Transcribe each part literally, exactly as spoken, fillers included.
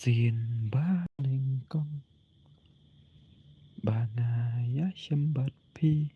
ktien ba nyngkong ba nga ïa shem bad phi.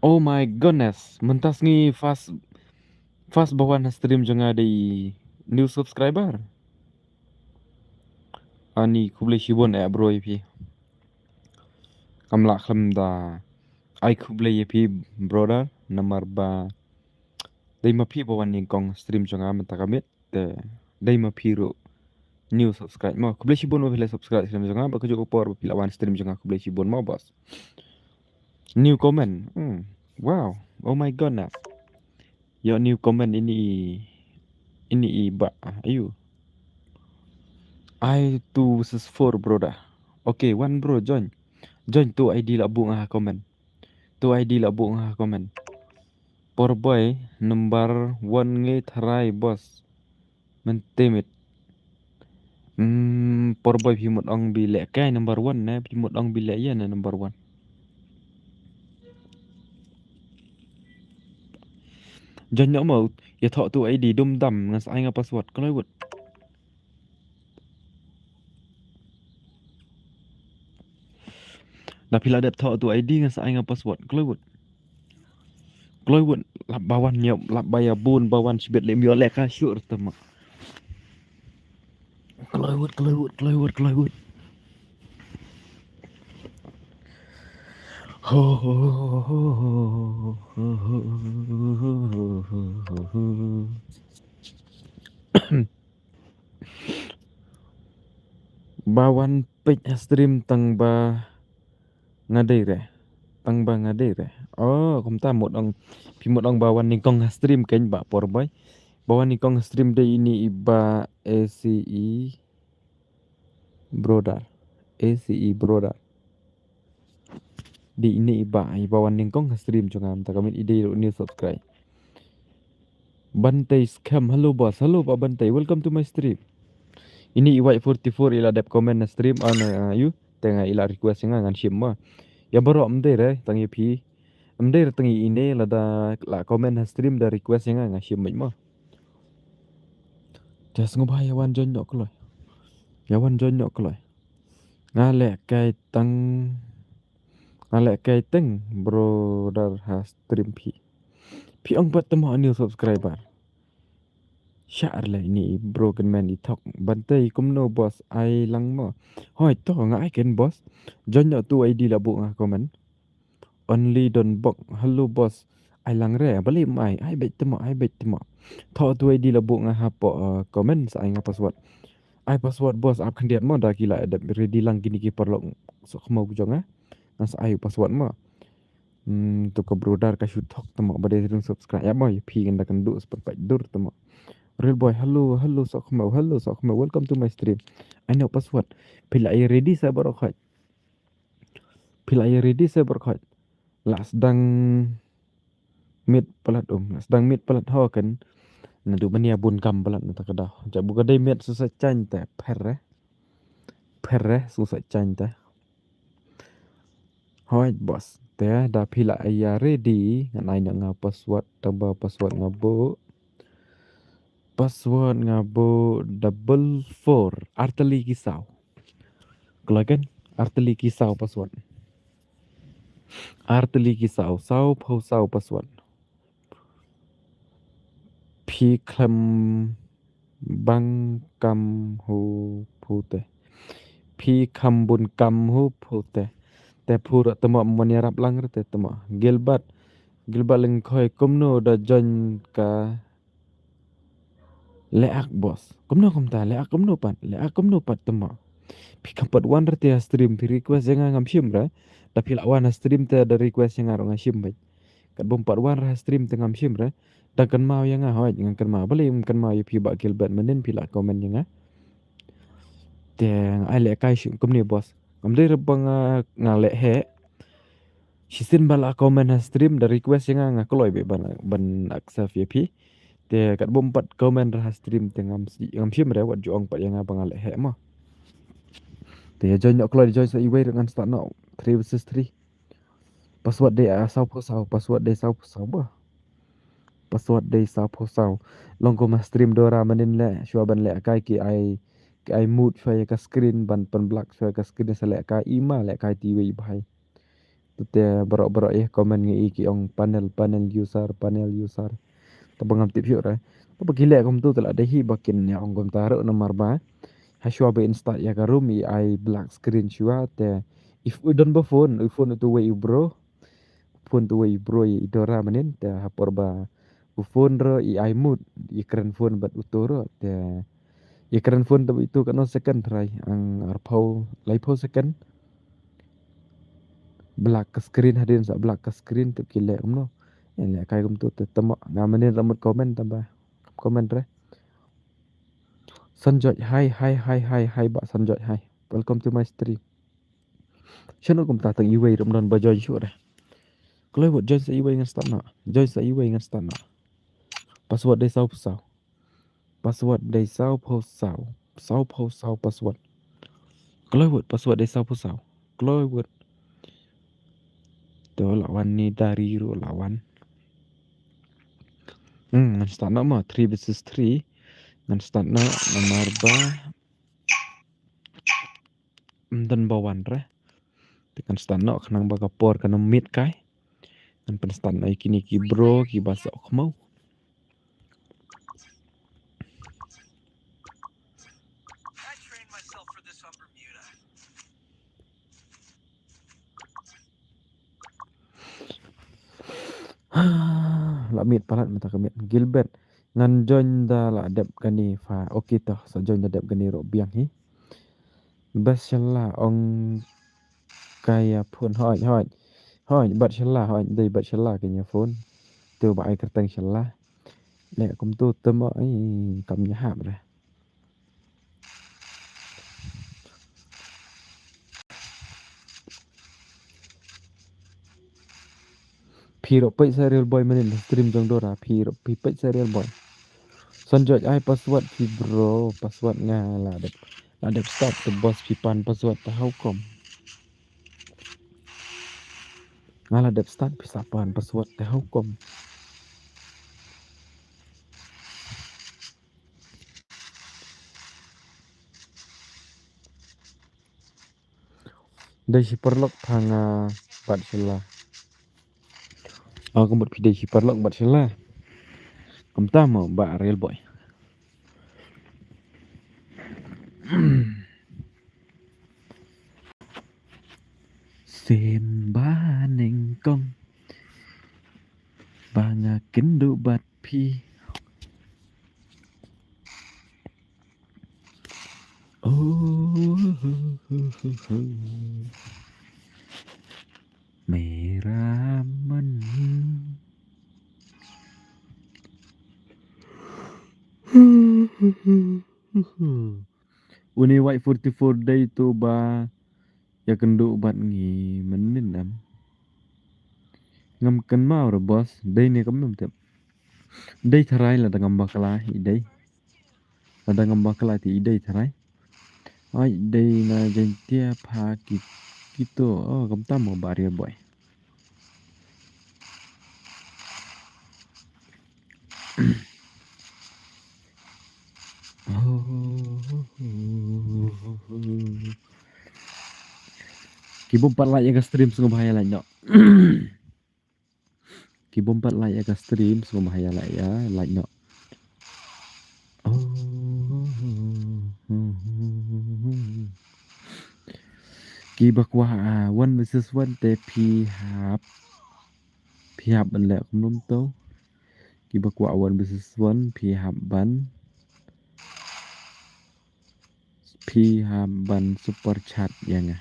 Oh my goodness, mynta sngi first, first ba wan ha stream jong nga dei new subscriber. Ani khublei shibun eh bro ïa phi. Kam lah khlem da ai khublei ïa phi brother, namar ba dei ma phi ba wan nyngkong stream jong nga mynta ka miet. Te dei ma phi ruh new subscribe mo. Khublei shibun ba phi la subscribe stream jong nga, ba kajuh ka por ba phi la wan stream jong nga, khublei shibun mo boss. New comment. Hmm. Wow. Oh my goodness. Ïa new comment ini, ini i ba ayu. I two versus four brother. Okay, one bro join. Join tu I D la buh nga ha comment. Tu I D la buh nga ha comment. Por boy number one ngi tharai boss. Mynta miet. Hmm, por boy phi mut ong bi leh kai number one ne, phi mut ong bi leh ïa ne number one. Jan ïa mo, ïa thoh tu I D dum dam ngan sa ai nga password. Kloi wut. Da phi la dep thoh tu I D ngan sa ai nga password. Kloi wut. Kloi wut, lap ba wan ïa, lap ba ïa bun ba wan shibit lem ïoh leh ka shuh te ma. Kloi wut, kloi wut, kloi wut, kloi wut. Ho, ho, ho. Ba wan peit ha stream tang ba nga dei re. Tang ba nga dei re. Oh, kumta mut ong, phi mut ong ba wan nyngkong ha stream keiñ ba por boy. Ba wan nyngkong ha stream dei ini i ba A C E brother. A C E brother. Dei ini i ba, i ba wan nyngkong ha stream jong nga mynta ka miet, i dei ruh new subscribe. Bantei Scam, hello boss, hello ba Bantei, welcome to my stream. Ini i White forty-four i la dep comment na stream, ah, na, ah, ïa u, te nga i la request ïa nga ngan shim ma. Ïa baroh ym dei re, tang ïa phi. Ym dei re tang ïa ine lada la comment ha stream da request ïa nga nga shim beit ma. Te sngewbha ïa wan join noh kloi. Ïa wan join noh kloi. Nga leh kai tang, nga leh kai teng brother ha stream phi. Phi ong pat te mo new subscriber. Shah re leh ini i bro kynmen i thok. Bantei kumno boss ai lang mo. Hoi to nga ai ken boss. Join noh tu I D la buh nga comment. Only Don Bok. Hello boss. Ai lang re, balei ym ai, ai beit te mo, ai beit te mo. Thoh tu I D la buh nga hapoh, uh, comment sa ai nga password. Ai password boss, ap khyndiat mo da ki la dep ready lang kine ki paralok sohkhmaw jong nga. Nga sa ai password mo. Hmm, tu ka brother ka shu thok te mo, ba dei ring subscribe. Ïa mo, ïa phi kan da kan duh spot pait dur te mo. Real boy, hello, hello sohkhmaw, hello sohkhmaw. Welcome to my stream. Ai noh password. Phi la ïa ready sa baroh khoit. Phi la ïa ready sa baroh khoit. La sdang miet palat um. La sdang miet palat ho kan. Naduh ban ïa bun kam palat na ta ka daw. Jab u ka dei miet su sa chang te pher re. Pher re su sa chang te. Hoi boss. Te da phi la ïa ready ngan ai noh nga password, tang ba password nga buh. Password nga buh double four. Artylli ki saw. Kloi kan? Artylli ki saw password. Artylli ki saw. Saw phew saw password. Phi khlem bang kam hu phu te. Phi kham bun kam hu phu te. Te phu ruh te mo mon ïarap lang re te te mo. Gilbert. Gilbert Lyngkhoi kumno da join ka Leh ak boss. Kumno kumta, leh ak kumno pat, leh ak kumno pat te mo. Phi kham pat wan re te ha stream, phi request ïa nga ngam shim re. Da phi la wan ha stream te da request ïa nga ruh nga shim beit. Bym pat wan ra ha stream te ngam shim re. Da kynmaw ïa nga, hoi, ngan kynmaw. Balei ym kynmaw ïa phi Bah Gilbert mynnin, phi la comment ïa nga. Te ai lehkai shuh kumne boss. Ngam dei re ba nga, nga leh heh. Shisien ba la comment ha stream, da request ïa nga, nga kloi beit ban, ban accept ïa phi. Te katba ym pat comment ra ha stream te ngam, ngam shim re, wat ju ong pat ïa nga ba nga leh heh mo. Te ïa join noh kloi, join sa iwei ruh, ngan start noh three versus three. Password dei, ah, saw phew saw, password dei saw phew saw bah. Password dei saw phew saw. Long kum ha stream Dora mynnin leh, shuwa ban lehkai ki ai, ki ai mute shuwa ïa ka screen, ban pynblack shuwa ïa ka screen, sa lehkai, i ma lehkai te iwei i bhai. Te baroh baroh ïa comment ngi i ki ong panel, panel user, panel user. Te ba ngam tip shuh re. Te ba ki leh kumto te la dei hi ba kin ïa ong kumta ruh namar ba ha shuwa ba in start ïa ka room i ai black screen shuwa te, i don ba phone, i phone uto uwei u bro. Phone uto uwei u bro i Dora mynnin te ha por ba u phone ruh i ai mute, i kren phone bad uto ruh te, i kren phone te uto katno second trai, ang arphew, laiphew second. Black ka screen, hadien sa black ka screen te ki leh kumno. Ïa lehkai kumto te, temo nga mynnin ruh mut comment tang ba comment re. Sanjoy, hi, hi, hi, hi, hi, Bah Sanjoy, hi. Welcome to my stream. Shano kumta tang iwei ruh ym don ba join shuh re. Kloi wut, join sa iwei ngan start noh. Join sa iwei ngan start noh. Password dei saw phew saw. Password dei saw phew saw. Saw phew saw password. Kloi wut, password dei saw phew saw. Kloi wut. To la wan ni dari ruh la wan. Hmm, ngan start noh mo, three versus three. Ngan start noh namar ba ym don ba wan re. Te ngan start noh khnang ba ka por kan ym miet kai. Ngan pynstart noh ïa kine ki bro kiba sohkhmaw. La miet palat mynta ka miet. Gilbert, ngan join da la dep kane pha. Okay to, sa join da dep kane ruh biang hi. Bad shala ong ka ïa phone, hoi, hoi. Hoi, bad shala, hoi, dei bad shala ka ïa phone. Te ba ai kyrteng shala. Leh kumto te mo, ai, kam ïahap re. Phi ruh peit sa Real Boy mynnin stream jong Dora, phi ruh phi peit sa Real Boy. Sanjoy ai password phi bro, password nga la dep, la dep start te boss phi pan password te how come. Nga la dep start phi sa pan password te how come. Dei shi paralok tang, ah, bad shala. Oh, ka mut phi dei shi paralok bad shala. Kumta mo Bah Real Boy. Symba nyngkong ba nga kynduh bad phi. Oh, mera man. Une White forty-four dei to ba ïa kynduh bad ngi mynnin em. Ngam kynmaw re boss, dei ne kam nym tip. Dei tharai lada ngam bakla i dei. Lada ngam bakla te i dei tharai. Ai dei na Jaintia pha ki, kito. Oh, kumta mo Bah Real Boy. Ki bym pat like ïa ka stream sngewbha ïa like noh. Ki bym pat like ïa ka stream sngewbha ïa like, ïa like noh. Oh. Kiba kwah, ah, one versus one te phi hap, phi hap ban leh kumno to. Kiba kwah one versus one phi hap ban, phi hap ban super chat ïa nga.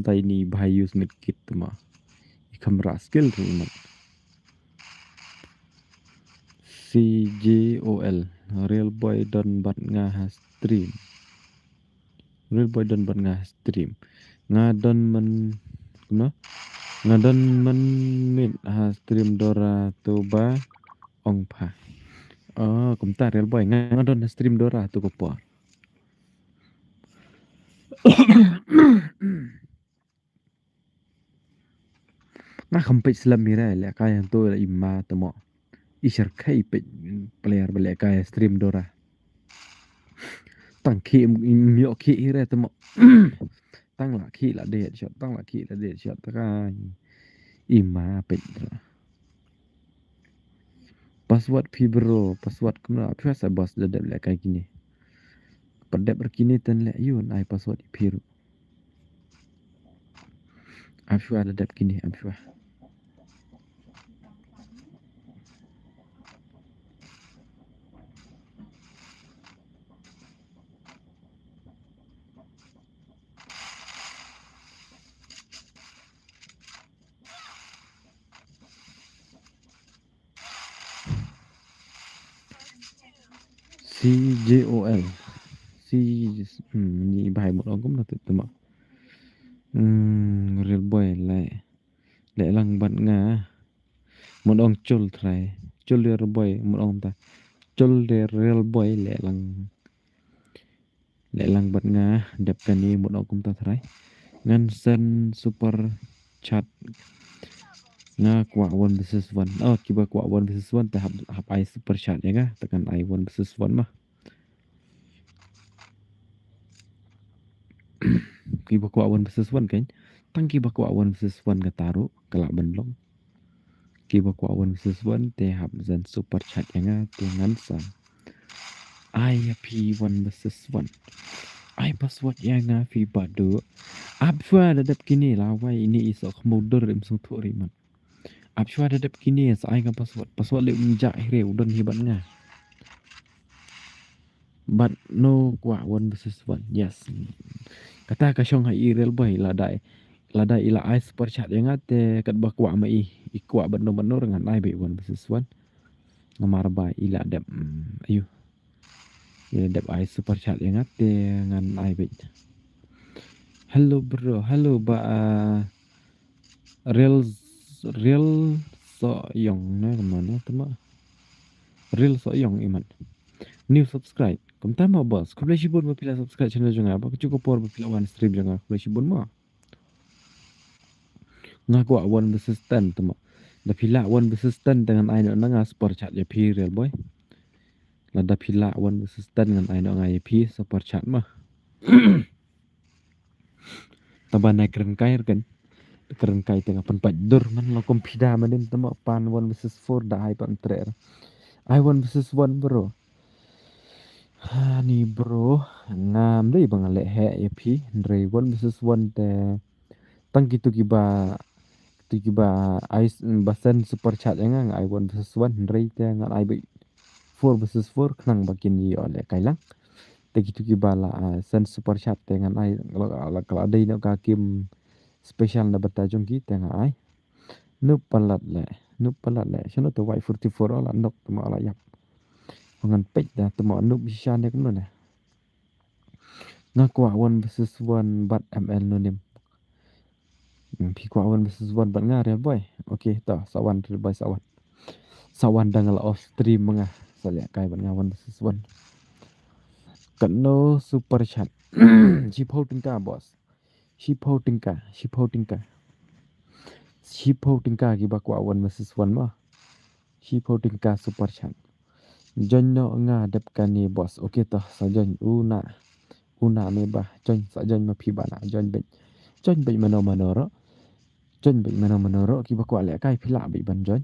Tiny bha use medkit te mo. I kham rah skill ruh i mat. C J O L. Real boy don bad nga ha stream. Real boy don bad nga ha stream. Nga don man, kumno? Nga don man mit ha stream Dora to ba ong pha. Oh, kumta real boy. Nga, nga don ha stream Dora to ko por. Nga kham peit slem ira lehkai hangto ila i ma te mo. I sher khai peit player ba lehkai stream Dora. Tang khi im yoh khi ira te mo. Tang la khi la de shot, tang la khi la de shot ta ka. I ma peit. Password phi bro, password kumno, phi sa boss da dep lehkai kine. Pat dep kine ten leh yun ai password phi ruh. Ap shuwa da dep kine, ap shuwa. C J O L. C, hmm, ni bha mut ong kumno te mo. Hmm, real boy leh. Leh lang bad nga. Mut ong chul trai. Chul real boy mut ong ta. Chul real boy leh lang. Leh lang bad nga dep kane mut ong kumta trai. Ngan send super chat. Nga kwah one versus one. Oh, kiba kwah one versus one te hap, hap ai super chat ïa nga. Te ngan ai one versus one ma. Kiba kwah one versus one kan. Tang kiba kwah one versus one kata ruh ka lah ban long. Kiba kwah one versus one te hap send super chat ïa nga te ngan sa ai ïa phi one versus one. Ai password ïa nga phi Badu. Ap shuwa da dep kine lawei ine i soh khmudor im sngewthuh ri man. Ap shuwa da dep kine sa ai nga password. Password leh um jah hi re u don hi bad nga. Bad no kwah one versus one. Yes. Kata ka shong ha i real boy lada i, lada i la ai super chat ïa nga te katba kwah ma i, i kwah bad no bad no ngan ai beit one versus one. Namar ba i la dep, mm, ayu. I la dep ai super chat ïa nga te ngan ai beit. Hello bro, hello ba, ah, real, real Soyong ne kumno ne te mo. Real Soyong i mat. New subscribe. Kumta mo boss. Khublei shibun ba phi la subscribe channel jong nga. Ba ka juh ka por ba phi la wan stream jong nga. Khublei shibun mo. Nga kwah one versus ten te mo. Da phi lah one versus ten te ngan ai noh na nga super chat ïa phi real boy. Lada phi lah one versus ten ngan ai noh nga ïa phi super chat mo. Taba nai kren kai kan. Kren kai te nga pynpait dur man la kum phi da manim te mo pan one versus four da ai pan tre. Ai one versus one bro. Hani bro, ngam dei ba nga leh heh ïa phi, hynrei one versus one te tang kitu kiba, kitu kiba ai s-, ba send super chat ïa nga, nga ai one versus one, hynrei te ngan ai beit four versus four khnang ba kin ïoh lehkai lang. Te kitu kiba la, ah, send super chat te ngan ai la, la, la dei noh ka game special na bynta jong ki te nga ai. Nup palat leh, nup palat leh. Shano te Y forty-four la nok te mo la ïap. Ngan peit da te mo nup shisha ne kumno ne. Nga kwah one versus one bad M L Nonim. Hmm, phi kwah one versus one bad nga real boy. Okay, to sa wan real boy sa wan. Sa wan da nga la off stream ma nga. Sa lehkai bad nga one versus one. Katno super chat. Shiphew tyngka boss. Shiphew tyngka, shiphew tyngka. Shiphew tyngka kiba kwah one versus one mo. Shiphew tyngka super chat. Join noh nga dep kane boss. Okay to sa join u na. U na me ba join sa join ma phi ba na join beit. Join beit mano mano ruh. Join beit mano mano ruh kiba kwah lehkai phi lah beit ban join.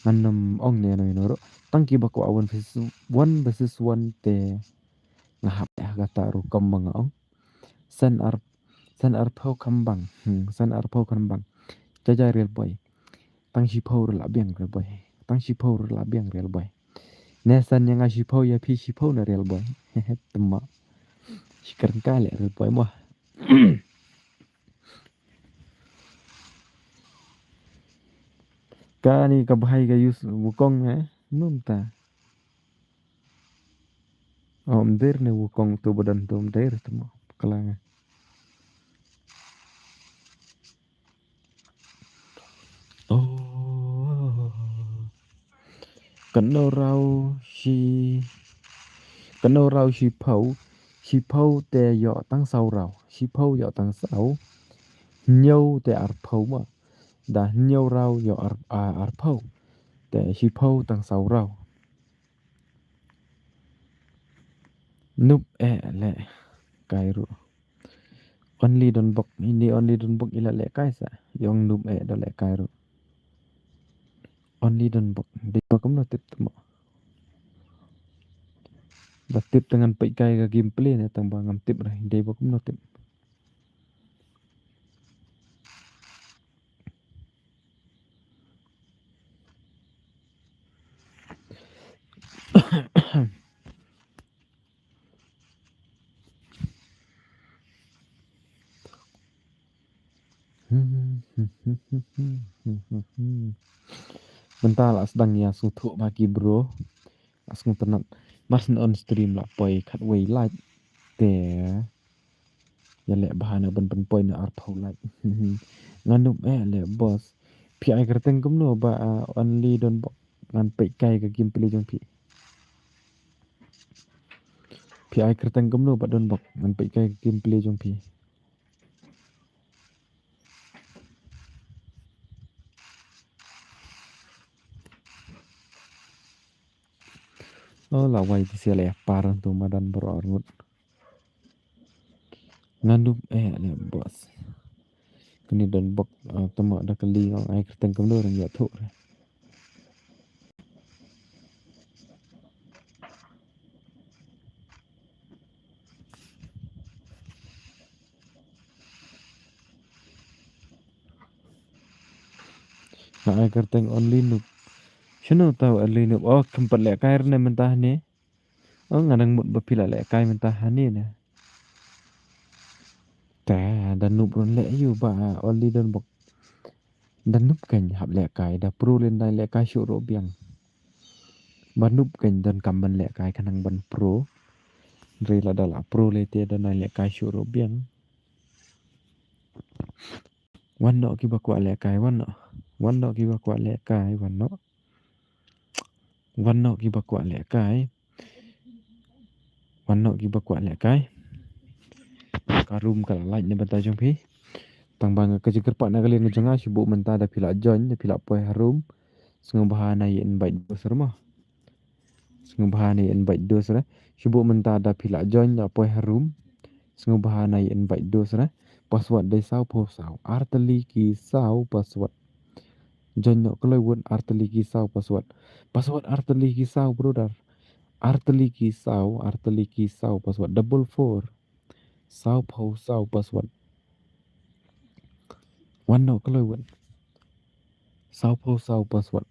Ngan ym ong ne no no ruh. Tang kiba kwah one versus one versus one te nga hap ïa kata rukom ba nga ong. San ar, san arphew khambang. Hmm, san arphew khambang. Jaja real boy. Tang shiphew ruh la biang real boy. Tang shiphew ruh la biang real boy. Ne san ïa nga shiphew ïa phi shiphew na real boy. Te mo. Shi kren kai leh real boy mo. Kani ka bhai ka use wukong, eh? Mynta. Oh, mder ne wukong tu badan tu mder tu mo. Kala nga. Oh. Kano raw shi, kano raw shiphew, shiphew te ïoh tang saw raw, shiphew ïoh tang saw, hynñiew te arphew ma, da hynñiew raw ïoh ar-, a, arphew, te shiphew tang saw raw. Nup eh leh kai ruh. Only Donbok, ini Only Donbok i la leh kai sa. Ïong nup eh da leh kai ruh. Only Donbok. Dei ba kumno tip tmo. Da tip te ngan peit kai ka gameplay ne tang ba ngam tip re. Dei ba kumno tip. Mynta la sdang ïa sngewthuh ba ki bro. La sngewtynnat. Mar syn on stream la poi khatwei like. Te ïa leh bha na ban pynpoi na arphew like. Nga nup eh leh boss. Phi ai kyrteng kumno ba, ah, Only Donbok ngan peit kai ka gameplay jong phi. Phi ai kyrteng kumno ba Donbok ngan peit kai ka gameplay jong phi. Oh, la wai ki sia leh par tu madan bro arngut. Nga nup eh leh boss. Kani Donbok, ah, tama da kali ngong ai kyrteng kumno rang ïa thuh re. Nga ai kyrteng Only Noob. Shano tau Only Noob? Oh, kham pat leh kai re ne mynta ne. Oh, nga dang mut ba phi la leh kai mynta hangne ne. Te da noob run leh ïu ba Only Donbok. Da noob kein hap leh kai, da pro leh nai leh kai shuh ruh biang. Ba noob kein donkam ban leh kai khnang ban pro. Hynrei lada la pro leh te da nai leh kai shuh ruh biang. Wan noh kiba kwah leh kai, wan noh. Wan noh kiba kwah leh kai, wan noh. Wan noh kiba kwah leh kai. Wan noh kiba kwah leh kai. Ka room ka la lait na bynta jong phi. Tang ba nga ka jingkyrpad na ka liang jong nga, shu buh mynta da phi la join, da phi la poi ha room. Sngewbha nai invite dos re mo. Sngewbha nai invite dos re. Shu buh mynta da phi la join, la poi ha room. Sngewbha nai invite dos re. Password dei saw phew saw. Artylli ki saw password. Join noh kloi wut, artylli ki saw password. Password artylli ki saw, brother. Artylli ki saw, artylli ki saw password. Double four. Saw phew saw password. Wan noh kloi wut. Saw phew saw password.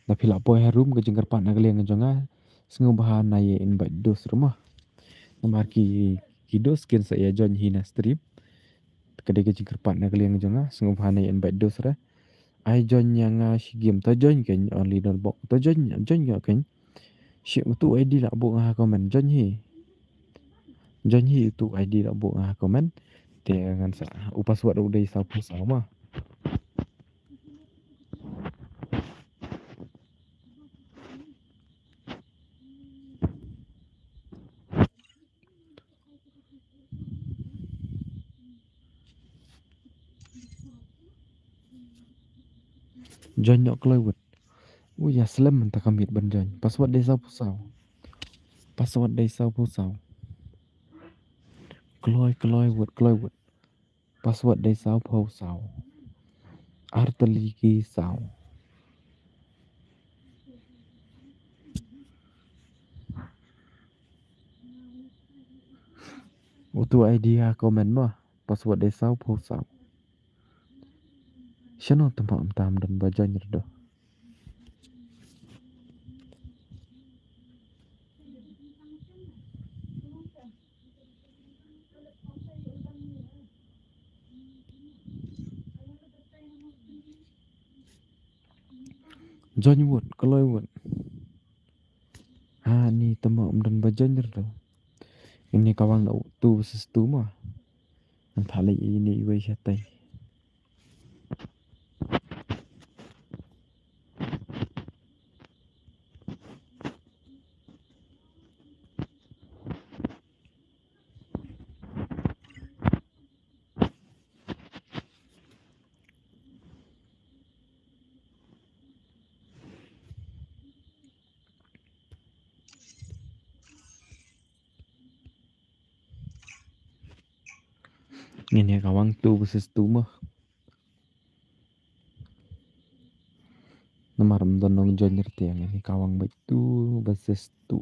Da phi la poi ha room, ka jingkyrpad na ka liang jong nga, sngewbha nai invite dos re mo. Namar ki, ki dos kin sa ïa join hi na stream. Ka dei ka jingkyrpad na ka liang jong nga, sngewbha nai invite dos re. Ai join ïa nga shi game, to join kein Only Donbok. To join, join ïa kein. Shi utu I D la buh nga ha comment, join hi. Join hi utu I D la buh nga ha comment. Te ngan sa, u password u dei saw phew saw mo. Join noh kloi wut. U ïa slem mynta ka miet ban join. Password dei saw phew saw. Password dei saw phew saw. Kloi, kloi wut, kloi wut. Password dei saw phew saw. Artylli ki saw. Utu I D ha comment mo. Password dei saw phew saw. Shano tympak mynta ym don ba join re doh. Join wut, kloi wut. Ha, ni tama um don ba join ruh. Ini ka wang na two versus two ma. Ngan tha lei ini iwei shatai. Ngin ïa kawang two versus two mo. Namar ym don nongjoin, te ngin ïa kawang beit two versus two.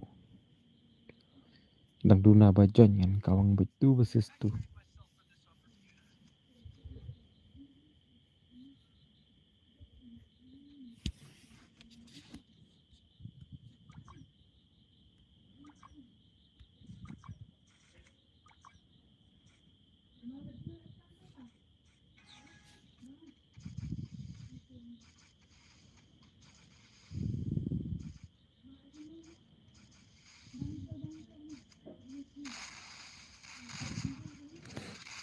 Dang duna ba join, ngin kawang beit two versus two.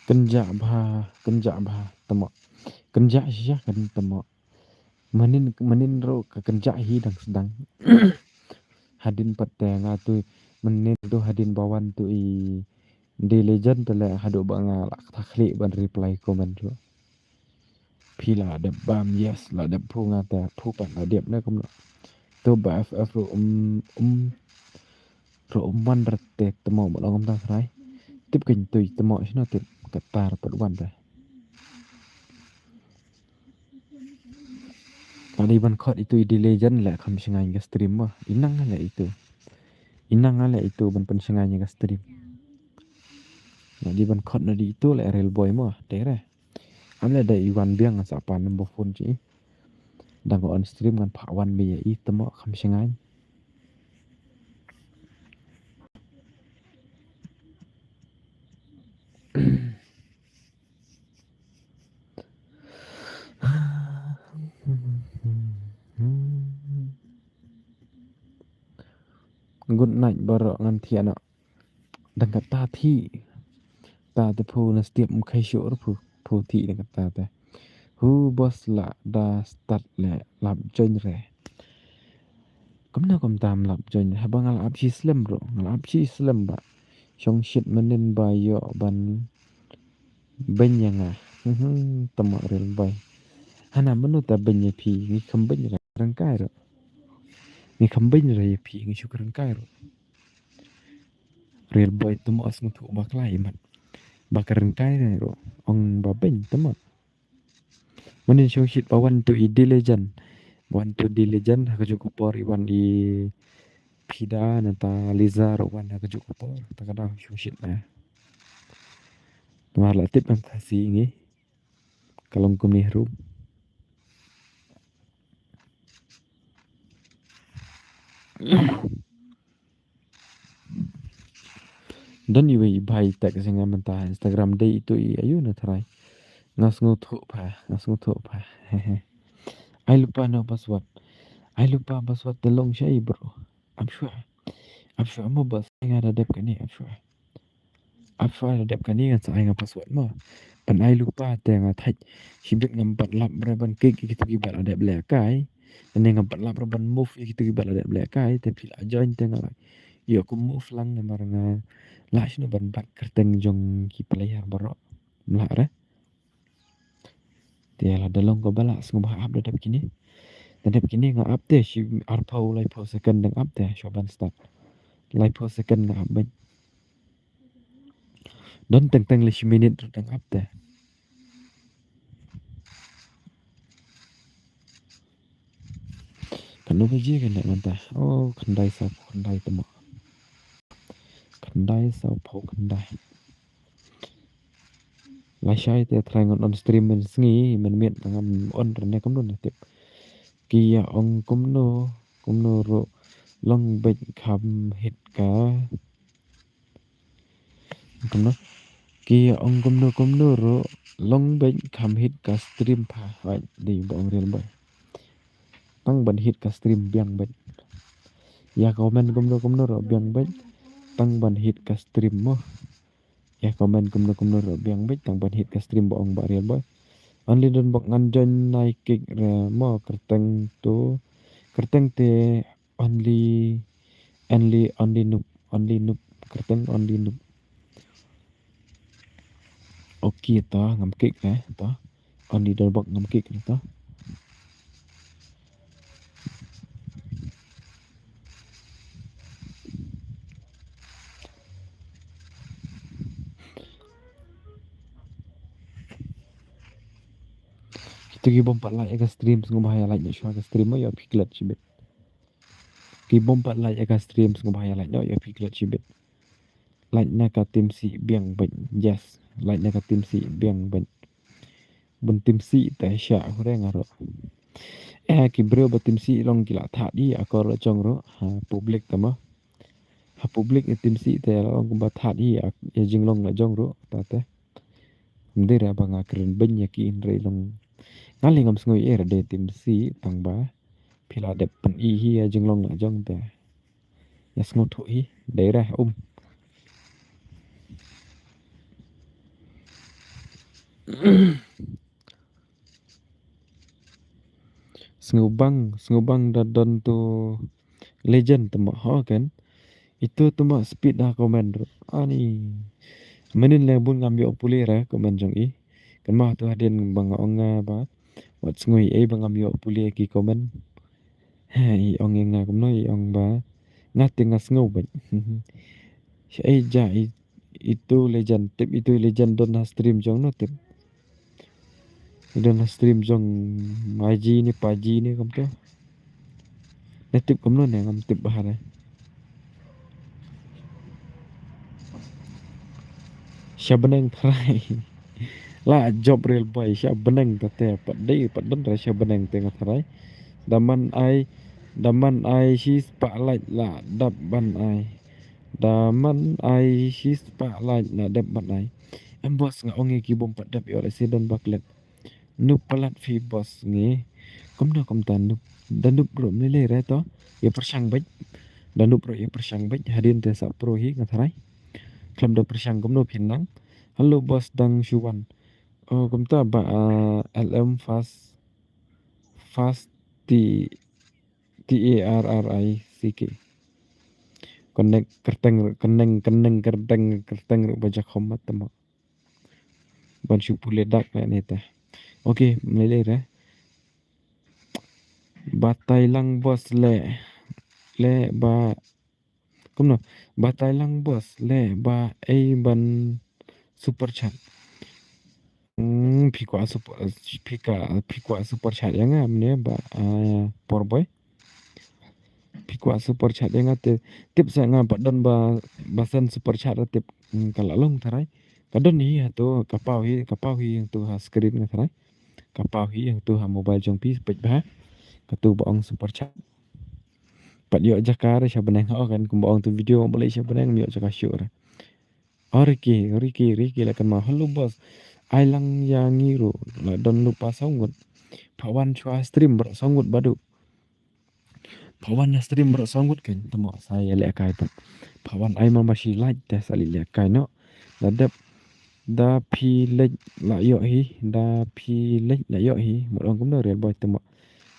Kynjah bha, kynjah bha, tama. Kynjah shisha kan tama. Manin, manin ruh ka kynjah hi dang sdang. Hadien pat te nga tu, manin tu hadien ba wan tu i The Legend te leh haduh ba nga la kata khlieh ban reply comment ruh. Phi la dep bam, yes, la dep phu nga te, phu pat la dep ne kumno. To ba F F ruh um, um, ruh um wan rat te tamo ba long um ta thrai. Tip kein tu tamo shino tip katar pat wan te. Tadi ban khot itu i The Legend leh kham shngaiñ ka stream mo. Inang leh itu. Inang leh itu ban pynshngaiñ ka stream. Tadi ban khot na di itu leh Real Boy mo. Te re. Am leh da i wan biang sa pan number phone chi. Dang on stream ngan phah wan beit ïa i tamo kham shngaiñ. Good night baroh, ngan thiah noh. Dang kata thi. Ta te phu na step mkhai shuh phu, phu thi dang kata te. Hu boss la da start le lap join re. Kumno kumta ym lap join re. Haba nga la ap shi slem bro. Nga la ap shi slem ba. Shong shit mynnin ba ïoh ban beiñ ïa nga. Hmm, tama Real Boy. Hana mano ta beiñ ïa phi, ngi kham beiñ re rangkai ruh. Ngi kham beiñ re ïa phi, ngi shu rangkai ruh. Real Boy tama sngewthuh bakla ïa mat. Ba ka rangkai re ruh. Ong ba beiñ tama. Mynnin shong shit ba wan tu i The Legend. Wan tu The Legend ha kajuh ka por i wan i Pida nata Liza ruh wan ha kajuh ka por. Ta ka dang shong shit na. Namar la tip em Khasi ngi. Ka long kumne harum. Don iwei i bhai text ïa nga mynta ha Instagram dei itu i ayu na tharai. Nga sngewthuh pha, nga sngewthuh pha. Ai lypa no password. Ai lypa password te long shai bro. Ap shuwa. Ap shuwa mo bas ai nga da dep kane ap shuwa. Ap shuwa da dep kane ngan sa ai nga password mo. Pan ai lypa te nga thait. Shibit ngam pat lap re ban klik ïa kitu kiba la dep lehkai. Ane ngam pat lap re ban move ïa kitu kiba la dep lehkai. Te phi la join te nga la ïoh kum move lang namar nga lah shano ban bat kyrteng jong ki player baroh. Mlah re. Te la da long kaba lah sngewbha ap da dep kine. Da dep kine nga ap te shi arphew laiphew second dang ap te shuwa ban start. Laiphew second nga ap beit. Don teng teng le shi minit ruh dang ap te. Katno baje kane mynta? Oh, khyndai saw khyndai tama. Khyndai saw phew khyndai. Lashai te trai ngan on stream mynsngi mynmiet ngam on rane kumno na tip. Ki ïa ong kumno kumno ruh long beit kham hit ka. Kumno ki ong kumno kumno ruh long beit kham hit ka stream pha. Hoi dei ba ong Real Boy. tang ban hit ka stream biang bad. Ïa comment kumno kumno ruh biang bad, tang ban hit ka stream mo. Ïa comment kumno kumno ruh biang bad, tang ban hit ka stream ba ong Bah Real Boy. Only don bok ngan join nai kick re mo, kyrteng to, kyrteng te only, only, only noob, only noob, kyrteng only noob. Okay, to ngam kick re, to. Only don bok ngam kick re, to. Kito ki bym pat like ïa ka stream, sngewbha ïa like noh shuwa ka stream mo, ïoh phi klet shibit. Ki bym pat like ïa ka stream, sngewbha ïa like noh, ïoh phi klet shibit. Like na ka Team C biang bad. Yes, like na ka Team C biang bad. Bun Team C te sha hureng aro. Eh, ki briew ba Team C long ki la thad hi akor la jong ruh ha public te mo. Ha public ïa Team C te long ba thad hi ïa jinglong la jong ruh ta te. Ym dei re ba nga kren beiñ ïa ki, hynrei long nga lei ngam sngew ïa re dei Team C tang ba phi la dep pyni hi ïa jinglong la jong te. Ïa sngewthuh hi dei re um. Sngewbang, sngewbang da don tu legend te mo ho kan. Itu tu mo speed da comment ruh. Ani. Mynnin le bun ngam ïoh pule re comment jong i. Kan ma tu hadien ba nga ong nga ba wat sngew ei ba ngam ïoh pule ki comment. He, i ong ïa nga kumno, i ong ba nga te nga sngew bad. Sha ei ja i, itu legend, tip itu legend don ha stream jong no tip. Don ha stream jong Maji ni Paji ni kumto. Ne tip kumno ne ngam tip bha re. Sha bneng tharai. La jop Real Boy sha bneng te te pat dei pat don re sha bneng te nga tharai. Da man ai, da man ai shi spah like la dap ban ai. Da man ai shi spah like la dap ban ai. Em boss nga ong ïa ki bym pat dap ïoh lehse don ba klet. Noob palat phi boss ngi. Kumno kumta noob. Da noob ruh ym lei lei re to. Ïa pyrshang bad. Da noob ruh ïa pyrshang bad. Hadien te sa pro hi nga tharai. Khlem da pyrshang kumno phin nang. Hello boss dang shu wan. Oh kumta ba, ah, L M fast, fast T, T A R R I C K. Connect kyrteng, kyneng, kyneng kyrteng, kyrteng ruh ba jakhom mat te mo. Ban shu pule dak na ne te. Okay, ym lei lei re. Batai lang boss le, le ba, kumno? Batai lang boss le ba ei ban super chat. Hmm, phi kwah super, phi ka, phi kwah super chat ïa nga mne ba, ah, por boy. Phi kwah super chat ïa nga te tip sa nga pat don ba, ba send super chat ra tip, hmm, ka la long tharai. Ka don hi ha tu, ka paw hi, ka paw hi ha tu ha screen nga tharai. Ka paw hi ha tu ha mobile jong phi peit bha. Ka tu ba ong super chat. Pat ïoh jaka re sha bneng ha kan kumba ong tu video ba lei sha bneng ym ïoh jaka shuh re. Oh, Ricky, Ricky, Ricky la kynmaw. Hello boss. Ai lang ïa ngi ruh la don lypa saw ngut. Pha wan shuwa stream baroh saw ngut bad u. Pha wan na stream baroh saw ngut kan. Te mo sa ïa leh kai pat. Pha wan ai ma ba shi like te sa leh kai noh. La dep. Da phi leh la ïoh hi. Da phi leh la ïoh hi. Mut ong kumno Real Boy te mo.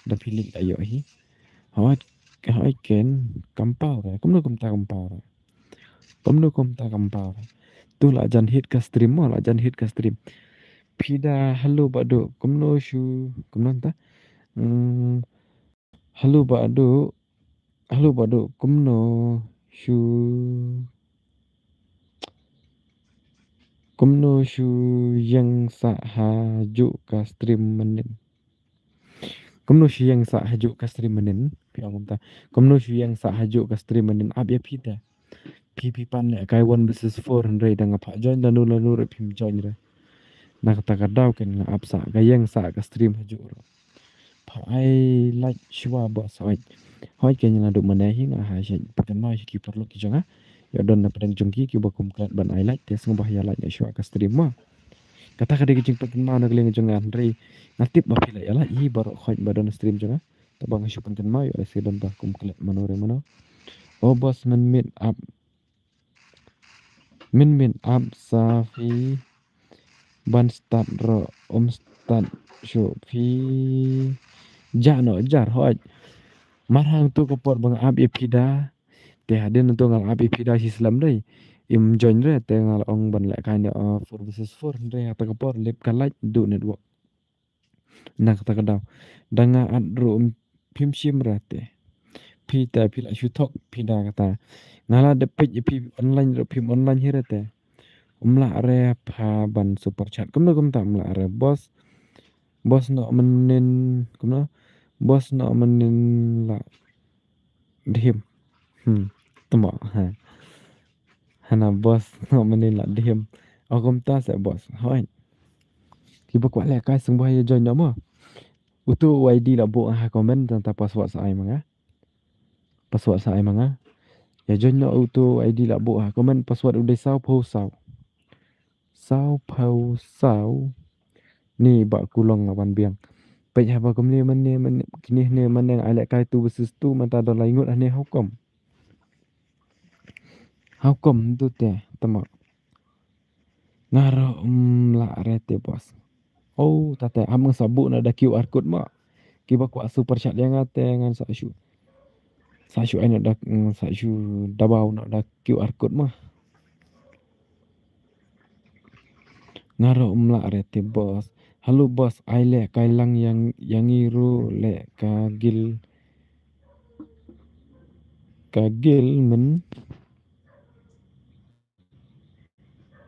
Da phi leh la ïoh hi. Hoi, hoi ken kam paw re. Kumno kumta kam paw re. Kumno kumta kam paw re. Tu la jan hit ka stream mo, la jan hit ka stream. Phi da hello badu, kumno shu, kumno nta? Hmm, hello badu, hello badu, kumno shu, kumno shu ïeng sah ha ju ka stream mynnin. Kumno shu ïeng sah ha ju ka stream mynnin. Phi ong kumta. Kumno shu ïeng sah ha ju ka stream mynnin. Ap ïa phi te. Phi phi pan leh kai one versus four hynrei da nga phah join lano lano ruh phim join re. Na kata ka daw kan nga ap sah ka ïeng sah ka stream ha ju ruh. Phah ai like shuwa boss hoi. Hoi kan nga duk mane hi nga ha sha pynmai sha ki paralok ki jong nga. Ïa don na pdeng jong ki kiba kum klet ban ai like te sngewbha ïa like ïa shuwa ka stream mo. Kata ka dei ka jingpynkynmaw na ka liang jong nga hynrei nga tip ba phi la ïa like hi baroh khoit ba don stream jong nga. Taba nga shu pynkynmaw ïa lehse don ba kum klet mano re mano. O boss, mynmiet ap, mynmiet ap sa phi ban start ruh, um start shuh phi. Jah noh, jar hoi. Mar hangtu ka por ba nga ap ïa phi da. Te hadien nangtu nga la ap ïa phi da shi slem dei. Im join re te nga la ong ban lehkai ne, uh, four versus four hynrei ha kata ka por lip ka light duh network. Na kata ka daw da nga at ruh phim shim re te. Phi te phi la shu thok phi da kata. Nga la dep peit ïa phi online ruh phim online hi re te. Um lah re pha ban super chat. Kumno kumta um lah re boss. Boss noh mynnin kumno. Boss noh mynnin la dihim. Hmm. Tamo. Ha. Hana boss noh mynnin la dihim. O kumta se boss. Hoi. Kiba kwah lehkai sngewbha ïa join noh mo. Utu u I D la buh ha comment tang ta password sa ai ma nga. Password sa ai ma nga. Ïa join noh utu u I D la buh ha comment password u dei saw phew saw. Saw phew saw. Ni ba kulong la wan biang. Peit haba kumne mynne mynne kine hne mynne ai lehkai tu versus tu mynta don lai ngut hane how come. How come tu te tama. Nga ruh um lah re te boss. Oh, tate am nga sa buh na da Q R code ma. Kiba kwah super chat ïa nga te ngan sa shu. Sa shu ai na da, mm, sa shu dabaw na da Q R code ma. Nga ruh um lah re te boss. Hello boss, ai lehkai lang ïa ngi ruh leh ka gil. Ka gil men.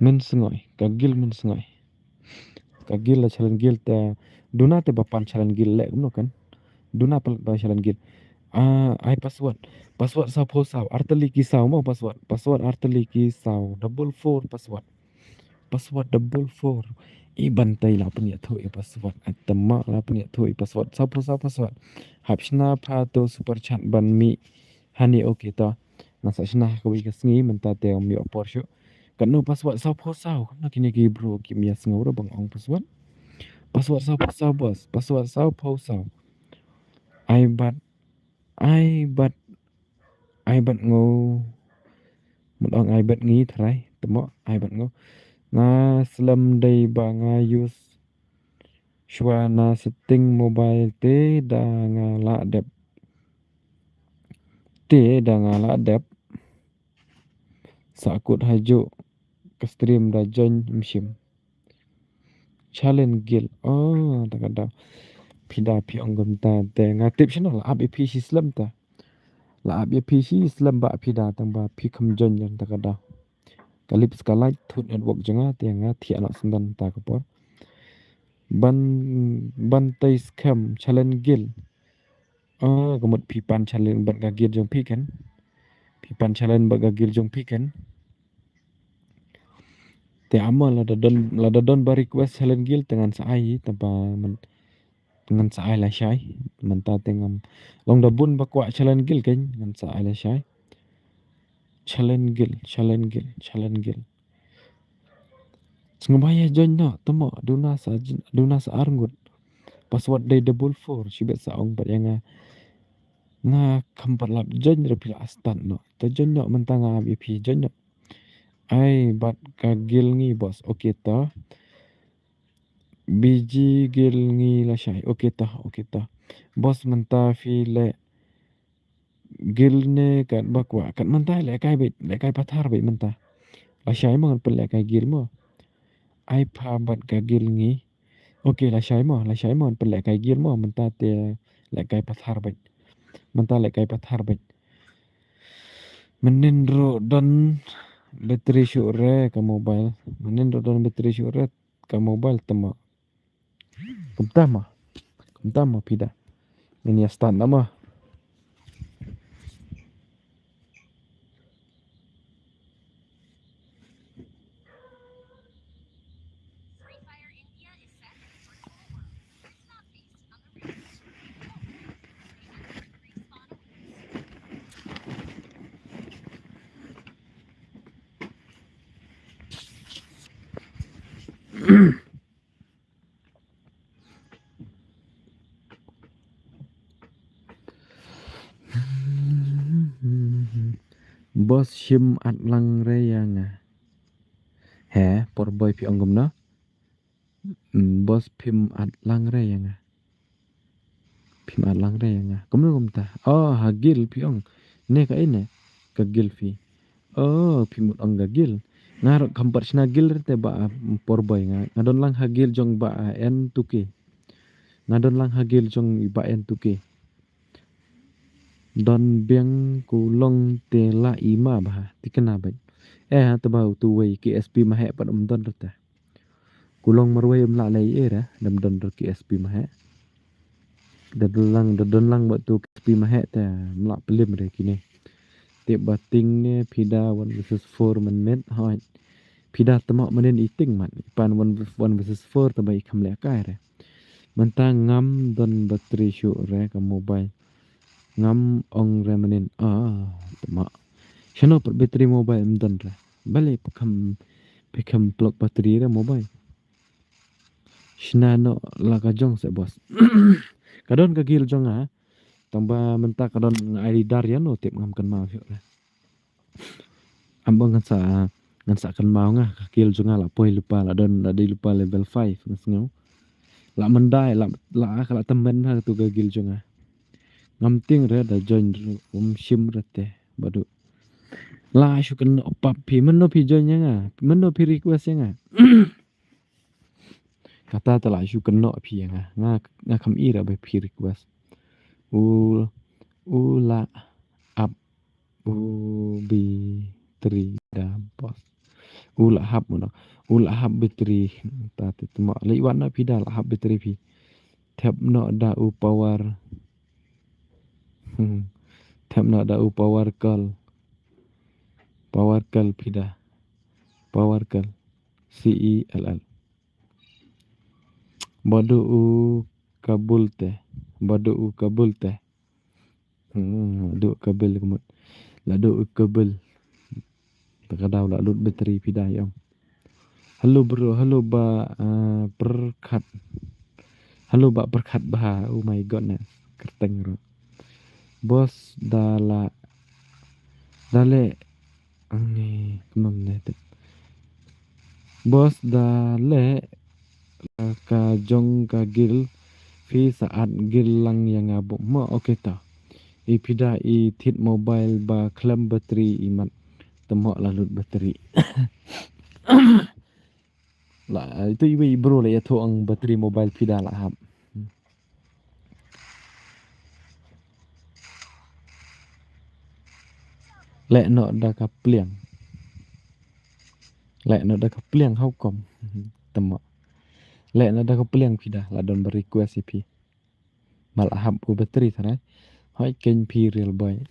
Mynsngi, ka gil mynsngi. Ka gil la challenge gil te duna te ba pan challenge gil leh kumno kan. Duna pal ba challenge gil. Ah, ai password. Password saw phew saw, artylli ki saw mo password. Password artylli ki saw, double four password. Password double four. I ban tai la pynïathuh i password. Ai tama la pynïathuh i password. Saw phew saw password. Hap shna pha to super chat ban mih. Hani okay to. Ngan sa shna ha kawei ka sngi mynta te ym ïoh por shuh. Katno password saw phew saw. Katno kine ki bro kim ïa sngew ruh ba nga ong password. Password saw phew saw boss. Password saw phew saw. Ai bad. Ai bad. Ai bad ngo. Mut ong ai bad ngi tharai. Temo ai bad ngo. Nga slem dei ba nga use. Shuwa na setting mobile te da nga la dep. Te da nga la dep. Sa kut hajuh ka stream da join mshim. Challenge gil. Oh, ta ka da. Phi da phi ong kumta te nga tip shano la ap ïa phi shi slem ta. La ap ïa phi shi slem ba phi da tang ba phi kham join ïa ta ka da. Ka lip ska light thut network jong nga te nga thiah noh sendon ta ka por. Ban ban tai skhem challenge gil. Ah, ka mut phi pan challenge bad ka gil jong phi kan. Phi pan challenge bad ka gil jong phi kan. Te ama lada don lada don ba request challenge gil te ngan sa ai te ba man ngan sa ai lashai. Mynta te ngam long da bun ba kwah challenge gil kan ngan sa ai lashai. Challenge gil, challenge gil, challenge gil. Sngewbha ïa join noh temo duna sa duna sa arngut. Password dei double four shibit sa ong bad ïa nga. Nga kham pat lap join re phi la start noh. Te join noh mynta nga ap ïa phi join noh. Ai bad ka gil ngi boss. Okay ta. Biji gil ngi lashai. Okay ta, okay ta. Boss mynta phi leh gil ne kat ba kwah kat mynta lehkai beit lehkai pathar beit mynta. Lashai mo ngan pynlehkai gil mo. Ai pha bad ka gil ngi. Okay lashai mo lashai mo ngan pynlehkai gil mo mynta te lehkai pathar beit. Mynta lehkai pathar beit. Mynnin ruh don battery shuh re ka mobile. Mynnin ruh don battery shuh re ka mobile temo. Kumta ma. Kumta ma phi da. Ngin ïa start na ma. Boss, shim at lang re ïa nga. He, por boi phi ong kumno? Hmm, boss, phim at lang re ïa nga. Phim at lang re ïa nga. Kumno kumta? Oh, ha guild phi ong. Ne ka ine? Ka guild phi. Oh, phi mut ong ka guild. Nga ruh kam pat shna guild re te ba, ah, por boi nga. Nga don lang ha guild jong ba, ah, en tuke. Nga don lang ha guild jong ba en tuke. Don biang ku long te la i ma ba ha. Tikna ba. Eh, ha te ba u tu wei ki S P ma he pat um don re te. Ku long marwei um lah lei era, dam don ro ki S P ma he. Da don lang, da don lang bad tu ki S P ma he te, um lah plim re kine. Tip ba ting ne phi da one versus four man met, hoi. Phi da tama manin i ting mat, i pan one, one versus four tama i kham leh kai re. Mynta ngam don battery shuh re ka mobile. Ngam ong re manin, ah, tama. Shano pat battery mobile em don re. Bale phi kham, phi kham plug battery re mobile. Shna noh la ka jong se boss. Ka don ka guild jong nga. Tang ba mynta ka don nga ai leader ïa no tip ngam kynmaw shuh re. Am ba ngan sa, ngan sa kynmaw nga ka guild jong nga la poi lypa la don la dei lypa level five nga sngew. La mandai la, la ka la tymmen ha tu ka guild jong nga. Ngam tieng re da join re um shim re te badu. La shu kynnoh pap phi, mynno phi join ïa nga, mynno phi request ïa nga. Kata te la shu kynnoh phi ïa nga. Nga, nga kham i re ba phi request. U, u la ap u battery da boss. U la hap mo no. U la hap battery. Ta te tama. Lei wan na phi da la hap battery phi. Thep noh da u power. Hmm. Thep noh da u power cell. Power cell phi da. Power cell. C E L L. Badu u kabul te. Badu u kabul te. Hmm, la duh kabel ka mut. La duh kabel. Ta ka daw la lut battery phi da ïong. Hello bro, hello ba, ah, Perkhat. Hello ba Perkhat ba. Oh my god ne. Kerteng ro. Boss da la, da le Ani kumne te. Boss da leh ka jong ka guild phi sa add guild lang ïa nga bok mo. Okay ta. I phi da i thied mobile ba khlem battery i mat. Te mo la lut battery. La itu iwei i bro la ïathuh ong battery mobile phi da la hap. Leh noh da ka pliang. Leh noh da ka pliang hau kom. Te mo. Leh noh da ka pliang phi da la don ba request ïa phi. Ba la hap u battery tharai. Hoi ken phi real boy.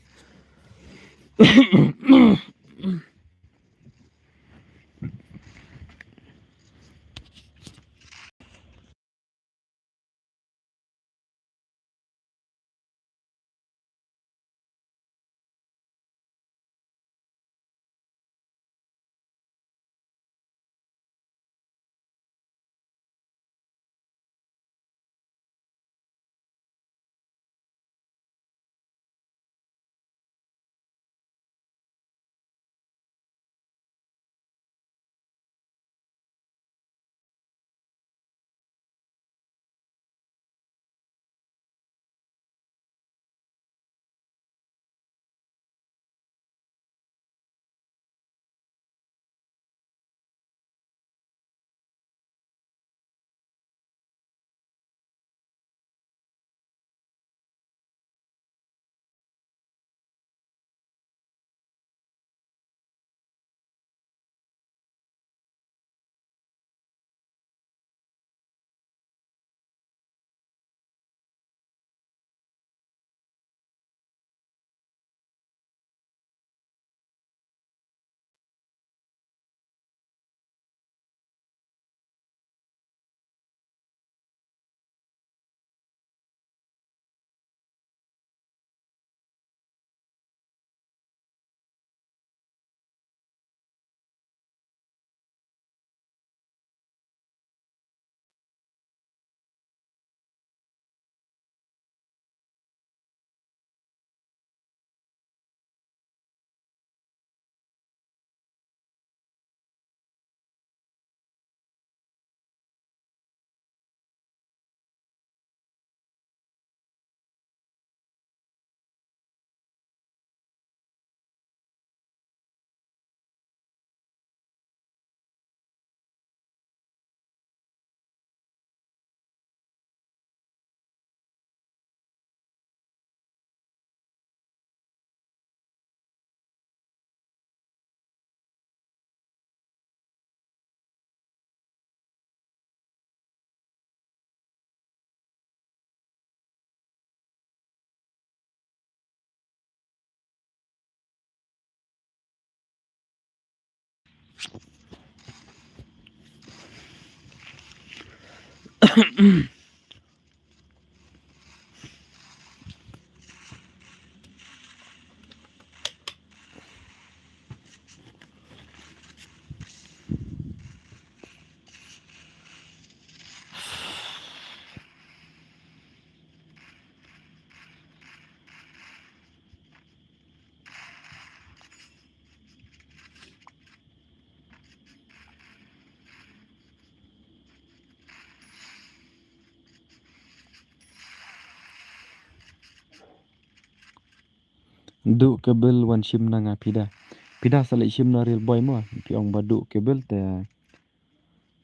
Duh Kebil wan shim na nga Pida. Pida sa leit shim na Real Boy mo. Phi ong ba duh Kebil te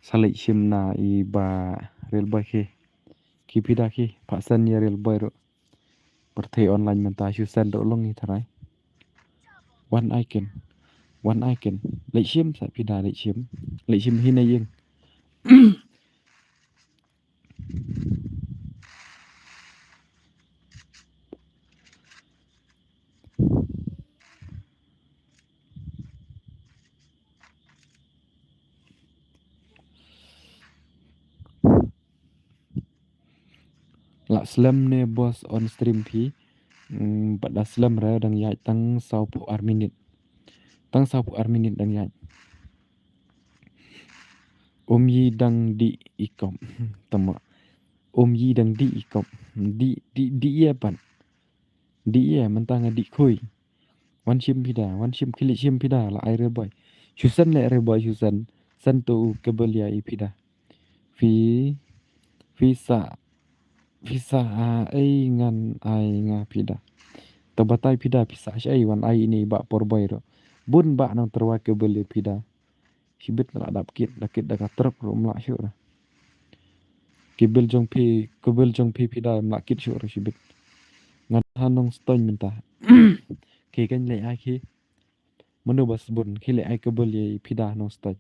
sa leit shim na i Bah Real Boy ki. Ki Pida ki, phah send ïa Real Boy ruh. Pyrthei online mynta shu send ruh long hi tharai. Wan ai kin. Wan ai kin. Leit shim sa Pida, leit shim. Leit shim hi na ïing. La slem ne boss on stream phi. Hmm, bad la slem re, dang ïaid tang sawphew ar minit. Tang sawphew ar minit dang ïaid. Um yi dang dih i kop. Tama. Um yi dang dih i kop. Dih, dih, dih ïa pat. Dih ïa, mynta nga dih khuid. Wan shim Pida, wan shim, khie leit shim Pida, la ai Real Boy. Shu send leh Real Boy, shu send. Send to u Kebil ïa i Pida. Phi, phi sa, phi sa, ah, ei ngan ai nga Pida. To batai Pida, phi sa shaei, wan ai ine i Bah Por Boy ruh. Bun Bah Nongtyrwa Kebil ïa Pida. Shibit la dap kit, la kit da ka trok ruh ym lah shuh ruh. Kebil jong phi, Kebil jong phi Pida ym lah kit shuh ruh shibit. Ngan ha Nongstoiñ mynta. Ki kan leit ai ki. Mano ba sbun, ki leit ai Kebil ïa i Pida Nongstoiñ.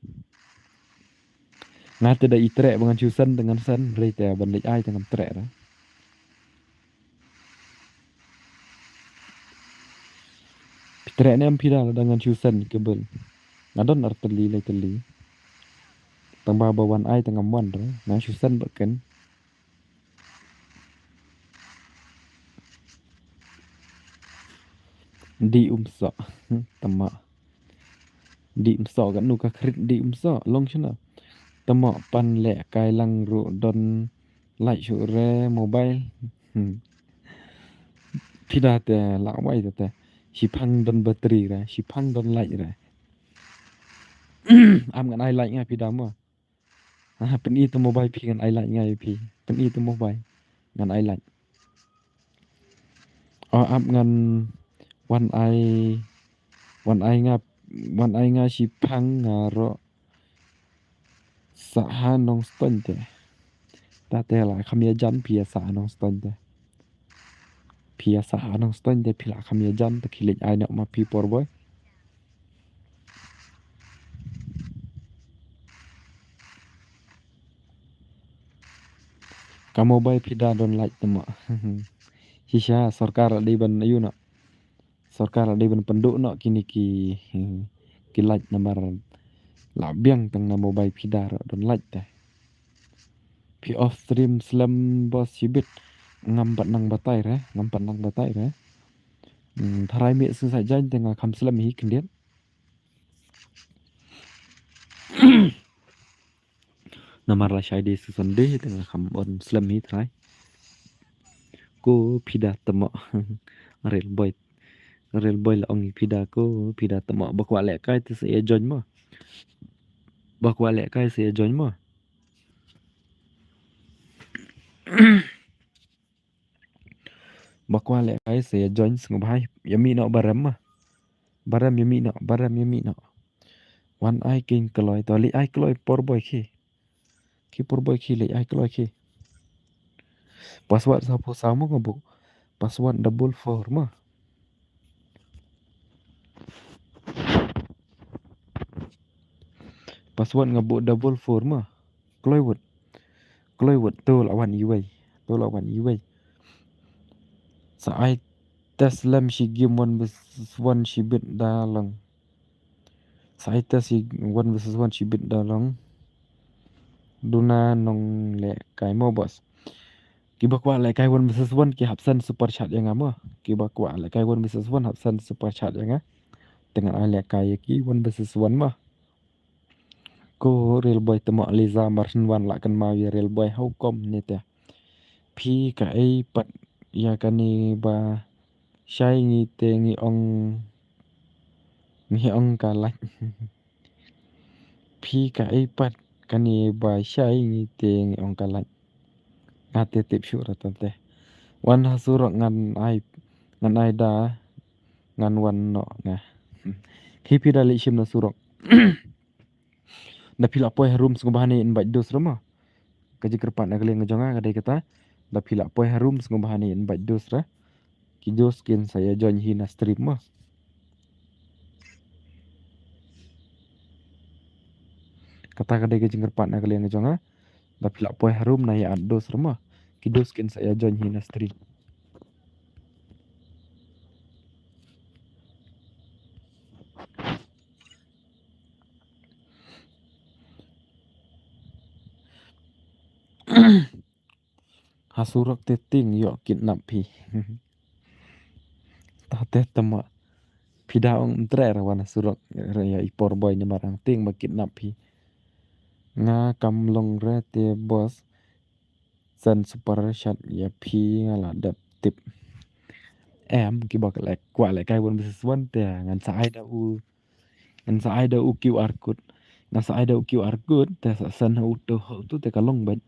Nga te da i treh ba ngan shu send, te ngan send, hynrei te ban leit ai te ngam treh ruh. Phi treh ne em Pida lada ngan shu send Kebil? Nga don ar tylli lai tylli. Tang ba ba wan ai te ngam wan re, nga shu send ba ken. Dih um soh. Tama. Dih um soh, katno ka khrit dih um soh, long shano? Tama, pan leh kai lang ruh don light shuh re mobile. Hmm. Pida te lah wai te te. Shiphang don battery re, shiphang don light re. Am ngan ai light nga Pida mo. Ah, pyni te mobile phi ngan ai light nga ïa phi. Pyni te mobile ngan ai light. Oh, ap ngan wan ai, wan ai nga, wan ai nga shiphang nga ruh. Sa ha Nongstoiñ te. Ta te la kham ïa jan phi ïa sa ha Nongstoiñ te. Phi ïa sa ha Nongstoiñ te phi la kham ïa jan te ki leit ai noh ma phi Por Boy. Ka mobile Pida don light te mo. Shisha sorkar la dei ban ïu noh. Sorkar la dei ban pynduh noh kine ki, ki light namar la biang tang na mobile Pida ruh don light te. Phi off stream slem boss shibit. Ngam pat nang batai re, ngam pat nang batai re. Hmm, tharai mih sngewsih jaiñ te nga kham slem hi khyndiat. Namar la shai dei shu Sunday te nga kham on slem hi trai. Ko Pida tamo. Real boy. Real boy la ong i Pida ko Pida tamo. Ba kwah leh kai te sa ïa join mo. Ba kwah leh kai sa ïa join mo. Ba kwah leh kai sa ïa join sngewbha ïa mih noh barem ma. Barem ïa mih noh, barem ïa mih noh. Wan ai king kloi to leh ai kloi por boy khi. Khi por boy khi leh ai kloi khi. Password sa pho sa mo nga buk. Password double four ma. Password nga buh double four ma. Kloi wut. Kloi wut to la wan iwei. To la wan iwei. Sa ai test lem shi game wan bes wan shi bit da lang. Sa ïa te shi one versus one shi bit da long. Duna nong lehkai mo boss. Kiba kwah lehkai one versus one ki hap send super chat ïa nga mo. Kiba kwah lehkai one versus one hap send super chat ïa nga. Te ngan ai lehkai ïa ki one versus one mo. Ko Real Boy te mo Liza mar shen wan lah kynmaw ïa Real Boy, how come ne te. Phi kaei pat ïa kane ba shai ngi te ngi ong, ngi ong ka lait. Phi kaei pat kane ba shai ngi te ngi ong ka lait. Nga te tip shuh ra tang te. Wan ha surok ngan ai, ngan ai da, ngan wan noh nga. Hi phi da leit shim na surok. Da phi lah poi harum sngewbha ne invite dos ra mo. Ka jingkyrpad na ka liang ka jong nga ka dei kata. Da phi lah poi harum sngewbha ne invite dos ra. Ki dos kin sa ïa join hi na stream mo. Kata ka dei ka jingkyrpad na ka liang ka jong nga. Da phi lah poi harum na ïa add dos ra mo. Ki dos kin sa ïa join hi na stream. Ha surok te ting ïoh kidnap phi. Ta te tama. Phi da ong mtre ra wan ha surok ra ïa i por boy ne marang ting ba kidnap phi. Nga kam long re te boss. Send super chat ïa phi nga la dep tip. Em kiba kwah lehkai one versus one te ngan sa ai da u Ngan sa ai da u QR code. Ngan sa ai da u QR code te sa send ha uto ha uto te ka long bad.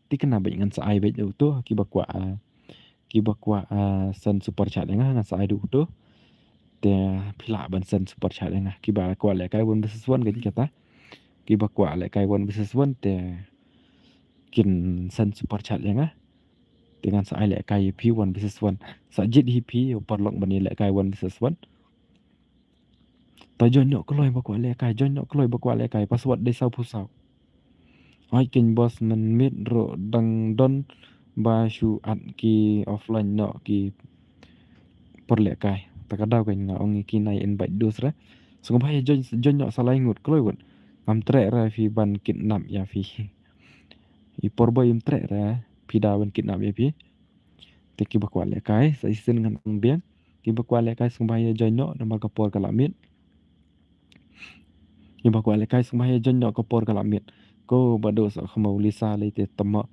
Te kane bad ngan sa ai bad da uto kiba kwah, ah, kiba kwah, ah, send super chat ïa nga ngan sa ai da uto. Te phi lah ban send super chat ïa nga kiba kwah lehkai one versus one kan kata. Kiba kwah lehkai one versus one te kin send super chat ïa nga. Te ngan sa ai lehkai ïa phi one versus one. Sa jied hi phi ïa u paralok ban ïa lehkai one versus one. Ta join noh kloi ba kwah lehkai, join noh kloi ba kwah lehkai, password dei saw phew saw. Ai ken boss men miet ruh dang don ba shu add ki offline noh ki por lehkai. Ta ka daw ken nga ong ïa ki nai invite dos re. Sngewbha ïa join, join noh sa lai ngut kloi wut. Ngam treh re phi ban kidnap ïa phi. I por ba im treh re phi da ban kidnap ïa phi. Te kiba kwah lehkai sa shisien ngan ong biang. Kiba kwah lehkai sngewbha ïa join noh namar ka por ka la miet. Kiba kwah lehkai sngewbha ïa join noh ka por ka la miet. Ko Bado Sohkhmaw Lisa lei te tama.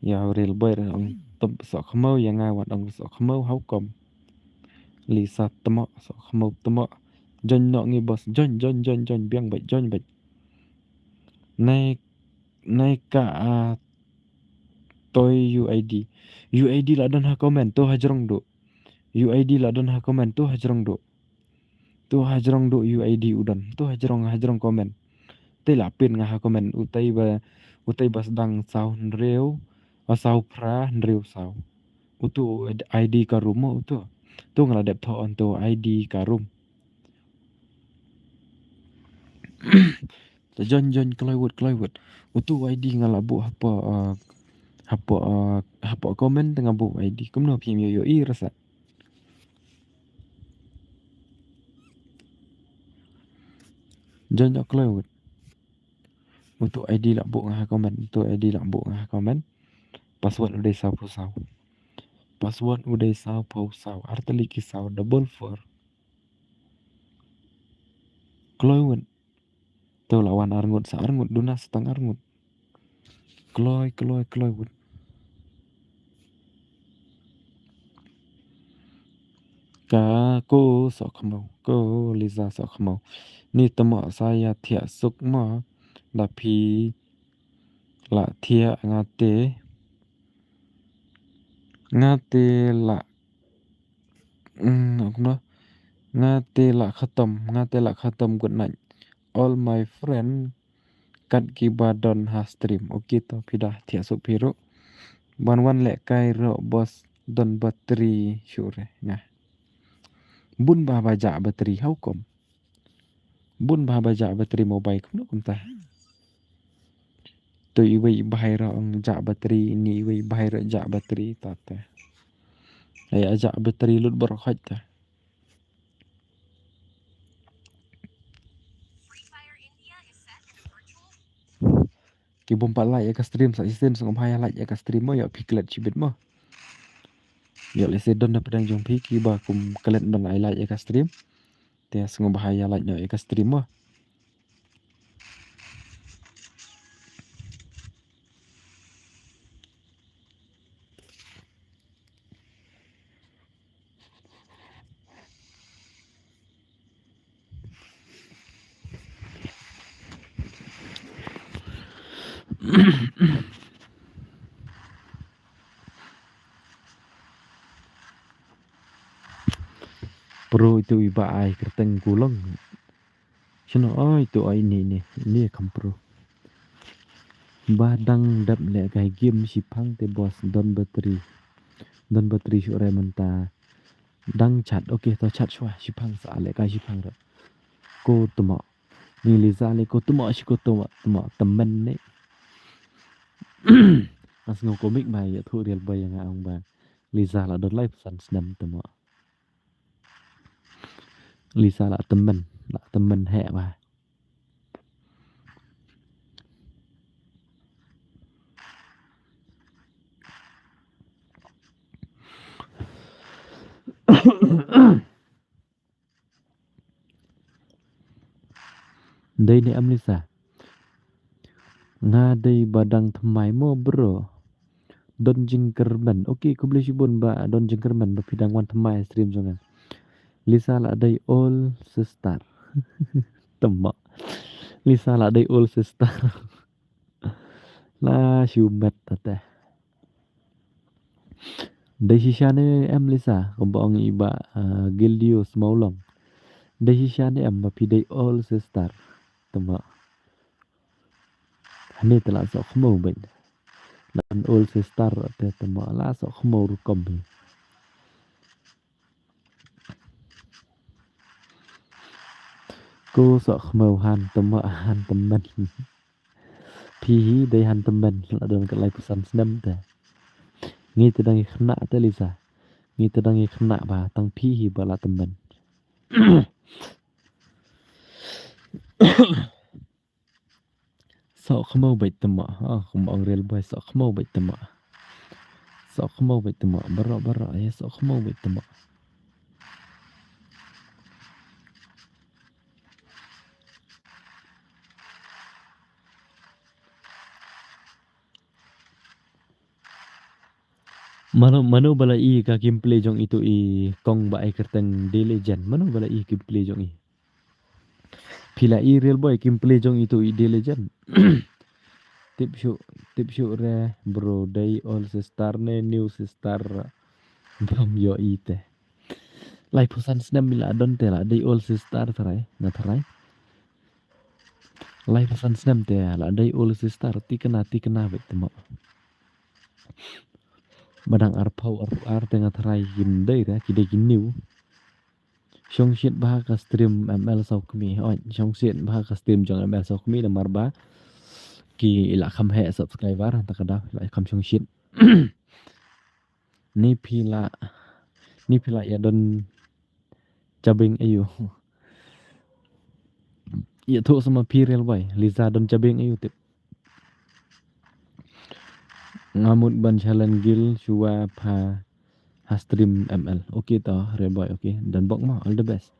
Ïa Real Boy re ong tama Sohkhmaw ïa nga wat ong Sohkhmaw how come. Lisa tama Sohkhmaw tama. Join noh ngi boss join join join join biang bad join bad. Nai nai ka a Toi U I D. U I D la don ha comment to ha jrong duh. U I D la don ha comment to ha jrong duh. To ha jrong duh U I D u don. To ha jrong ha jrong comment. Te la pin nga ha comment utai ba utai ba sdang saw hynriew, a saw phra hynriew saw. Utu I D ka room mo utu. Tu nga la dep tho on tu I D ka room. Te join join kloi wut kloi wut. Utu I D nga la buh hapoh, uh, hapoh, uh, hapoh comment te nga buh I D. Kumno phim ïoh ïohi rasa. Join join kloi wut. Utu I D la buh nga ha comment. Utu I D la buh nga ha comment. Password u dei saw phew saw. Password u dei saw phew saw. Artylli ki saw double four. Kloi wut. Te u la wan arngut sa arngut duna sa tang arngut. Kloi kloi kloi wut. Ka ko Sohkhmaw ko Lisa Sohkhmaw. Ni tama sa ïa thiah suk ma da phi la thiah nga te. Nga te la, mm, kumno? Nga te la khatam, nga te la khatam good night. All my friend kat kiba don ha stream. Okay to phi da thiah suk phi ruh. Ban wan lehkai ruh boss don battery shuh re nga. Bun ba ba jah battery how come. Bun ba ba jah battery mobile kumno kumta. Tu iwei i bhai ruh ong jah battery ni iwei i bhai ruh jah battery ta te. Ai a jah battery lut baroh khoit ta. Ki bym pat like ïa ka stream sa shisien, sngewbha ïa like ïa ka stream mo, ïoh phi klet shibit mo. Ïoh lehse don na pdeng jong phi kiba kum klet ban ai like ïa ka stream. Te sngewbha ïa like noh ïa ka stream mo. Pro itu iba ai kyrteng kulong. Shano, oh, itu, oh, ini, ini. Ini kam pro. Ba dang dep leh kai game shiphang te boss, don battery. Don battery shu re mynta. Dang chat, okay, to chat shuwa, shiphang sa leh kai shiphang re. Ko tmo. Ni Liza leh ko tmo, shi ko tmo, tmo, temen ne. Nga sngew komik ba ïathuh Real Boy ïa nga ong ba Liza la don laiphew san snem tmo. Liza la tymmen, la tymmen heh ba. Dei ne em Liza? Nga dei ba dang thymmai mo bro. Don jingkyrmen. Okay, khublei shibun ba don jingkyrmen ba phi dang wan thymmai stream jong nga. Liza la dei old sister. Tymmo. Liza la dei old sister. La shu met ta te. Dei shisha ne em Liza, kumba ong i bah, ah, Gildius Mawlong. Dei shisha ne em ba phi dei old sister. Tymmo. Hangne te la soh khmew beit. Lan old sister te tymmo la soh khmew rukom hi. Ko soh khmew han tymmo han tymmen. Phi hi dei han tymmen la don ka laiphew san snem te. Ngi te dang i khynnah te Liza. Ngi te dang i khynnah ba tang phi hi ba la tymmen. Soh khmew beit tymmo. Ah, kumba ong Real Boy soh khmew beit tymmo. Soh khmew beit tymmo. Baroh baroh ïa soh khmew beit tymmo. Mano, mano ba la i ka gameplay jong itu i kong ba ai kyrteng Diligent. Mano ba la i gameplay jong i. Phi la i Real Boy gameplay jong itu i Diligent. Tip shuh, tip shuh re bro dei old sister ne new sister. Bam ïoh i te. Laiphew san snem i la don te la dei old sister tharai, nga tharai. Laiphew san snem te la dei old sister, tikna, tikna beit tymmo. Ba dang arphew, arphew ar te nga tharai kim dei re, ki dei ki new. Shongshit bha ka stream M L Sawkmie. Oi, shongshit bha ka stream jong M L Sawkmie namar ba ki la kham heh subscriber, ta ka daw la kham shongshit. Ni phi la, ni phi la ïa don jabieng aiu. Ïathuh sa ma phi Real Boy, Liza don jabieng aiu tip. Nga mut ban challenge guild shuwa pha ha stream M L. Okay to, Real Boy, okay. Done bok mo, all the best.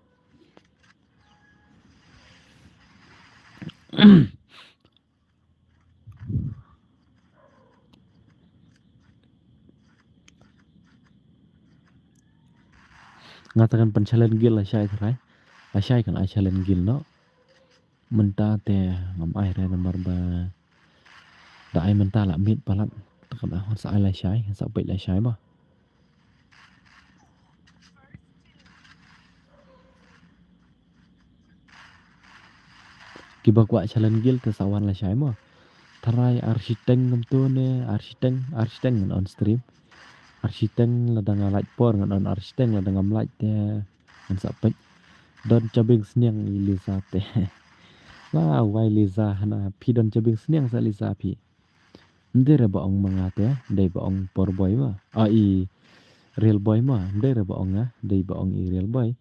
Nga ta kan pynchallenge guild lashai tharai. Lashai kan ai challenge guild noh. Mynta te ngam ai re namar ba da ai mynta la miet palat. Ta kan ai sa ai lashai, sa peit lashai ba. Kiba kwah challenge guild te sa wan lashai mo. Tharai arshiteng ngam tu ne, arshiteng, arshiteng ngan on stream. Arshiteng lada nga lait por ngan on, arshiteng lada ngam lait te ngan sa peit. Don jabieng sniang i Liza te. La wai Liza hana phi don jabieng sniang sa Liza phi. Ym dei re ba ong ma nga te, dei ba ong por boy ma. Ah, i Real Boy ma, ym dei re ba ong nga, dei ba ong i Real Boy.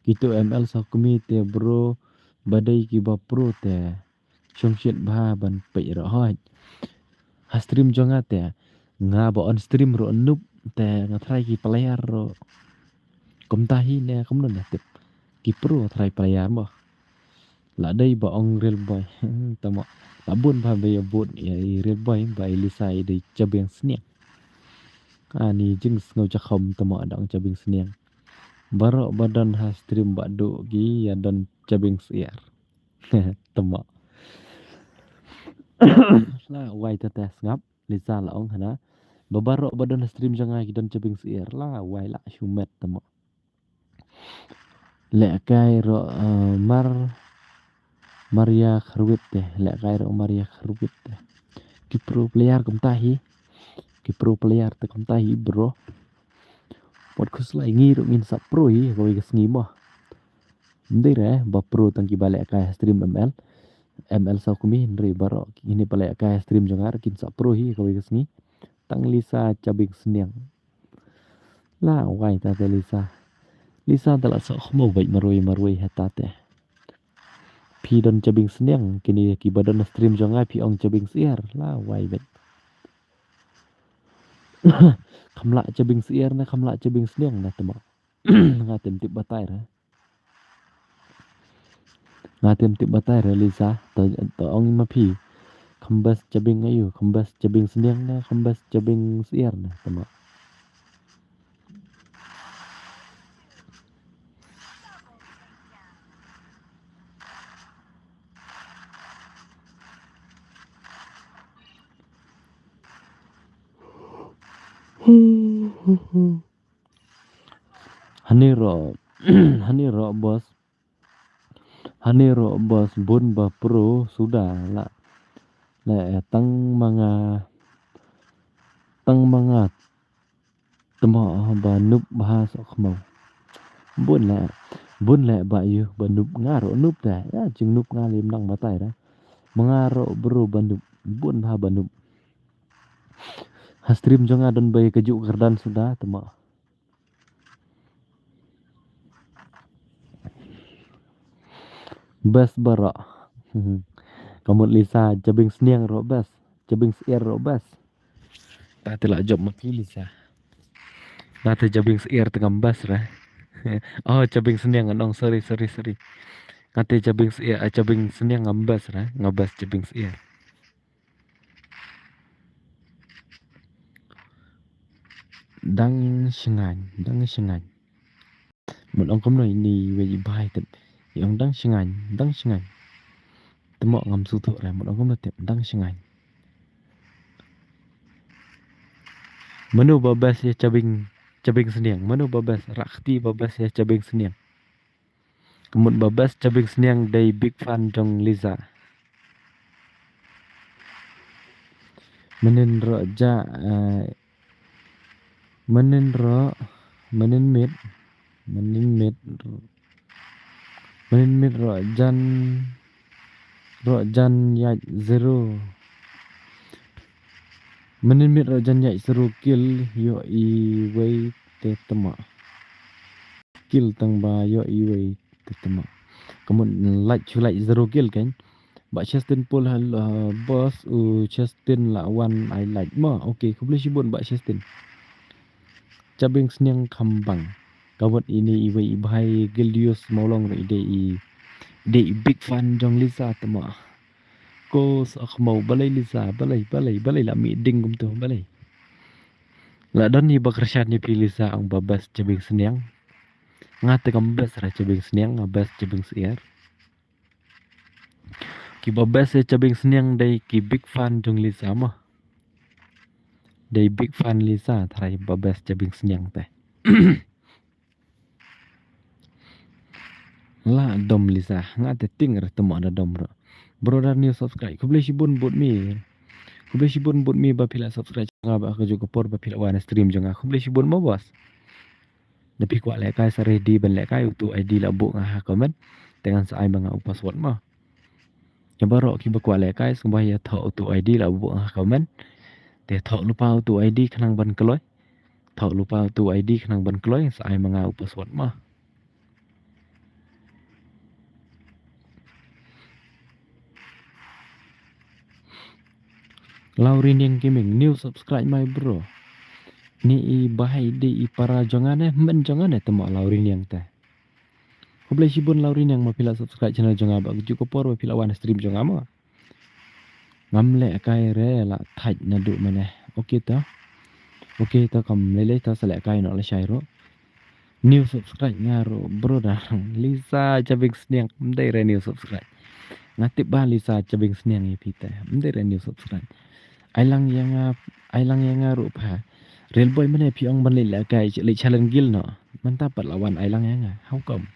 Kitu M L Sawkmie te bro, ba dei kiba pro te. Shongshit bha ban peit re hoi. Ha stream jong nga te, nga ba on stream ruh noob, te nga tharai ki player ruh kumta hi ne kumno ne tip. Ki pro tharai player mo. La dei ba ong Real Boy. Tamo. La bun ba ba ïa bun ïa i Real Boy ba i Lisa i dei jabieng sniang. Ani jingsngew jakhom tamo da ong jabieng sniang. Baroh ba don ha stream ba duh ki ïa don jabieng syiar. Tamo. La wai ta te sngap. Lisa la ong hana. Ba baroh ba don ha stream jong nga ki don jabieng syiar. La wai la shu met tamo. Lehkai ruh, eh, mar, mar ïa kyrwit te. Lehkai ruh mar ïa kyrwit te. Ki pro player kumta hi. Ki pro player te kumta hi bro. Mut khuslai ngi ruh ngin sa pro hi kawei ka sngi mo. Ym dei re ba pro tang kiba lehkai ha stream M L. M L saw kmie hynrei baroh kine ba lehkai ha stream jong nga ruh kin sa pro hi kawei ka sngi. Tang Lisa jabieng sniang. La wai ta te Lisa. Lisa te la soh khmo bad marwei marwei ha ta te. Phi don jabieng sniang kine kiba don ha stream jong nga phi ong jabieng syiar. La wai bad. Kham lah jabieng syiar ne kham lah jabieng sniang ne tamo. Nga tem tip batai re. Nga tem tip batai re Lisa. To, to ong ma phi. Kham best jabieng ayu, kham best jabieng sniang ne, kham best jabieng syiar ne tamo. Hani ro, hani ro boss. Hani ro boss bun ba pro suda la. La eh, tang manga, tang manga. Tamo ba noob ba ha soh khmo. Bun le, bun le ba yu ba noob nga ro noob te. Ya jing noob nga lim nang batai da. Manga ro bro ba noob, bun ba ha ba noob. Ha stream jong nga don ba ïa ka juk kyrdan suda tamo. Best baroh. Ka mut Lisa jabieng sniang ro best. Jabieng syiar ro best. Ta te la jop ma phi Lisa. Nga te jabieng syiar te ngam best re. Oh jabieng sniang ngan ong sorry sorry sorry. Nga te jabieng syiar, eh, jabieng sniang ngam best re. Nga best jabieng syiar. Dang shngain, dang shngain. Mut ong kumno ini wei i bhai tip. I ong dang shngain, dang shngain. Tamo ngam sngewthuh re, mut ong kumno tip, dang shngain. Mano ba best ïa jabieng, jabieng sniang, mano ba best, rah kti ba best ïa jabieng sniang. Ka mut ba best jabieng sniang dei big fan jong Lisa. Mynnin ro ja, eh, mynnin ro, mynnin miet, mynnin miet, mynnin miet ro jan, ro jan ïaid zero. Mynnin miet ro jan ïaid zero kill ïoh iwei te tama. Kill tang ba ïoh iwei te tama. Ka mut lait shu lait zero kill kan. Ba Chestin pul hal, uh, boss u Chestin la wan ai lait ma. Okay, khublei shibun ba Chestin. Jabieng sniang kham bang. Ka mut ini iwei i bhai Gildius Mawlong re i dei i, dei i big fan jong Lisa tama. Ko sa khmau balei Lisa, balei, balei, balei la mih ding kumtu, balei. La don i ba kyrshan ïa phi Lisa ong ba best jabieng sniang. Nga te kam best ra jabieng sniang, nga best jabieng syiar. Ki ba best ïa jabieng sniang dei ki big fan jong Lisa ma. Dei big fan Lisa tharai ba best jabieng sniang te. La dom Lisa, nga te ting re tama da dom ro. Brother new subscribe. Khublei shibun bud mi. Khublei shibun bud mi ba phi la subscribe nga ba ka juk ka por ba phi la wan stream jong nga. Khublei shibun ma boss. Da phi kwah lehkai sa ready ban lehkai utu I D la buh nga ha comment. Te ngan sa ai ma nga u password ma. Ïa baroh ki ba kwah lehkai sngewbha ïa thoh utu I D la buh nga ha comment. Te thoh lypa utu I D khnang ban kloi. Thoh lypa utu I D khnang ban kloi sa ai ma nga u password ma. Lauriniang Gaming, new subscribe my bro. Ni i bahai de i para jong nga ne, men jong nga ne te mo Lauriniang te. Khublei shibun Lauriniang ma phi la subscribe channel jong nga ba kjuh ka por ba phi la wan stream jong nga mo. Ngam lehkai re la thait naduh mynne. Okay to. Okay to kam lei lei to sa lehkai noh lashai ruh. New subscribe nga ruh brother. Lisa Chabing Sniang, ym dei re new subscribe. Nga tip ba Lisa Chabing Sniang ïa phi te. Ym dei re new subscribe. Ai lang ïa nga, ai lang ïa nga ruh pha. Real boy mynne phi ong ban leit lehkai, leit challenge guild noh. Mynta pat la wan ai lang ïa nga. How come?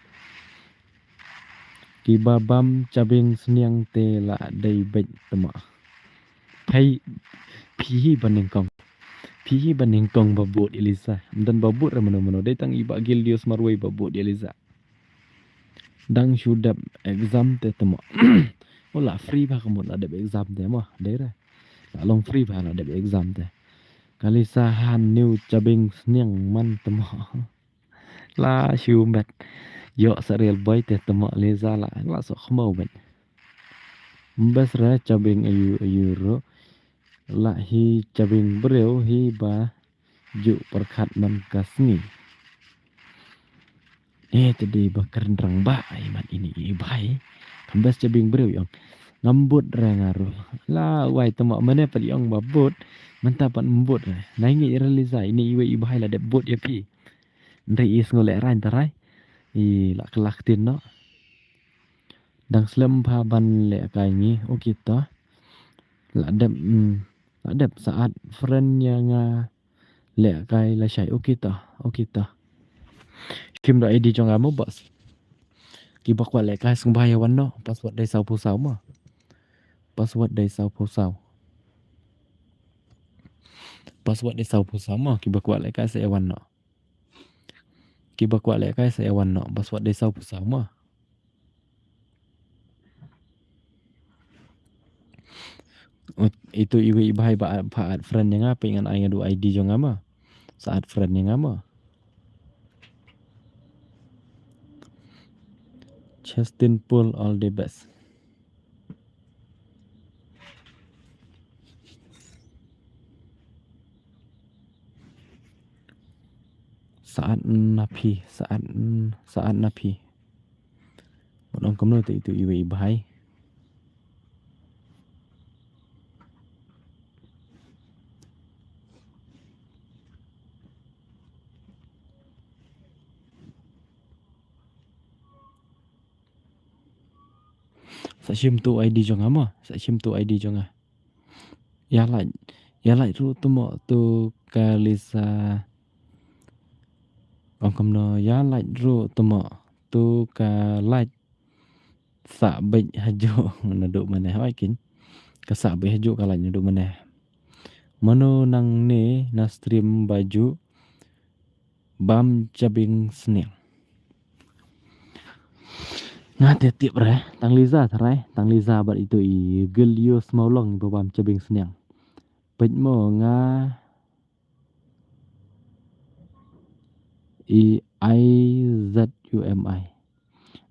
Kiba bam Chabing Sniang te la dei beit te mo. Phai, phi hi ba nyngkong. Phi hi ba nyngkong ba bud ïa Lisa. Ym don ba bud re mano mano. Dei tang i Bah Gildios marwei ba bud ïa Lisa. Dang shu dep exam te te mo. O la free ba ka mut la dep exam te mo. Dei re. La long free ba la dep exam te. Ka Lisa han new Chabing Sniang man te mo. La shu met. Ïoh sa real boy te te mo Lisa la, la soh khmiew beit. Bes re Chabing aïu aïu ruh. La hi Chabing briew hi ba ju pyrkhat man ka sngi. Eh, te dei ba kren rang ba ai mat ini i bhai. Kam bes Chabing briew ïong. Ngam bud re nga ruh. La wai te mo mynne pat ïong ba bud. Mynta pat ym bud re. Nai ngi re Lisa ini iwei i bhai la dep bud ïa phi. Ndai i sngew lehrain tarai. I la kylla ktien noh. Dang slem pha ban lehkai ngi. Okay to. La dep, mm, la dep sa add friend ïa nga lehkai lashai. Okay to. Okay to. Shim da I D jong nga mo boss. Kiba kwah lehkai sngewbha ïa wan noh. Password dei saw phew saw mo. Password dei saw phew saw. Password dei saw phew saw mo. Kiba kwah lehkai sa ïa wan noh. Kiba kwah lehkai sa ïa wan noh. Password dei saw phew saw mo. Ut-, itu iwei i bhai ba add, ba add friend ïa nga, pyngan ai nga du I D jong nga mo. Sa add friend ïa nga mo. Justin Paul, all the best. Sa add na phi, sa add, sa add na phi. Bad ong kumno te itu iwei i bhai. Sa shim tu I D jong nga mo, sa shim tu I D jong nga. Ïa lait, ïa lait ruh tu mo tu ka Lisa. Ong kumno ïa lait ruh tu mo tu ka lait. Sa beit hajuh naduh mynne hoi kin. Ka sa beit hajuh ka lait naduh mynne. Mano nangne na stream ba ju bam Chabing Sniang. Nga te tip re, tang Liza tharai, tang Liza bad itu i Gildios Mawlong ba bam Chabing Sniang. Peit mo nga i I Z U M I.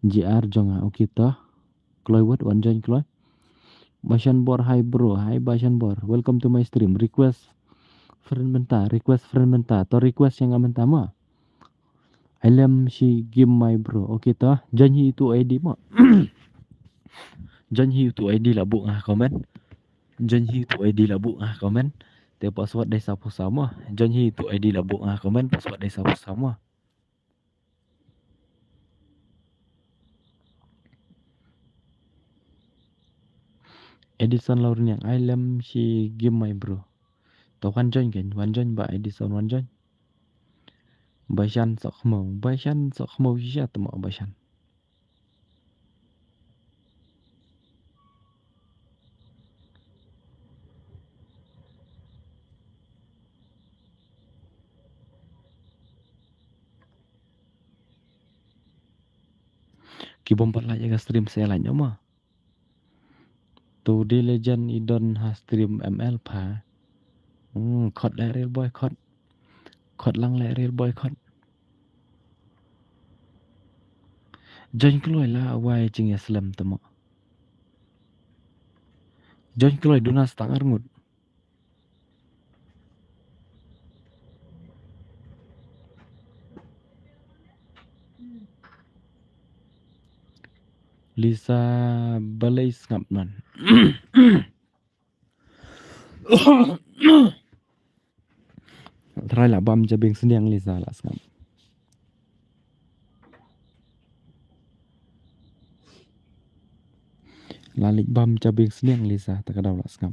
G R jong nga, okay to. Kloi wat wan join kloi. Bashan Bor, hi bro, hi Bashan Bor. Welcome to my stream. Request friend mynta, request friend mynta. To request ïa nga mynta mo. Ailem shi game my bro. Okay to. Join hi itu I D mo. Join hi itu I D la buh nga comment. Join hi itu I D la buh nga comment. Te password dei saw phew saw mo. Join hi itu I D la buh nga comment. Password dei saw phew saw mo. Edison Laurniang, ailem shi game my bro. To wan join kan, wan join ba Edison, wan join. Bashan sok mo, Bashan sok mo shisha temo Bashan. Ki bym pat like ïa ka stream sa like noh mo. To the legend i don ha stream M L pha. Hmm, khot le real boy khot. Khot lang le real boy khot. Join kloi la wai jingïaslem temo. Join kloi duna stang arngut. Lisa, balei sngap man? Trai la bam jabieng sniang, Lisa la sngap. La leit bam jabieng sniang, Lisa, ta ka daw la sngap.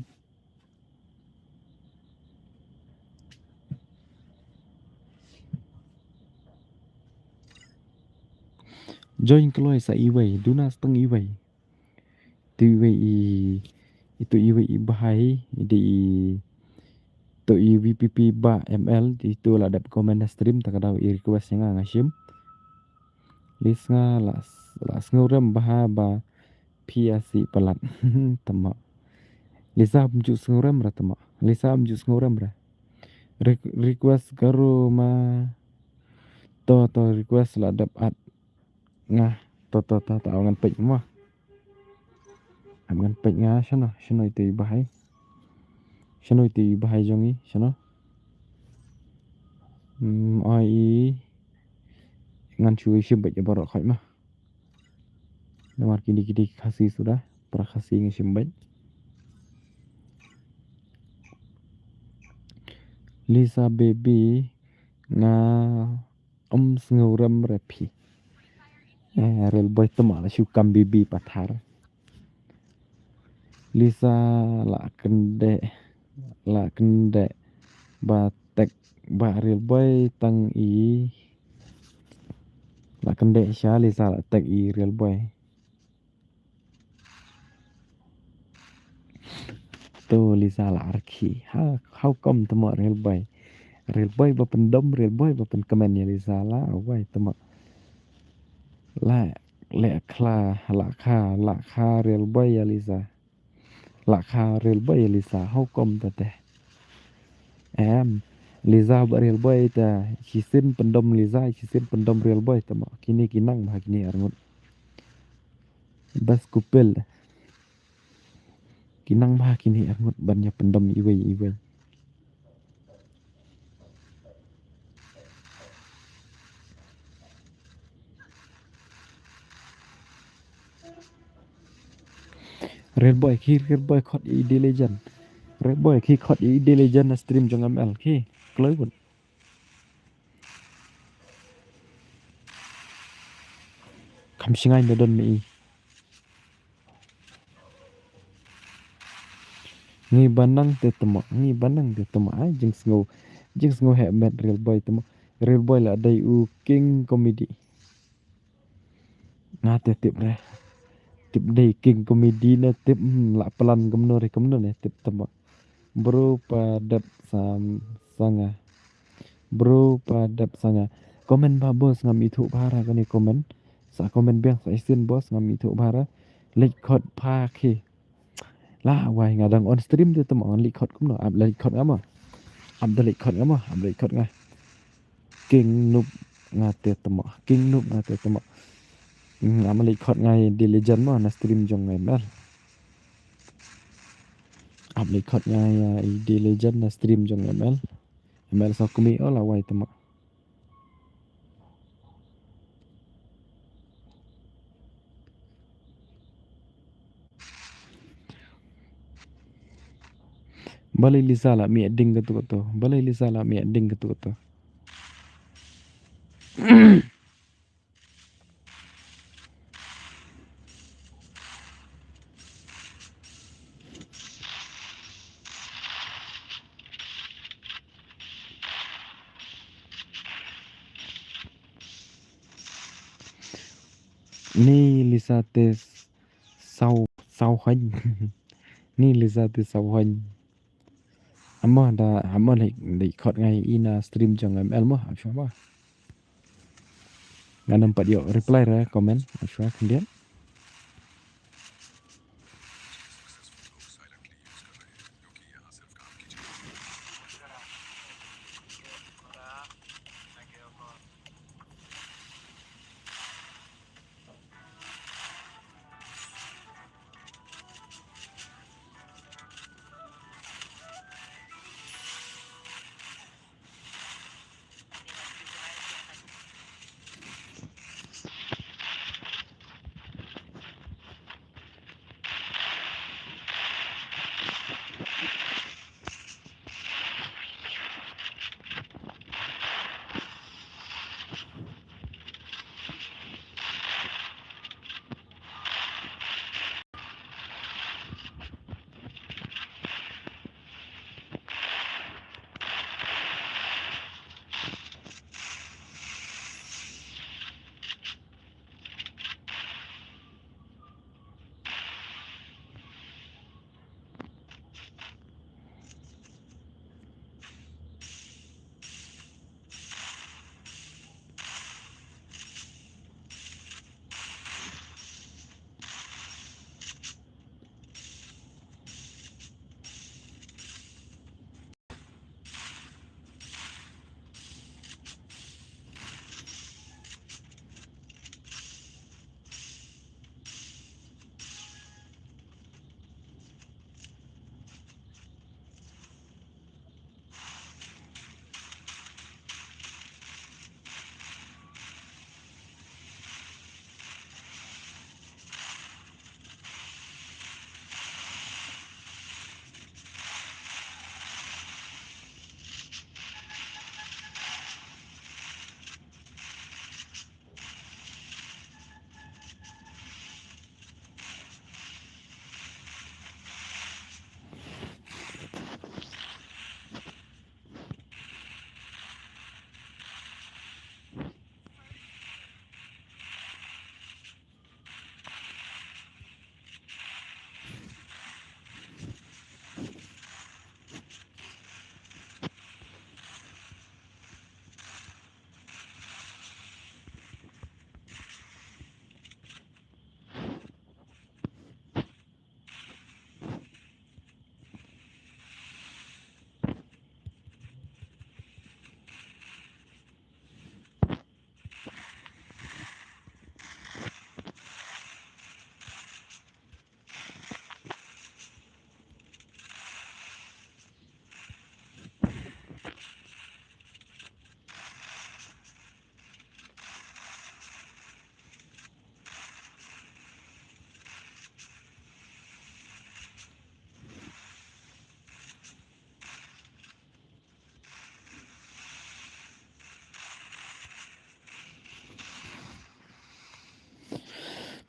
Join kloi sa iwei, duna steng iwei. Tu iwei i, itu iwei i bahai, di i, tu i V P P ba M L, itu la dep comment na stream, ta ka daw i request nga nga shim. Lisa la, la sngewrem bha ba phi ïa si palat. Tama. Lisa bym ju sngewrem ra tama. Lisa bym ju sngewrem ra. Re-, request Garo ma. To, to, request la dep at. Nga. To, to, to, to, ngan peit ma. Ngan peit nga, shano, shano itu i bahai. Shano itu i bahai jong i, shano. Hmm, oi i. Ngan shu i shim beit ïa baroh khoit ma. Namar kine kine Khasi suda, para Khasi ngi shim beit. Lisa baby, nga ym sngewrem re phi. Eh, Real Boy tama la shu kam baby pathar. Lisa la kyndeh, la kyndeh ba tag ba Real Boy tang i. La kyndeh sha Lisa la tag i Real Boy. To Lisa la arki. Ha, how come tama Real Boy? Real Boy ba pyndom, Real Boy ba pynkmen ïa Lisa la, wai tama. La, la kha, la kha, la kha Real Boy ïa Lisa. La kha Real Boy ïa Lisa, how come ta te? Em, Lisa ba Real Boy ta, shisien pyndom Lisa, shisien pyndom Real Boy tama. Kine ki nang bha kine arngut. Bas kupel. Ki nang bha kine arngut ban ïa pyndom iwei iwei. Real Boy ki, Real Boy khot i Diligent. Real Boy ki khot i Diligent na stream jong M L ki. Kloi bun. Kham shngain da don me i. Ngi banang te tama, ngi banang te tama, ai jingsngew, jingsngew heh met Real Boy tama. Real Boy la dei u king comedy. Nga te tip re. Tip dei king comedy ne tip, hmm, la plan kumno re kumno ne tip tama. Bro pa dep sam sanga. Bro pa dep sanga. Comment ba boss ngam ithuh bha ra kane comment. Sa comment biang sa isin boss ngam ithuh bha ra. Leit khot pha ki. La wai nga dang on stream te tama ngan leit khot kumno. Ap leit khot nga ma. Ap da leit khot nga ma. Ap leit khot nga. King Noob nga te tama. King Noob nga te tama. Hmm, ap leit khot nga i Diligent ma na stream jong M L. Ap leit khot nga i Diligent na stream jong M L. M L sa kumi o la wai tama. Balei Lisa la mih ding katu katu. Balei Lisa la mih ding katu katu. Ni Lisa te saw, saw haiñ. Ni Lisa te saw haiñ. Amo da, amo leit, leit khot nga i na stream jong M L mo, ap shuwa ba. Nga nam pat ïoh reply ra comment, ap shuwa khyndiat.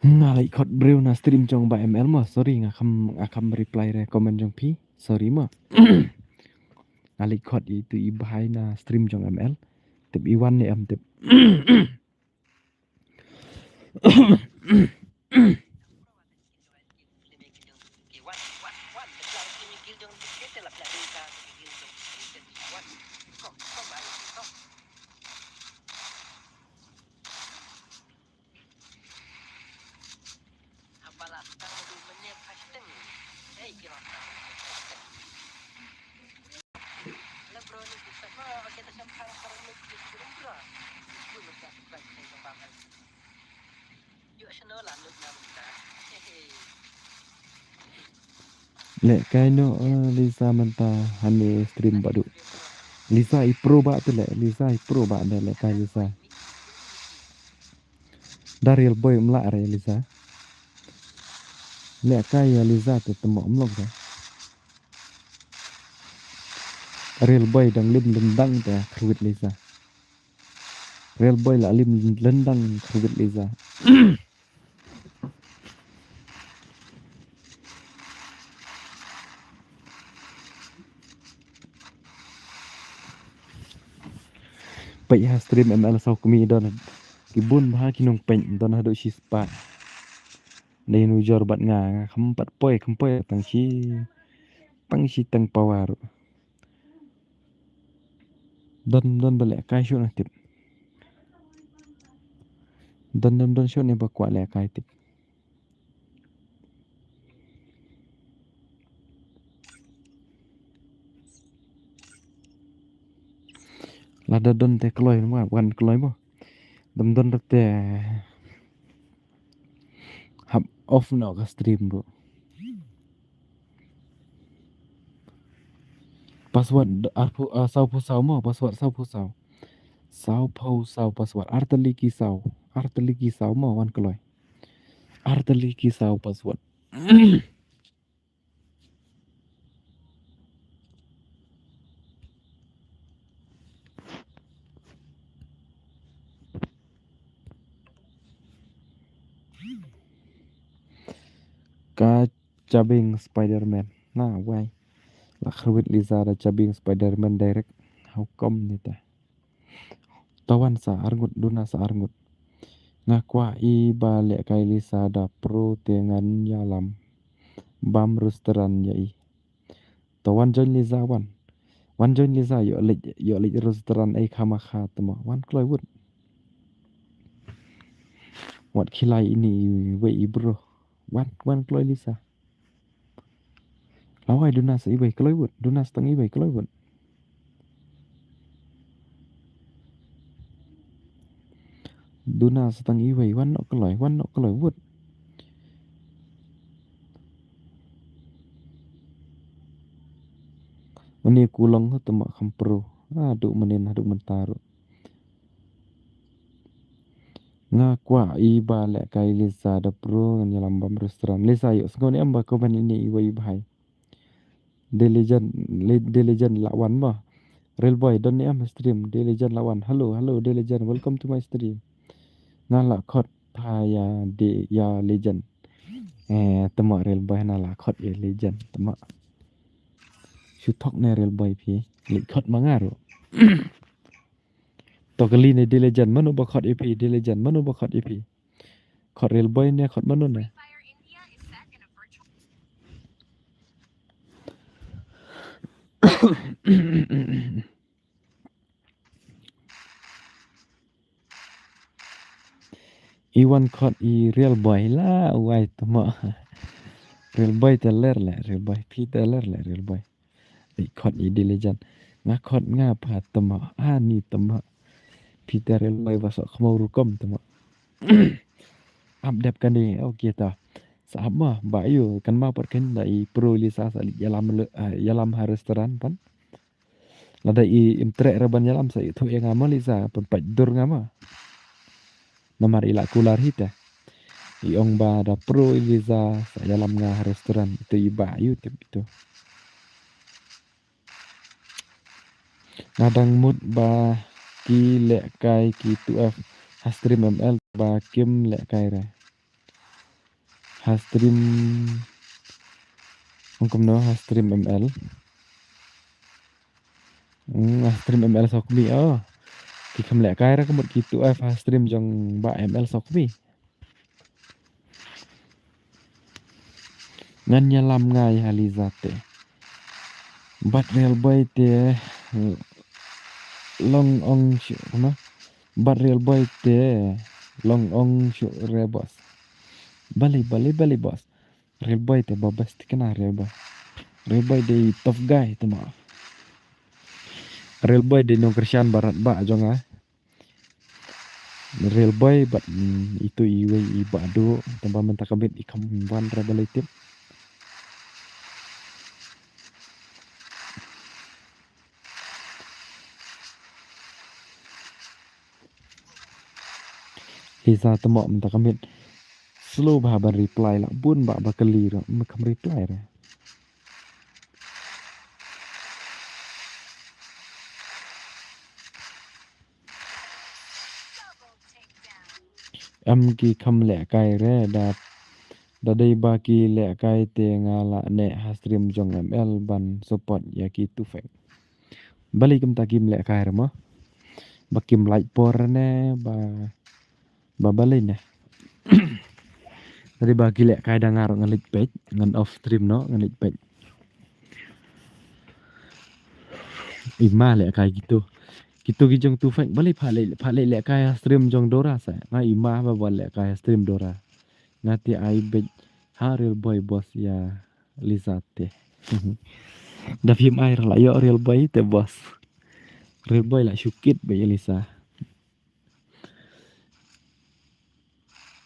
Nga leit khot briew na stream jong Bah M L mo. Sorry, nga kham, nga kham reply re comment jong phi. Sorry mo. Nga leit khot itu i bhai na stream jong M L. Tip i wan ne em tip. Lehkai noh, eh, Lisa mynta hane stream ba duh. Lisa i pro ba te leh, Lisa i pro ba de lehkai Lisa. Da Real Boy mlah re Lisa. Lehkai ïa Lisa te temo mlok re. Real Boy dang lim lyndang te khrwit Lisa. Real Boy la lim lyndang khrwit Lisa. Peit ha stream M L saw kmie don ki bun bha ki nongpeit don haduh shispah. Dei nujor bad nga, nga kham pat poi, kham poi tang shi, tang shi tang power. Don, don ba lehkai shuh na tip. Don, don, don shuh ne ba kwah lehkai tip. Lada don te kloi mo, wan kloi mo. Dam don te hap off noh ka stream bro. Password arphew, ah, sawphew saw mo, password sawphew saw. Sawphew saw password, artylli ki saw, artylli ki saw mo wan kloi. Artylli ki saw password. Ka Chabing Spider-Man. Na wai. La khrwit Lisa da Chabing Spider-Man direct. How come ni ta? Tawan sa arngut, duna sa arngut. Nga kwah i ba lehkai Lisa da pro te ngan ïalam bam restaurant ïa i. To wan join Lisa wan. Wan join Lisa ïoh leit, ïoh leit restaurant ei khama kha tama. Wan kloi wut. Wat khilai ini i wei i bro. Wan, wan kloi Lisa. Lawai duna sa iwei kloi wut, duna sa tang iwei kloi wut. Duna sa tang iwei, wan noh kloi, wan noh kloi wut. Mane kulong ha tama kham pro. Haduh mane haduh mynta ruh. Nga kwah i ba lehkai Lisa da pro ngan ïalam bam restaurant. Lisa ïoh sngew ne em ba comment ini iwei i bhai. Diligent, Diligent la wan mo. Real Boy don ne em stream. Diligent la wan. Hello, hello Diligent. Welcome to my stream. Nga la khot pha ïa de ïa Legend. Eh, tama Real Boy na la khot ïa Legend. Tama. Shu thok ne Real Boy phi. Leit khot ma nga ruh. To kali ne Diligent, mano ba khot ïa phi, Diligent, mano ba khot ïa phi. Khot Real Boy ne, khot mano ne. I wan khot i Real Boy la, wai tama. Real Boy te ler le, Real Boy, phi te ler le, Real Boy. Dei khot i Diligent. Nga khot nga pha tama. Ani tama. Phi te Real Boy ba sa khmau rukom tama. Ap dep kane, okay ta. Sa ap ma, ba yu, kan ma pat kan da i pro Lisa sa leit ïalam le, ah, ïalam ha restaurant pan. Lada i im treh ra ban ïalam sa i thuh ïa nga ma Lisa, pynpait dur nga ma. Namar i la kular hi te. I ong ba da pro i Lisa sa ïalam nga ha restaurant. Itu i ba yu tip itu. Nga dang mut ba ki lehkai ki tu F ha stream M L ba kim lehkai re. Ha stream. Ong kumno ha stream M L. Hmm, ha stream M L Sokmi, oh. Ki kham lehkai ra ka mut kitu ai ha stream jong Bah M L Sokmi. Ngan ïalam nga ïa Liza te. Bad Real Boy te long ong shu, kumno? Bad Real Boy te long ong shu re boss. Balei, balei, balei boss. Real Boy te ba best kena Real Boy. Real Boy dei tough guy te ma. Real Boy dei nongkyrshan barat ba jong nga. Real Boy bad, mm, itu iwei i Bah Duh, tang ba mynta ka miet i kham wan re balei tip. Liza te mo mynta ka miet slow bha ban reply, la bun ba ba kylli re, ma kham reply re. Em ki kham lehkai re, da, da dei ba ki lehkai te nga la neh ha stream jong M L ban support ïa ki Tufek. Balei kumta kim lehkai re mo? Ba kim lait por ne ba, ba balei ne? Da dei ba ki lehkai da nga ruh ngan leit peit, ngan off stream noh, ngan leit peit. I ma lehkai kitu. Kitu ki jong Tufek balei pha leh, pha leh lehkai ha stream jong Dora sa. Nga i ma ba ba lehkai ha stream Dora. Nga te ai beit ha Real Boy boss ïa Liza te. Da phim ai re la ïoh Real Boy te boss. Real Boy la shu kit beit ïa Liza.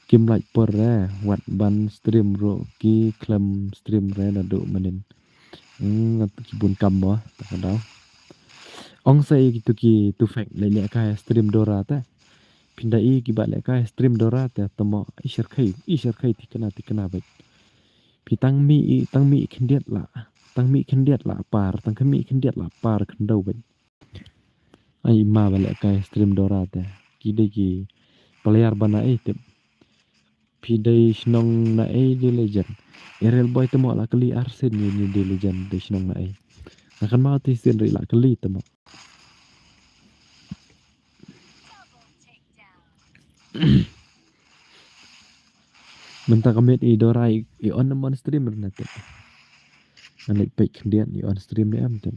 Kim lait por re, wat ban stream ruh ki khlem stream re naduh mynnin. Hmm, ngat ki bun kam mo, ta ka daw. Ong sa ïa kitu ki Tufek leh lehkai stream Dora te. Phin da i kiba lehkai stream Dora te, te mo i shyrkhei, i shyrkhei thikna, thikna beit. Phi tang mih i, tang mih khyndiat la, tang mih khyndiat la par, tang mih khyndiat la par khyndew beit. Ai i ma ba lehkai stream Dora te. Ki dei ki player ba na ei tip. Phi dei shnong na ei dei legend. I Real Boy te mo la kylli arsien ïa ine dei legend dei shnong na ei. Nga kynmaw te sien ri la kylli te mo. Mynta ka miet i Dora i, i on em on stream re na te. Ngan leit peit khyndiat i on stream ne em te.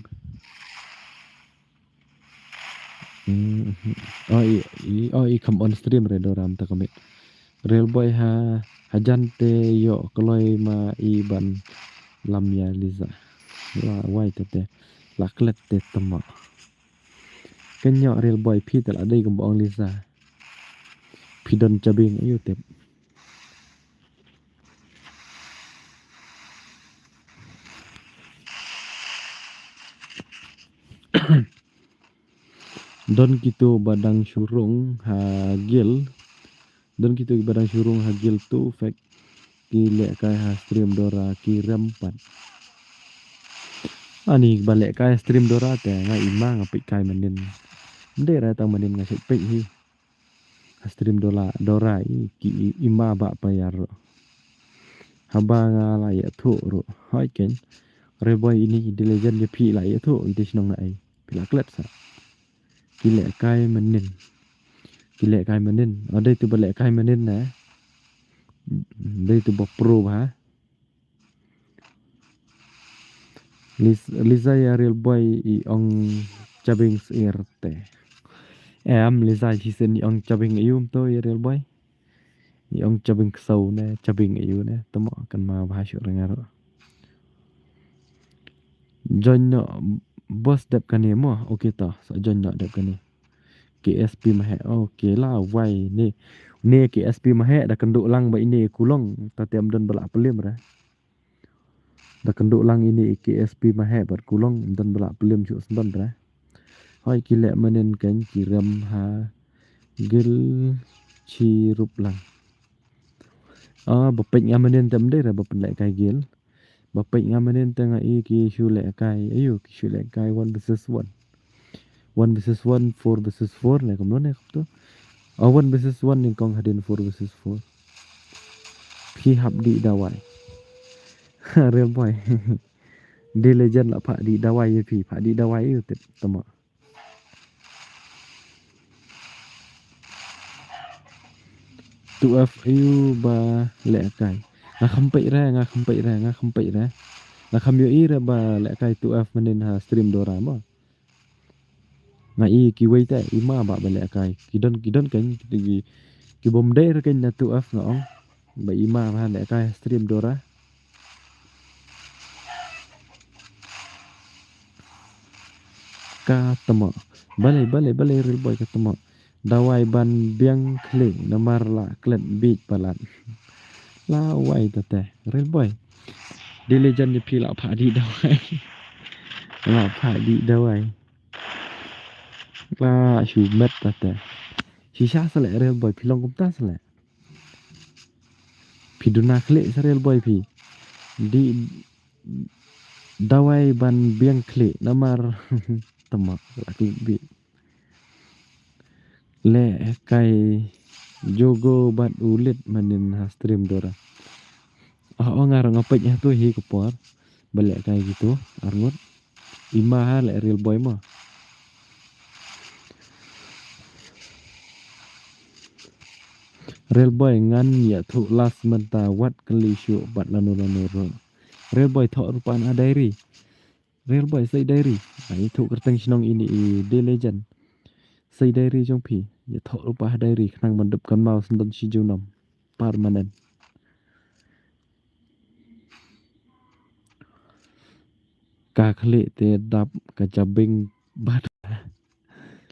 Hmm, hmm. Oh, i, i, oh, i kham on stream re Dora mynta ka miet. Real Boy ha, hajan te ïoh kloi ma i ban lam ïa Liza. La wai te te. La klet te te mo. Kynnoh Real Boy phi te la dei kumba ong Liza. Phi don jabieng aiu tip. Don kitu ba dang shu rung ha guild. Don kitu ba dang shu rung ha guild Tufek. Ki lehkai ha stream Dora ki rem pat. Ani ba lehkai stream Dora te nga i ma nga peit kai mynnin. Ym dei re tang mynnin nga shu peit hi. Ha stream Dora, Dora i ki i, i ma ba pa ïa ruh. Haba nga la ïathuh ruh. Hoi ken. Real Boy ine i dei legend ïa phi la ïathuh i dei shnong na ei. Phi la klet sa. Ki lehkai mynnin. Ki lehkai mynnin. O dei tu ba lehkai mynnin ne. Dei tu ba pro ba. Lis-, Liza ïa Real Boy i ong jabieng syiar te. Em, Liza shisien i ong jabieng aiu to ïa Real Boy. I ong jabieng ksew ne, jabieng aiu ne, te mo kynmaw bha shuh re nga ruh. Join noh boss dep kane mo, okay to, sa join noh dep kane. K S P Maheh, okay la wai ne. Ne K S P Maheh da kynduh lang ba ine Kulong, ta te ym don ba la pynlem re. Da kynduh lang ine K S P Maheh bad Kulong, ym don ba la pynlem shuh sndon re. Hoi ki leh mynnin kein ki rem ha guild chirup lang. Ah, ba peit nga mynnin te ym dei re ba pynlehkai guild. Ba peit nga mynnin te nga i ki shu lehkai, aiu ki shu lehkai one versus one. One versus one, four versus four ne kumno ne kumto. Ah, one versus one nyngkong hadien four versus four. P Phi hap dih dawai. Real boy. Dih legend la phah dih dawai ïa phi, phah dih dawai ïa u tip tama. Tu F ïa u ba lehkai. Nga kham peit re, nga kham peit re, nga kham peit re. Nga kham ïohi re ba lehkai tu F mynnin ha stream Dora mo. Nga i kiwei te i ma ba ba lehkai. Ki don, ki don kan ki, ki bom dei re kan na tu F nga ong. Ba i ma ba lehkai stream Dora. Ka tama. Balei, balei, balei real boy ka tama. Dawai ban biang khlieh namar la klet bit palat. La wai ta te real boy. Dih legend ni phi la phah dih dawai. La phah dih dawai. La shu met ta te. Shisha sa leh real boy phi long kumta sa leh. Phi duna khlieh sa real boy phi. Dih dawai ban biang khlieh namar tama la klet bit. Lehkai jogo bad u lit mynnin ha stream Dora. Ah, oh, nga ruh nga peit ha tu hi ka por. Ba lehkai kitu arngut. I ma ha leh real boy mo. Real boy ngan ïathuh last mynta wat kylli shuh bad lano lano ruh. Real boy thoh ruh pan ha diary. Real boy sei diary. Ai thoh kyrteng shnong ine i dih legend. Sei diary jong phi. Ïathoh ruh pa ha diary khnang ban dep kynmaw sndon shi junom. Permanent. Ka khlieh te dap ka jabing bad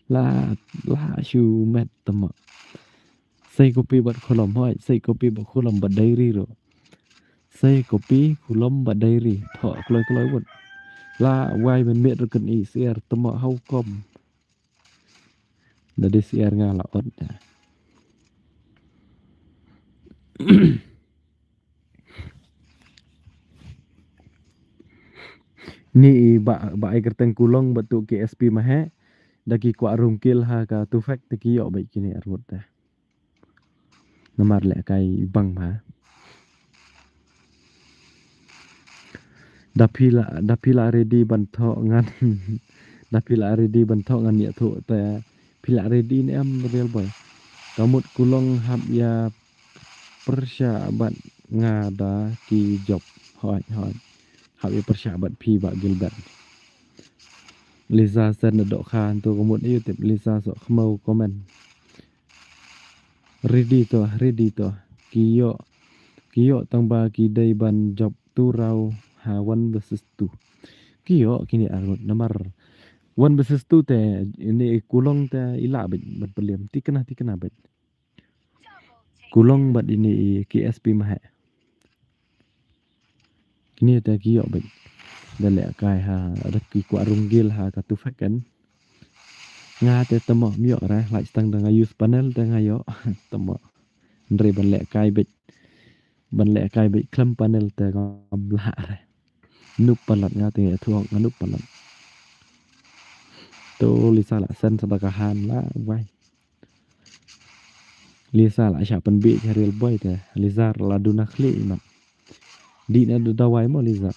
la, la shu met tama. Sei kopi bad kolom hoi, sei kopi bad kolom bad diary ruh. Sei kopi kolom bad diary. Thoh kloi kloi wut. La wai ban met ruh kan i syiar tama hau kom. Da dei syiar nga la ot da. Ni i ba, ba ai kyrteng kulong ba tu K S P ma he. Da ki kwah rungkil ha ka tufek te ki ïoh bad kine arngut da. Namar lehkai bang ma. Da phi la, da phi la ready ban thoh ngan. Da phi la ready ban thoh ngan ïathuh te. Phi la ready ne em real boy. Ka mut kulong hap ïa pyrshah bad nga da ki job. Hoi, hoi. Hap ïa pyrshah bad phi ba Gilbert. Lisa Sen na dohkha tu ka mut ïa tip Lisa sok khmau comment. Ready to, ready to. Ki ïoh, ki ïoh tang ba ki dei ban job tu raw ha one versus two. Ki ïoh kine arngut namar one versus two te ini kulong te i lah bad, bad peliam. Tikna, tikna bad. Kulong bad ini i K S P ma he. Kine te ki ïoh bad. Da lehkai ha, da ki kwah rung gel ha ka tufek kan. Nga te tamo ym ïoh re, lait tang da nga use panel te nga ïoh. Tamo. Hynrei ban lehkai bad. Ban lehkai bad khlem panel te ngam lah re. Noob palat nga te nga ïathuh nga noob palat. To Lisa la send sa da ka han la wai. Lisa la shah pynbeit ha Real Boy te. Lisa la duna khlieh mat. Dih na da dawai mo Lisa.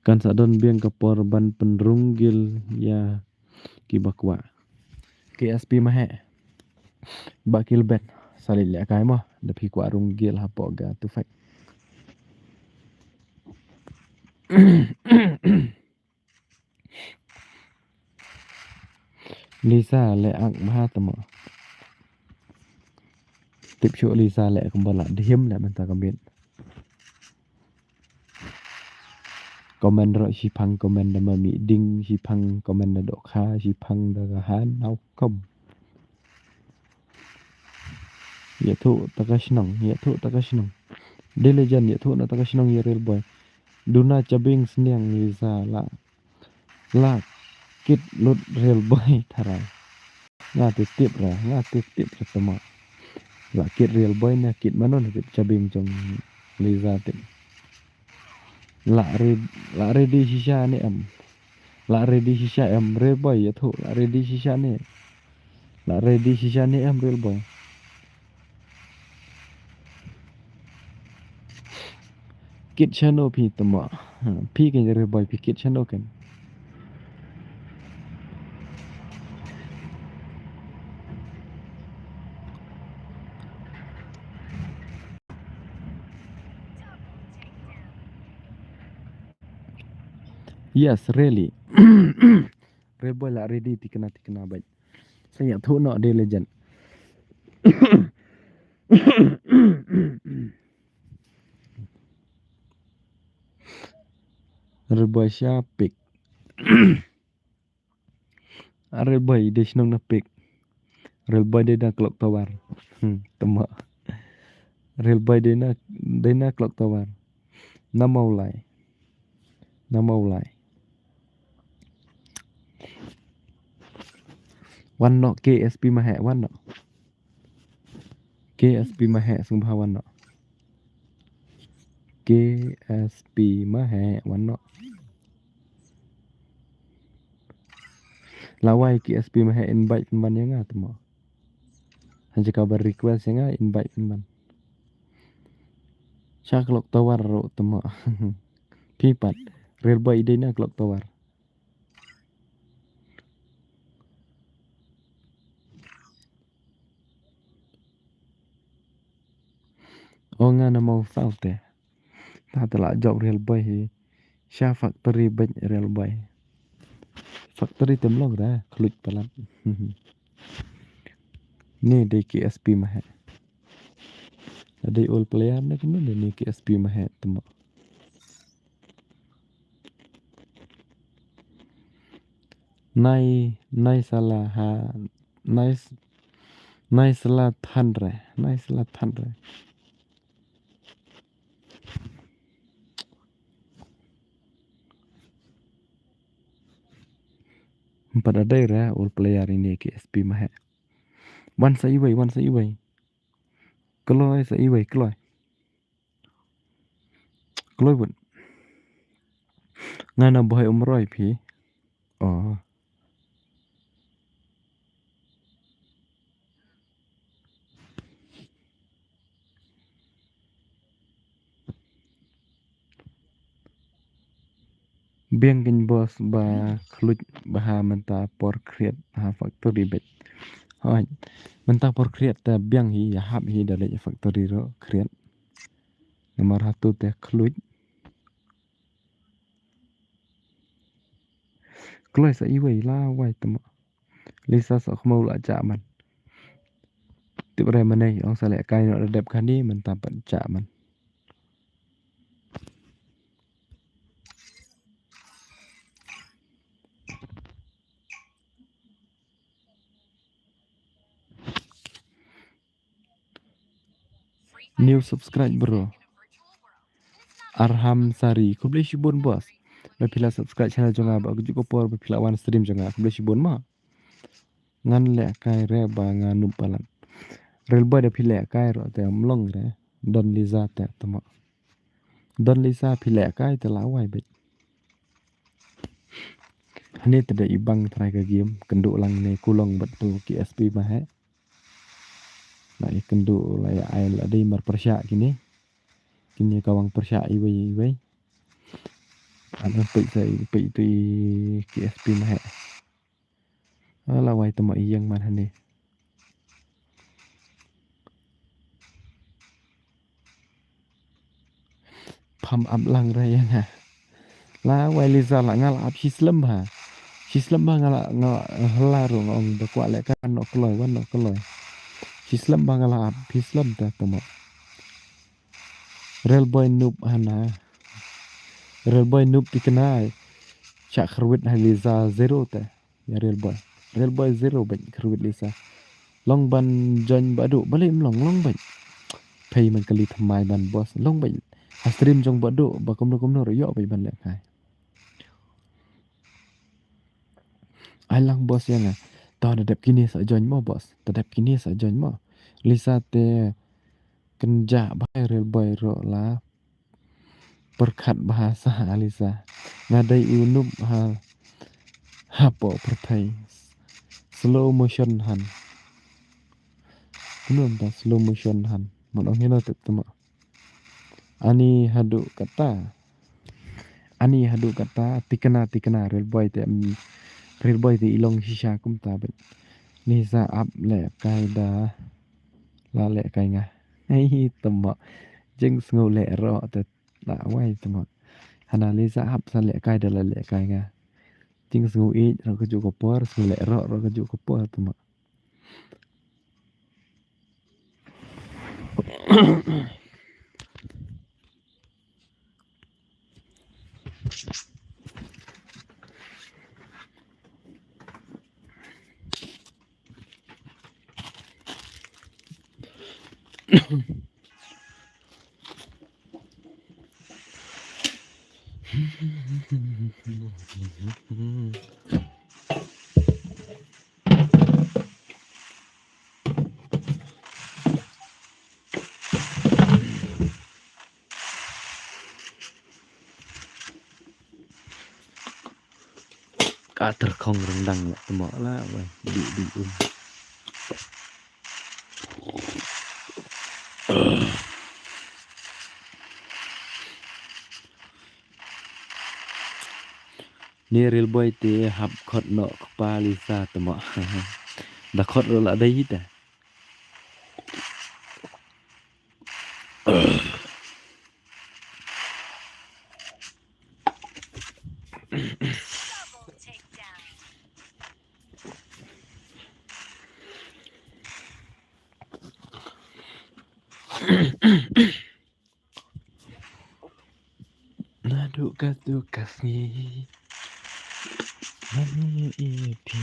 Kan sa don biang ka por ban pynrung gel ïa kiba kwah. K S P ma he. Ba Gilbert sa leit lehkai mo. Da phi kwah rung gel hapoh ka tufek. Lisa leh ak bha tamo. Tip shuh Lisa leh kumba la dihim leh mynta ka miet. Comment ro shiphang comment da ma mi ding shiphang comment da dohkha shiphang da ka han nau kom. Ïathuh ta ka shnong, ïathuh ta ka shnong. Diligent ïathuh na ta ka shnong ïa Real Boy. Duna chabing sniang Lisa la. La kit lut Real Boy tharai. Nga te tip ra, nga te tip ra tama. La kit Real Boy na kit mano na tip chabing jong Lisa tip. La re, la ready shisha ne em. La ready shisha em Real Boy ïathuh la ready shisha ne. La ready shisha ne em Real Boy. Kit shano phi tama. Phi kan jari boy phi kit shano kan. Yes, really. Real boy la ready tikna tikna bait. Saya thu no de legend. Real boy sha pik. Real boy de shnong na pik. Real boy de na clock tower. Hmm, tama. Real boy de na de na clock tower. Nama ulai. Nama ulai. Wan no K S P Mahek wan no. K S P Mahek sngewbha wan no. K S P Mahek wan no. Lawai K S P Mahek invite pynban ïa nga tama. Hynja ka ba request ïa nga invite pynban. Sha clock tower ruh tama. Phi pat. Real boy dei na clock tower. O nga na mau saw te. Ta te la job real boy hi. Sha factory bait real boy. Factory tem long da khluit palat. Ni dei K S P Mahek. Dei old player ne kene ni K S P Mahek tama. Nai nai sala ha nai nai sala thanre nai sala thanre. Empat ada ira old player ini K S P Mahek. Wan sa iwei wan sa iwei. Kloi sa iwei kloi. Kloi bun. Nga na boy umroi phi. Oh. Biang kin boss ba khluit ba ha mynta por khriat ha factory bit. Hoi. Mynta por khriat ta biang hi ya hap hi da leh factory ro khriat. Namar hatu te khluit. Kloi sa iwei la wai tama. Lisa sa khmau la cha man. Tip re manei ong sa leh kai no da dep khani mynta pat cha man. New subscribe bro. Arham Sari, khublei shibun boss. Ba phi la subscribe channel jong nga ba ka juk ka por ba phi la wan stream jong nga. Khublei shibun ma. Ngan leh kai re ba nga nup palat. Real boy da phi leh kai ro te mlong re. Don Lisa te tama. Don Lisa phi leh kai te la wai bet. Hani te da ibang trai ka game kendu lang ne kulong bet tu K S P Mahek. La i kendu la i ai la dei mar pyrshah kini. Kini ka wang pyrshah iwei iwei. Ana peit sa peit tu i K S P Mahek. Ala wai tama i yang man hani. Pham ap lang ra ïa nga. La wai Lisa la nga la ap shi slem bha. Shi slem bha nga la nga la hla ru nga ong ba kwah leh ka wan noh kloi wan noh kloi. Shi slem bha nga la ap shi slem ta tama. Real boy noob hana. Real boy noob tikna. Chak khrwit ha Lisa zero ta. Ya real boy. Real boy zero bait khrwit Lisa. Long ban join ba du bali mlong long bait. Pei man kali thamai ban boss long bait. Ha stream jong ba du ba kumno kumno ro yo bait ban leh kai. Ai lang boss ya nga. Ta da dep kini sa join mo boss. Ta dep kini sa join mo. Lisa te kenja bai real boy ro la. Perkhat bahasa Alisa. Nga dei u nup ha hapo perthei. Slow motion han. Kunum ta slow motion han. Mon ong hino tep tuma. Ani haduh kata. Ani haduh kata tikna tikna Real Boy te, mm, Real Boy te i long shisha kumta bad. Ni sa ap leh kai da la leh kai nga. Hei tama. Jingsngew leh roh te la wai tama. Hana li sa ap sa leh kai da la leh kai nga. Jingsngew ïeit roh kajuh ka por, sngew leh roh roh kajuh ka por tama. Ka tyrkhong ryndang la tama la wai. Di di um. Ni Real Boy te hap khot noh kpa Lisa tama. Da khot ruh la dei hi ta. Naduh ka duh ka sngi. Mani iti.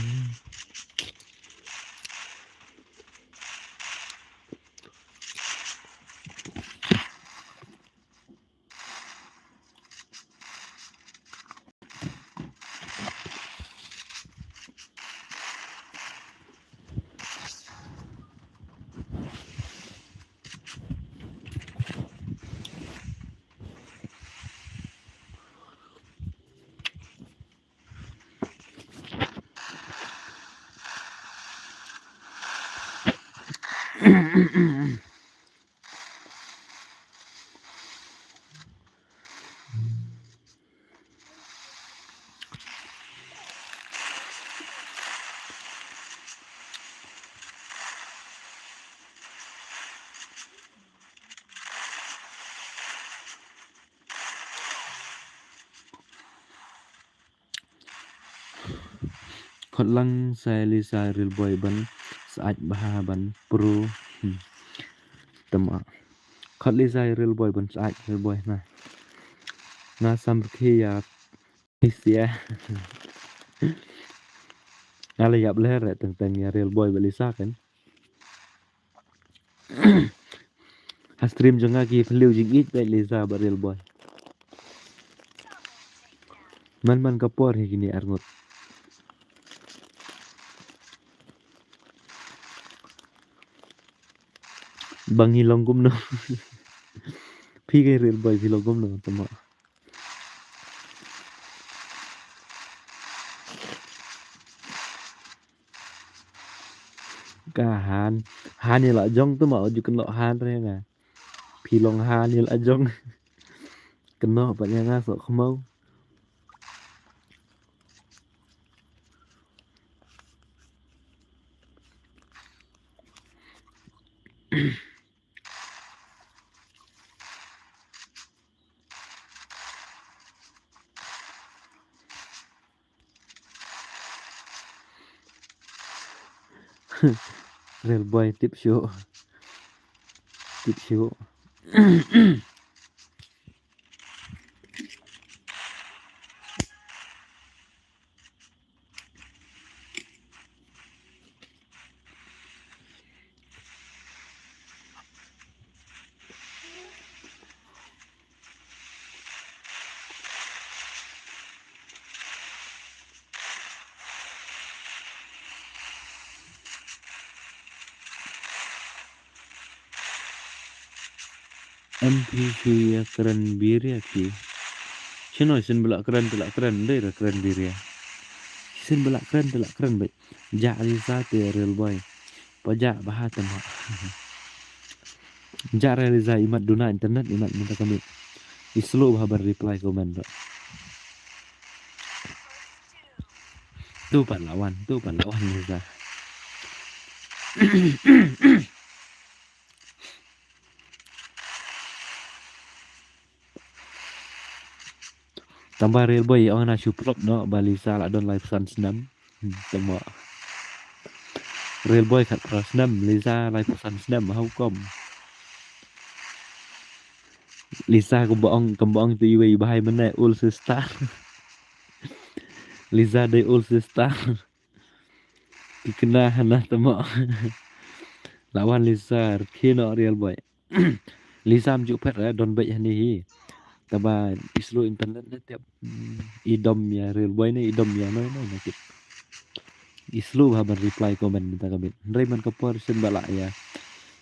Khot lang sa Lisa Real Boy ban sait bha ban pro. Hmm. Tama. Khot Lisa Real Boy ban sait Real Boy na. Nga sam rkhi ya. Isia. Nga la ïap leh re teng teng ïa Real Boy bad Lisa kan. Ha stream jong nga ki phylliew jingïeit bad Lisa bad Real Boy. Man man ka por hi kine arngut. Ba ngi long kumno. Phi ka Real Boy phi long kumno tama. Ka han, han ïa la jong tama, ju kynnoh han re nga. Phi long han ïa la jong. Kynnoh pat ïa nga soh khmaw. Real Boy tip shuh. Tip shuh. Em phi shu ïa kren biria phi. Shano shen ba la kren te la kren, dei ra kren biria. Shen ba la kren te la kren bad. Jah Lisa te Real Boy. Pa jah bha te ma. Jare Liza, imat duna internet, imat mynta ka miet. I slow bha ban reply comment ruh. Tu pat la wan, tu pat la wan Liza. Tang ba Real Boy ong na shu plop noh ba Liza la don laiphew san snem. Hmm, tang ba Real Boy khatphra snem, Liza laiphew san snem, how come? Liza kumba ong, kumba ong tu iwei i bhai mynne, old sister. Liza dei old sister. Ki kena hana tamo. La wan Liza, rkhie noh Real Boy. Liza ym ju phet re, don beit hani hi. Taba i slow internet ne tiap. Hmm, i dom ïa Real Boy ne, i dom ïa noi noi ne tip. I slow bha ban reply comment mynta ka miet. Hynrei man ka por shen ba la ïa.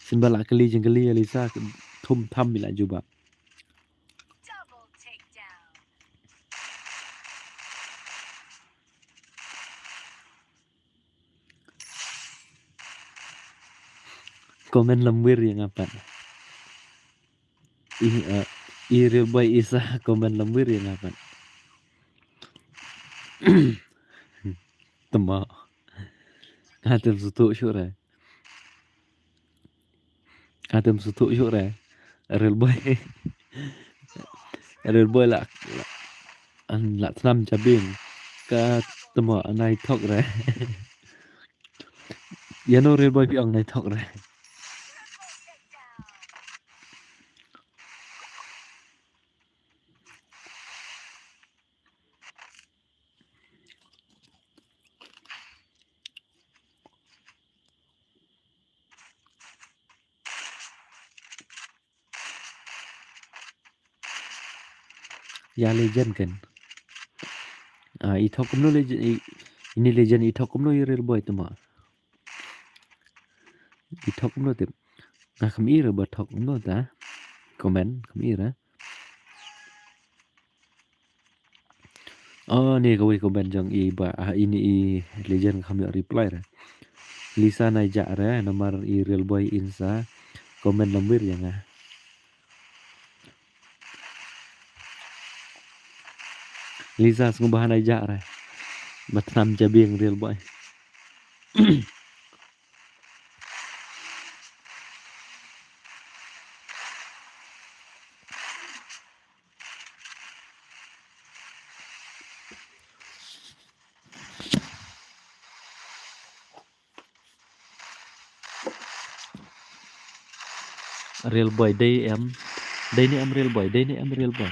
Shen ba la kylli jingkylli ïa Liza, thum tham i la jubab. Comment lamwir ïa nga pat. I, eh, i Real Boy Isa comment lamwir ïa nga pat. Tama. Nga tem sutuk shuh re. Nga tem sutuk shuh re. Real Boy. Real Boy la, la, an la tnam jabieng. Ka tama anai thok re. Ïa no Real Boy phi ong nai thok re. Ïa legend kan. Ah, i thok kumno legend, i, ini legend i thok kumno i Real Boy tama. I thok kumno tip. Nga kham i re ba thok kumno ta. Comment kham i re. Oh, ni kawei comment jong i ba, ah, ini i legend kham ïoh reply re. Lisa nai jah re, namar i Real Boy Insa comment lamwir ïa nga. Lisa sngewbha nai jah re. Ba tnam jabieng Real Boy. Real Boy, dei em. Dei ne em Real Boy, dei ne em Real Boy.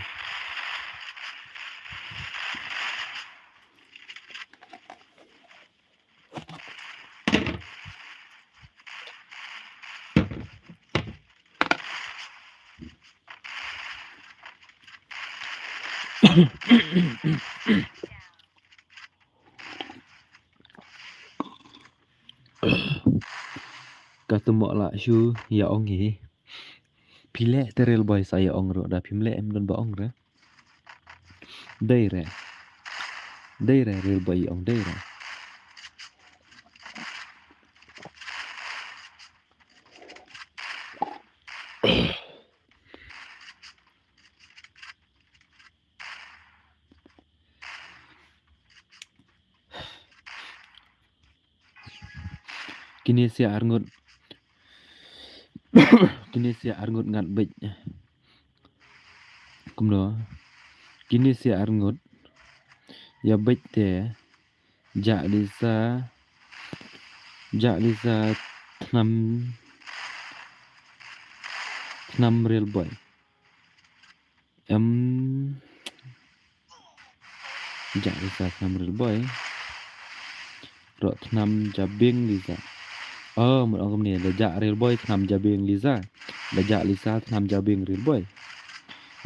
Ka tymok lah shu ïa ong hi. Phi leh te Real Boy sa ïa ong ruh, da phim leh em don ba ong re. Dei re. Dei re Real Boy ong dei re. Kine sia arngut. Kine sia arngut ngat beit. Kumno? Kine sia arngut. Ïa beit te. Jah Lisa. Jah Lisa tnam. Tnam Real Boy. Em, jah Lisa tnam Real Boy. Ruh tnam jabieng Lisa. Oh, mut ong kumne, da jah Real Boy tnam jabieng Lisa. Da jah Lisa tnam jabieng Real Boy.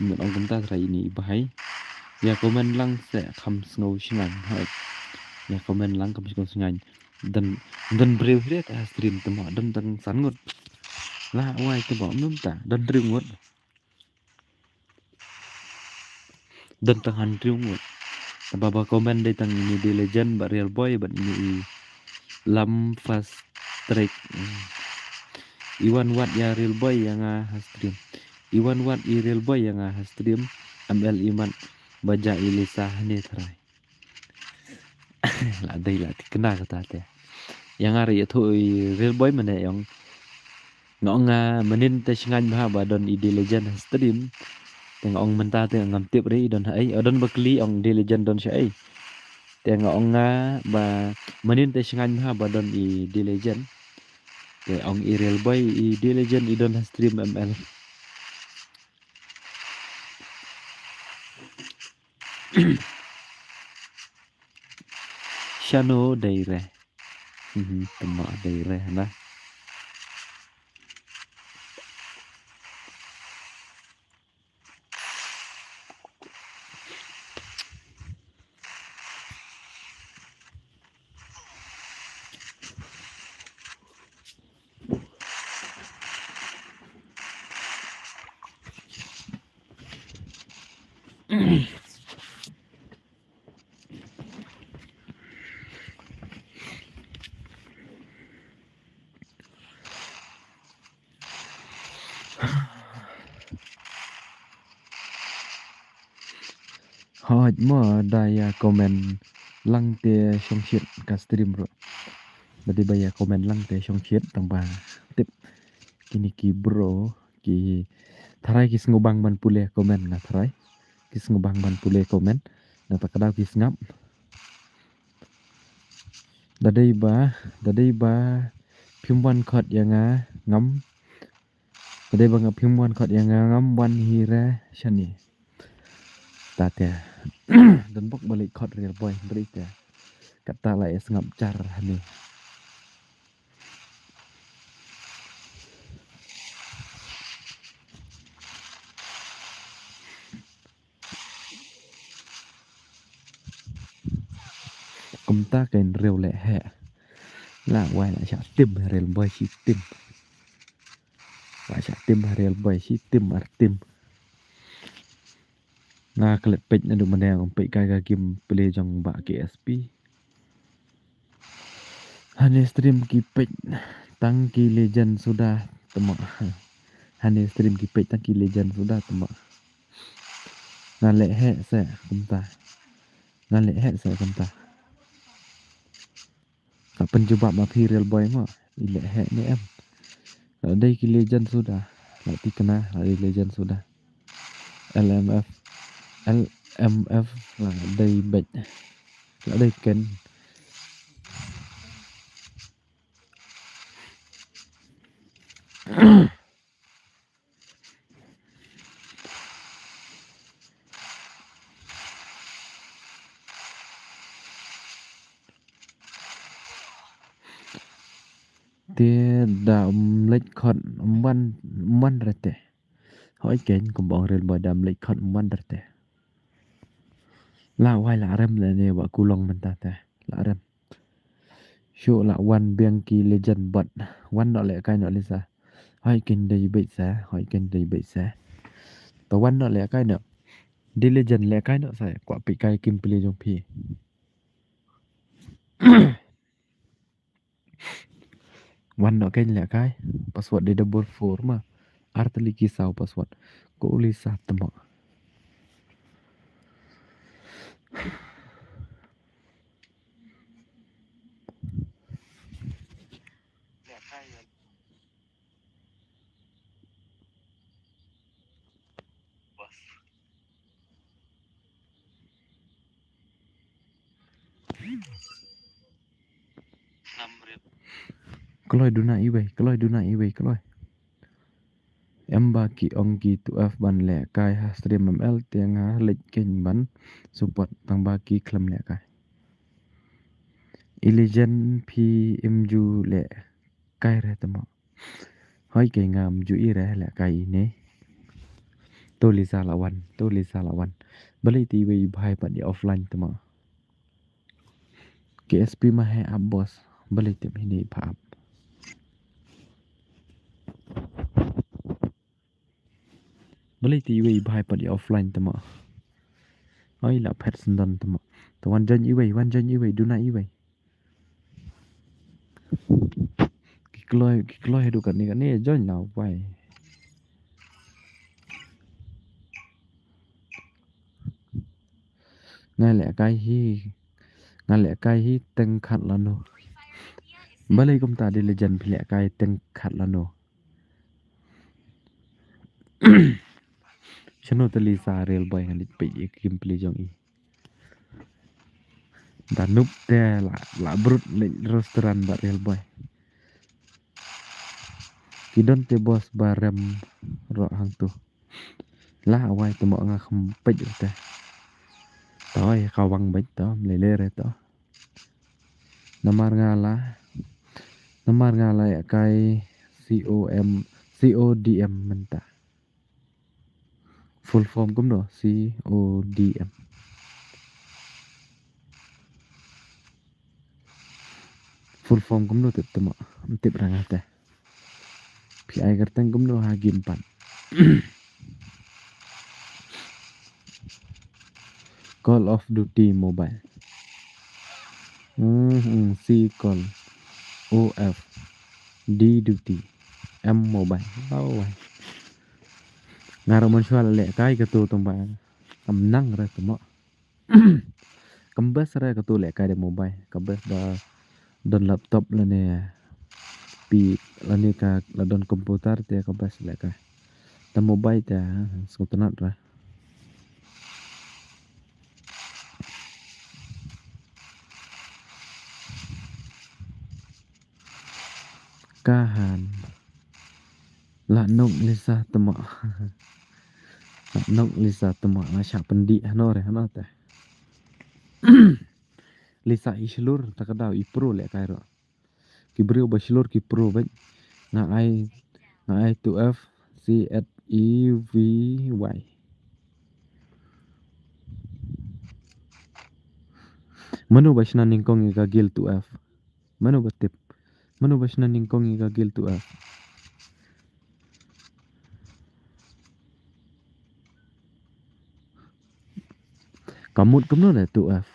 Mut ong kumta trai ini i bhai. Ïa comment lang se kham sngew shngaiñ. Hoi. Ïa comment lang kham sngew shngaiñ. Don, don briew hi te ha stream tymok don tang san ngut. La wai tymok mynta don briew ngut. Don tang hynriew ngut. Tang ba ba comment dei tang ini dei legend bad Real Boy bad ini i Lam Fast Track. Hmm. Iwan wat ïa Real Boy ïa nga ha stream. Iwan wat i Real Boy ïa nga ha stream. M L imat ba ja i Lisa hane trai. La dei la tikna kata te. Ïa nga re ïathuh i Real Boy mane ïong. Nga ong nga mynnin te sngewbha ba don i D Legend ha stream. Te nga ong mynta te ngam tip re i don ha ei. O don ba kylli ong D Legend don sha ei. Te nga ong nga ba mynnin te sngewbha ba don i D Legend. Te ong i Real Boy i D Legend i don ha stream M L. Shano dei re. Mhm, tama dei re na. Hooid mo da ïa comment lang te shong shit ka stream ruh. Ba dei ba ïa comment lang te shong shit tang ba tip kine ki bro ki tharai ki sngewbang ban pule comment nga tharai. Ki sngewbang ban pule comment. Na ta ka daw ki sngap. Da dei ba, da dei ba phim wan khot ïa nga ngam. Da dei ba nga phim wan khot ïa nga ngam wan hi re shane. Ta te. Don bok ba leit khot Real Boy bri te. Kata la ïa sngap jar hane. Kumta kein Real leh he. La wai la shah tim Real Boy shi tim. La shah tim Real Boy shi tim ar tim. Nga klet peit naduh mynne ngam peit kai ka game play jong ba K S P. Hane stream ki peit tang ki legend suda tama. Hane stream ki peit tang ki legend suda tama. Nga leh he se kumta. Nga leh he se kumta. Ka pynjubab ma phi Real Boy mo. I leh he ne em. La dei ki legend suda. La tikna la dei legend suda. L M F. L M F la dei beit. La dei ken. Te da um leit khot um wan um wan rete. Hoi kein kumba ong Real Boy da um leit khot um wan rete. La wai la rem le ne wa kulong mynta te la rem. Shu la wan biang ki legend bot. Wan no le kai no Lisa. Hoi kein dei beit sa, hoi kein dei beit sa. Ta wan no le kai no. Di legend le kai no sa kwa pi kai kim pili jong phi. Wan no kein le kai. Password di double four ma. Arteli ki saw password. Ko Lisa tama. Kloi duna iwei, kloi duna iwei, kloi. Em ba ki ong ki tu F ban leh kai ha stream M L te nga leit kein ban support tang ba ki khlem leh kai. I legend phi im ju leh kai re tama. Hoi kein ngam ju i re leh kai i ne. To Lisa la wan, to Lisa la wan. Balei ti wei bhai pat i offline tama. K S P ma he ap boss. Balei tip hini pha ap. Balei ti iwei bhai pat i offline tama. Oi la phet sendon tama. Ta wan join iwei, wan join iwei, duna iwei. Ki kloi, ki kloi haduh katne katne, join la wai. Nga lehkai hi, nga lehkai hi teng khat lano. Balei kumta de Legend phi lehkai teng khat lano. Shano te Lisa Real Boy nga leit peit ïa ka gameplay jong i. Da noob te la, la brut leit restaurant bad Real Boy. Ki don te boss ba rem roh hangto. La wai te mo nga kham peit te. Toi ka wang beit to, lele re to. Namar nga la, namar nga la ïa kai C O M, C O D M mynta. Full form kumno? C O D M. Full form kumno tip te mo? Tip ranga te. Phi ai kyrteng kumno ha game pat? Call of Duty Mobile. Hmm, hmm, C Call. O F. D Duty. M Mobile. Oh, wai. Nga ruh mynshuwa la lehkai kato tang ba kam nang re te mo. Kam best re kato lehkai da mobile. Ka best da don laptop lane pi lane ka la don computer te ka best lehkai. Da mobile te sngewtynnat re. Kahan. La nok Lisa te mo. La nok Lisa te mo. Nga shah pyndih hano re hano te. Lisa i shlur ta ka daw i pro lehkai ruh. Ki briew ba shlur ki pro beit. Nga ai, nga ai two F C H E V Y. Mano ba shna nyngkong ïa ka guild two F? Mano ba tip? Mano ba shna nyngkong ïa ka guild two F? Ka mut kumno ne two F?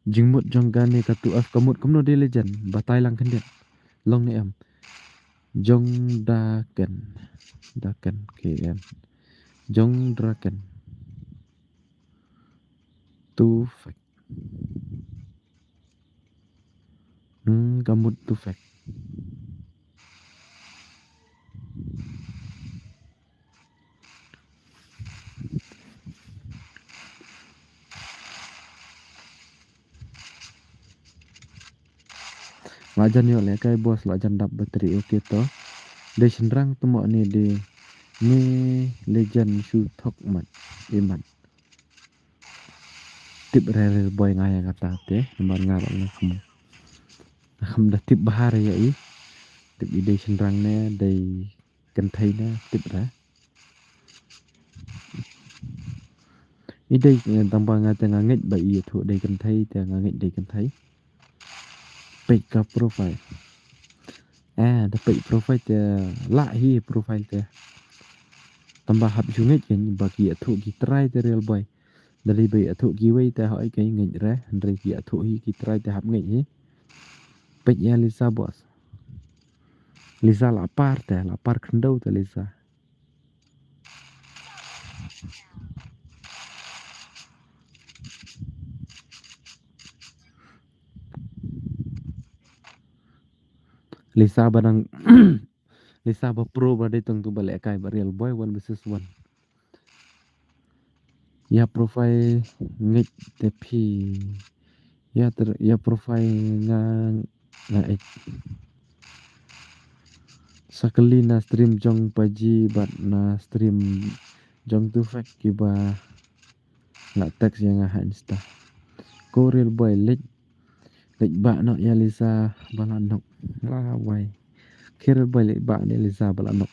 Jingmut jong kane ka two F ka mut kumno de Legend? Batai lang khyndiat. Long ne em? Jong Draken. Draken K N. Jong Draken. Two F. Hmm, ka mut two F. La jan ïoh lehkai boss, la jan dap battery, okay to. Dei shynrang te mo ne dei ne Legend shu thok mat. Imat. Tip re re boy nga ïa kata te, namar nga ruh nga kham, nga kham da tip bha re ïa i. Tip i dei shynrang ne dei kynthei ne tip re. I dei, eh, tang ba nga te nga ngeit ba i ïathuh dei kynthei te nga ngeit dei kynthei. Peit ka profile. Eh, da peit profile te lah hi profile te. Tang ba hap ju ngeit kein ba ki ïathuh ki trai te real boy. Da dei ba ïathuh kiwei te hooid kein ngeit re, hynrei ki ïathuh hi ki trai te hap ngeit hi. Peit ïa Lisa boss. Lisa la par te, la par khyndew te Lisa. Lisa ba dang, Lisa ba pro ba dei tang tu ba lehkai ba real boy one versus one. Ïa profile ngeit te phi. Ïa ter, ïa profile nga, nga ngeit. Sakali na stream jong Paji bad na stream jong Tufek kiba la text ïa nga ha Insta. Ko real boy leit, leit bah noh ïa Lisa ba la nok. La wai. Ko real boy leit bah noh ïa Lisa ba la nok.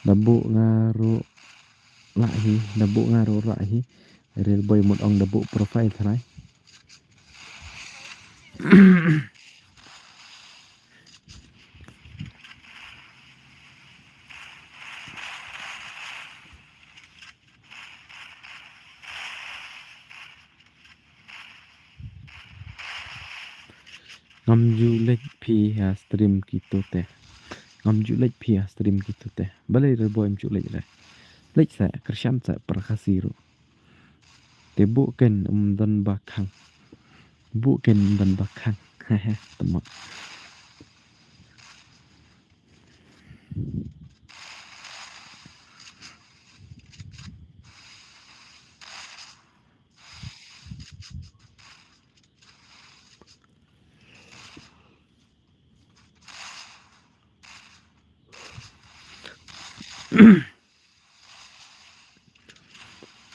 Da buh nga ruh lah hi, da buh nga ruh lah hi. Real boy mut ong da buh profile tharai. Ngam ju leit phi ha stream kito te. Ngam ju leit phi ha stream kito te. Balei re boy ym ju leit re. Leit sa, kyrshan sa para Khasi ruh. Te buh ken ym don ba khang. Buh ken ym don ba khang. Tama.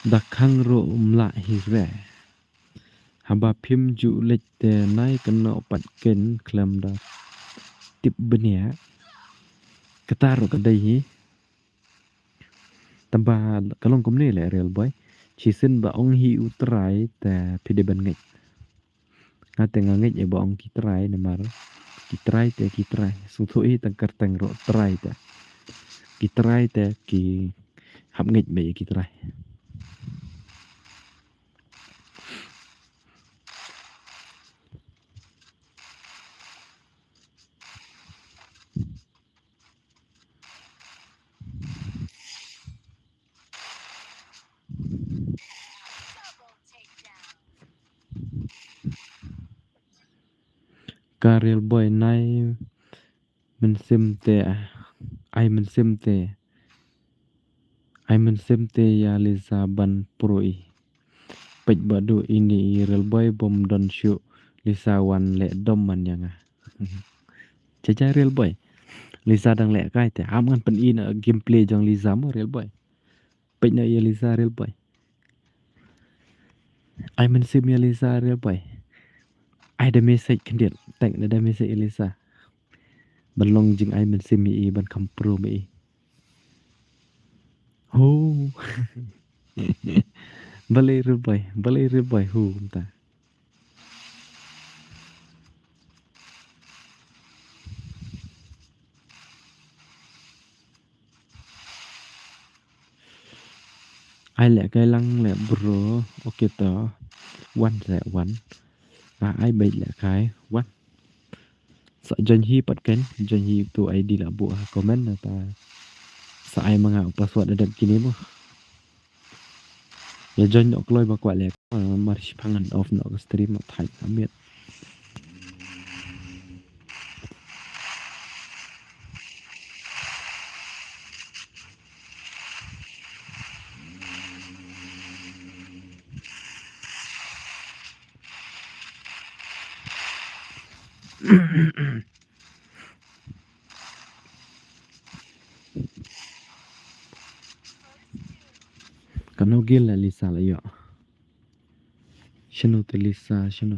Da khang ruh ym lah hi re. Haba phim ju leit te nai kano pat ken khlem da tip bniah. Kata ruh ka dei hi. Tangba ka long kumne le real boy. Shisien ba ong hi u trai te phi dei ban ngeit. Nga te nga ngeit ïa ba ong ki trai namar ki trai te ki trai. Sngewthuh hi tang kyrteng ruh trai te. Ki trai te ki hap ngeit ba ïa ki trai. Ka real boy nai mynsiem te, ah, ai mynsiem te. Ai mynsiem te ïa Lisa ban pro i. Peit ba du ini i real boy bym don shuh Lisa wan leh dom man ïa nga. Jaja real boy. Lisa dang leh kai te. Ham ngan pyn-i na gameplay jong Lisa mo real boy. Peit na ïa Lisa real boy. Ai mynsiem ïa Lisa real boy. Ai da message khyndiat. Tag na da message ïa Lisa. Ban long jing ai mynsiem ïa i ban kham pro ma i. Ho. Balei real boy, balei real boy ho mynta. Ai leh kai lang leh bro. Okay to. Wan leh wan. Ai beit leh kai wan. Sa join hi pat ken, join hi tu I D la buh ha comment na ta. Sa ai ma nga u password da dep kine mo. Ïa join noh kloi ba kwah leh, ah, mar shi phangan off noh ka stream noh thait amit. Kano gil la Lisa la ïoh. Shano te Lisa, shano?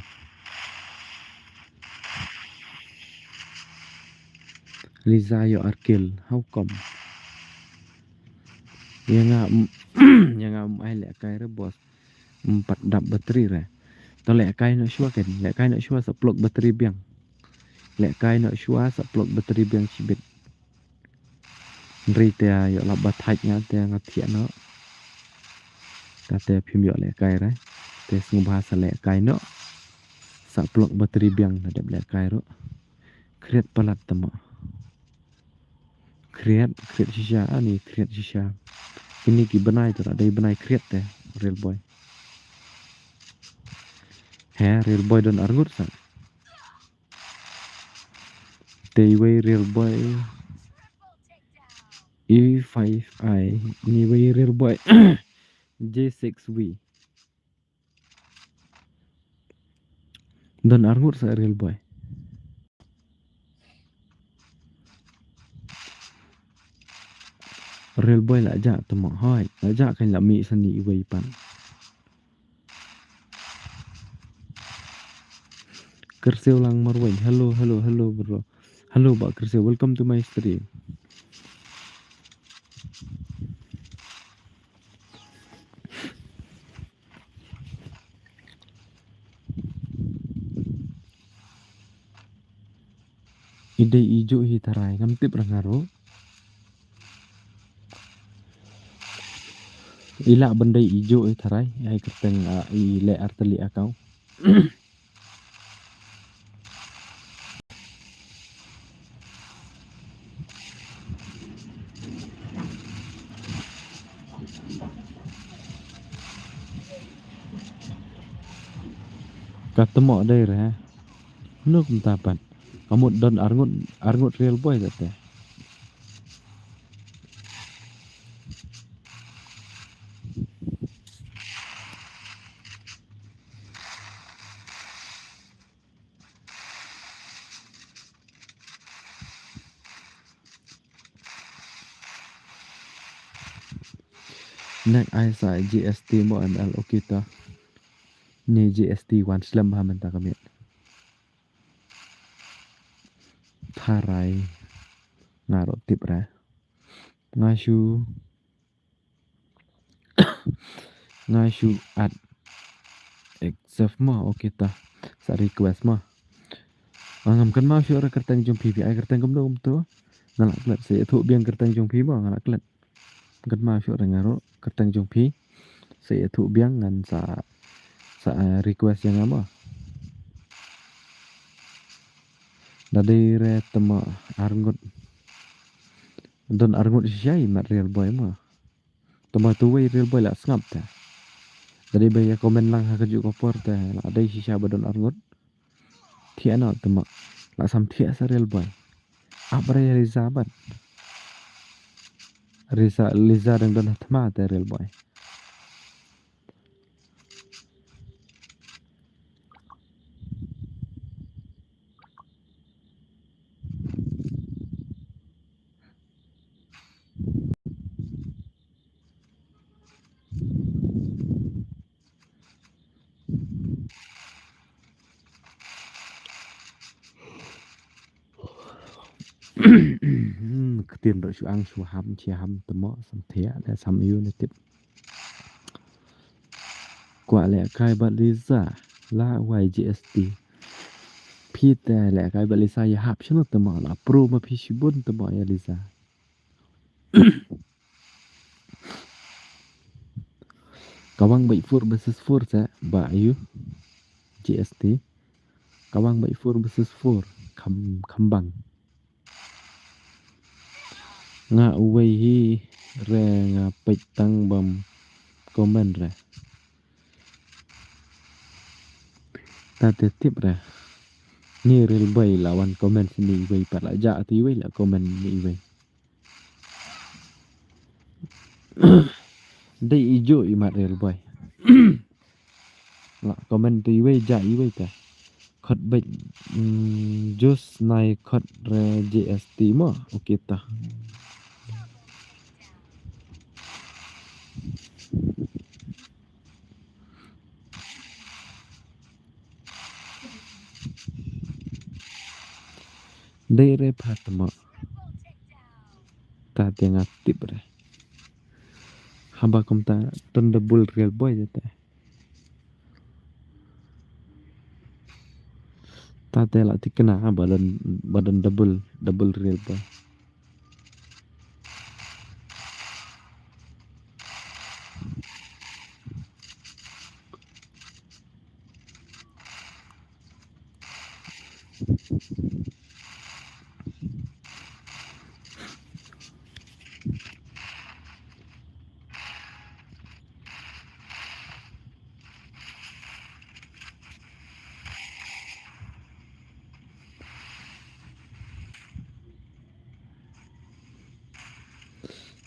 Lisa ïoh ar kill, how come? Ïa nga, mm, ïa nga, mm, ai leh kai re boss. Mm, pat dap battery re. To leh kai noh shuwa ken, leh kai noh shuwa sa plug battery biang. Leh kai noh shuwa sa plug battery biang shibit. Hynrei te ïoh lap ba thait nga te nga thiah noh. Ka te phim ïoh leh kai re. Te sngewbha sa leh kai noh. Sa plug battery biang na dep leh kai ruh. Khriat palat te mo. Khriat, khriat shisha, ani khriat shisha. Kine ki bnai te dei bnai khriat te, real boy. He, real boy don arngut sa. Te iwei real boy E five I, ni iwei real boy J six V. Don arngut sa real boy. Real boy la jah te mo hoi, la jah kan la mih sa ni iwei pat. Kyrsiew lang marwei. Hello, hello, hello bro. Hello Bah Kyrsiew, welcome to my stream. I dei i juh hi tharai, ngam tip ra nga ruh. I lah ban dei i juh hi tharai, ai kyrteng, ah, i leh artylli account. Ka tmoh dei re. Nuk mta pat. Ka mut don arngut, arngut real boy te. Nek ai sa G S T mo M L, okay ta. Ni G S T wan slem ba mynta ka miet. Tharai. Nga ruh tip re. Nga shu Nga shu add accept mo, okay ta. Sa request mo. Ngam kynmaw shuh re kyrteng jong phi, phi ai kyrteng kumno kumto. Nga la klet sa ïathuh biang kyrteng jong phi mo, nga la klet. Kynmaw shuh re nga ruh kyrteng jong phi. Sa ïathuh biang ngan sa, sa, eh, request ïa nga mo. Da dei re tama arngut. Don arngut shisha i mat real boy mo. Tama tu wei real boy la sngap te. Jadi ba ïa comment lang ha kajuh ka por te la dei shisha ba don arngut. Thiah noh tama. La sam thiah sa real boy. Ap re Liza ban. Liza, Liza dang don ha thma te real boy. Ktien ruh shu ang shu ham, chi ham tama sam thiah le sam ïu ne tip. Kwah lehkai bad Liza la wai G S T. Phi te lehkai bad Liza ïa hap shano tama la pro ma phi shibun tama ïa Liza. Kawang bai four versus four sa ba ayu G S T. Kawang bai four versus four kham, khambang. Nga uwei hi re nga peit tang bam comment re. Ta te tip re. Ni real boy la wan comment ni iwei pat la ja ti iwei la comment ni iwei. Dei ijo i mat real boy. La comment tu iwei ja iwei ta. Khot bait, mm, just nai khot re G S T mo. Okay ta. Dei re pha tama. Ta te nga tip re. Haba kumta ton double real boy te. Ta te la tikna ba don, ba don double, double real boy.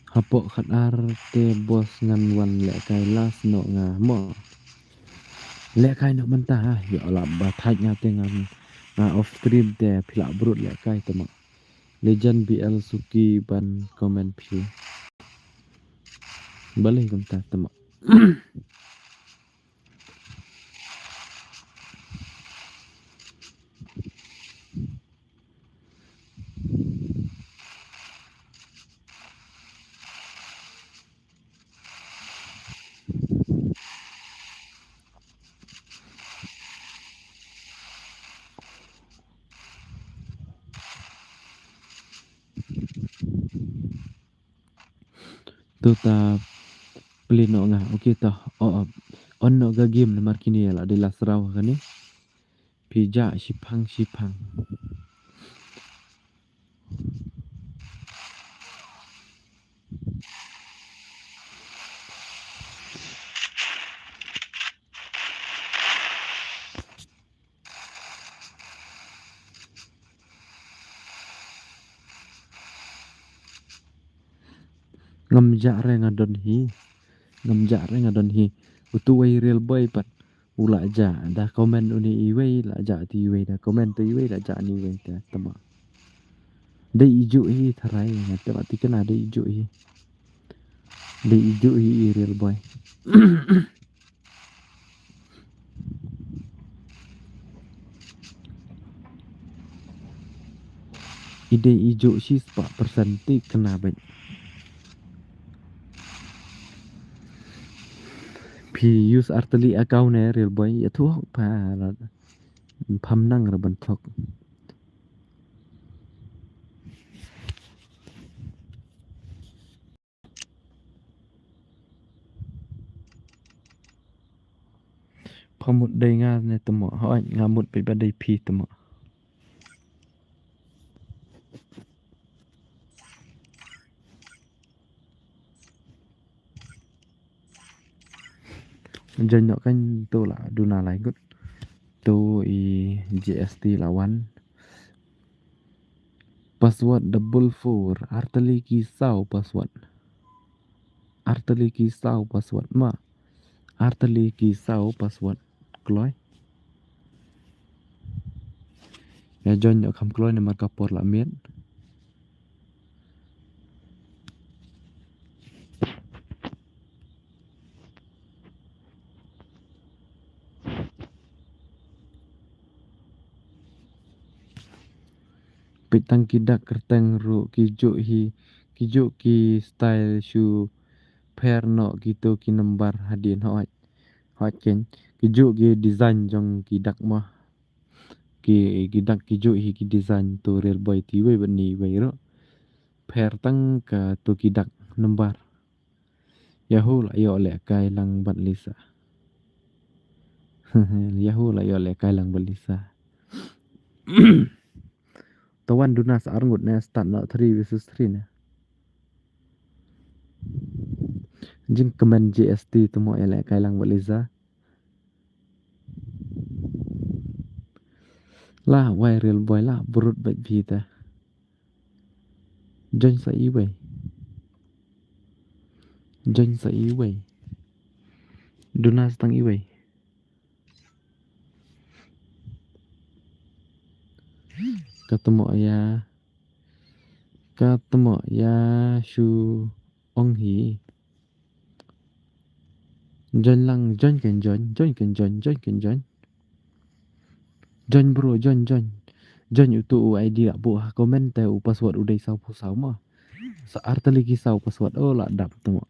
Hapoh khatar te boss ngan wan lehkai last noh nga mo. Lehkai noh mynta ha, ïoh lap ba thait nga te ngan, nga off stream te phi lah brut lehkai te mo. Legend B L suki ban comment phi. Balei kumta te mo. Tu ta play noh nga. Okay ta. Oh, oh. On noh ka game namar kine la dei last round kane. Phi jah shiphang shiphang. Ngam jah re nga don hi. Ngam jah re nga don hi. Utu wei Real Boy pat u la jah da comment une iwei, la jah te iwei da comment te iwei, la jah une iwei te tama. Dei ijuh hi tharai nga te ba tikna dei ijuh hi. Dei ijuh hi i Real Boy. I dei ijuh shispah percent te kena beit. Phi use artylli account ne Real Boy, ïathuh pha la pham nang ra ban thok. Pha mut dei nga ne tama, hooid nga mut beit ba dei phi tama. Join noh kan tu la duna lai ngut. Tu i G S T la wan. Password double four, artylli ki saw password. Artylli ki saw password ma. Artylli ki saw password. Kloi. Ïa join noh kham kloi namar ka por la miet. Peit tang ki dak kyrteng ruh ki juh hi, ki juh ki style shu pher noh kito ki number hadien hooid. Hooid ken, ki juh ki design jong ki dak ma. Ki, ki dak ki juh hi ki design tu Real Boy te iwei bad ne iwei ruh. Pher tang kato ki dak number. Yahoo la ïoh lehkai lang bad Lisa. Yahoo la ïoh lehkai lang bad Lisa. Tawan duna sa arngut ne start na three versus three ne. Jingkmen G S T tu mo ïalehkai lang bad Lisa. La wai Real Boy la brut bad phi te. Join sa iwei. Join sa iwei. Duna sa tang iwei. Ka tamo ïa. Ka tamo ïa shu ong hi. Join lang, join ken join, join ken join, join ken join. Join bro, join, join. Join utu u I D la buh ha comment te u password u dei saw phew saw ma. Sa artylli ki saw password, oh la dap tu ma.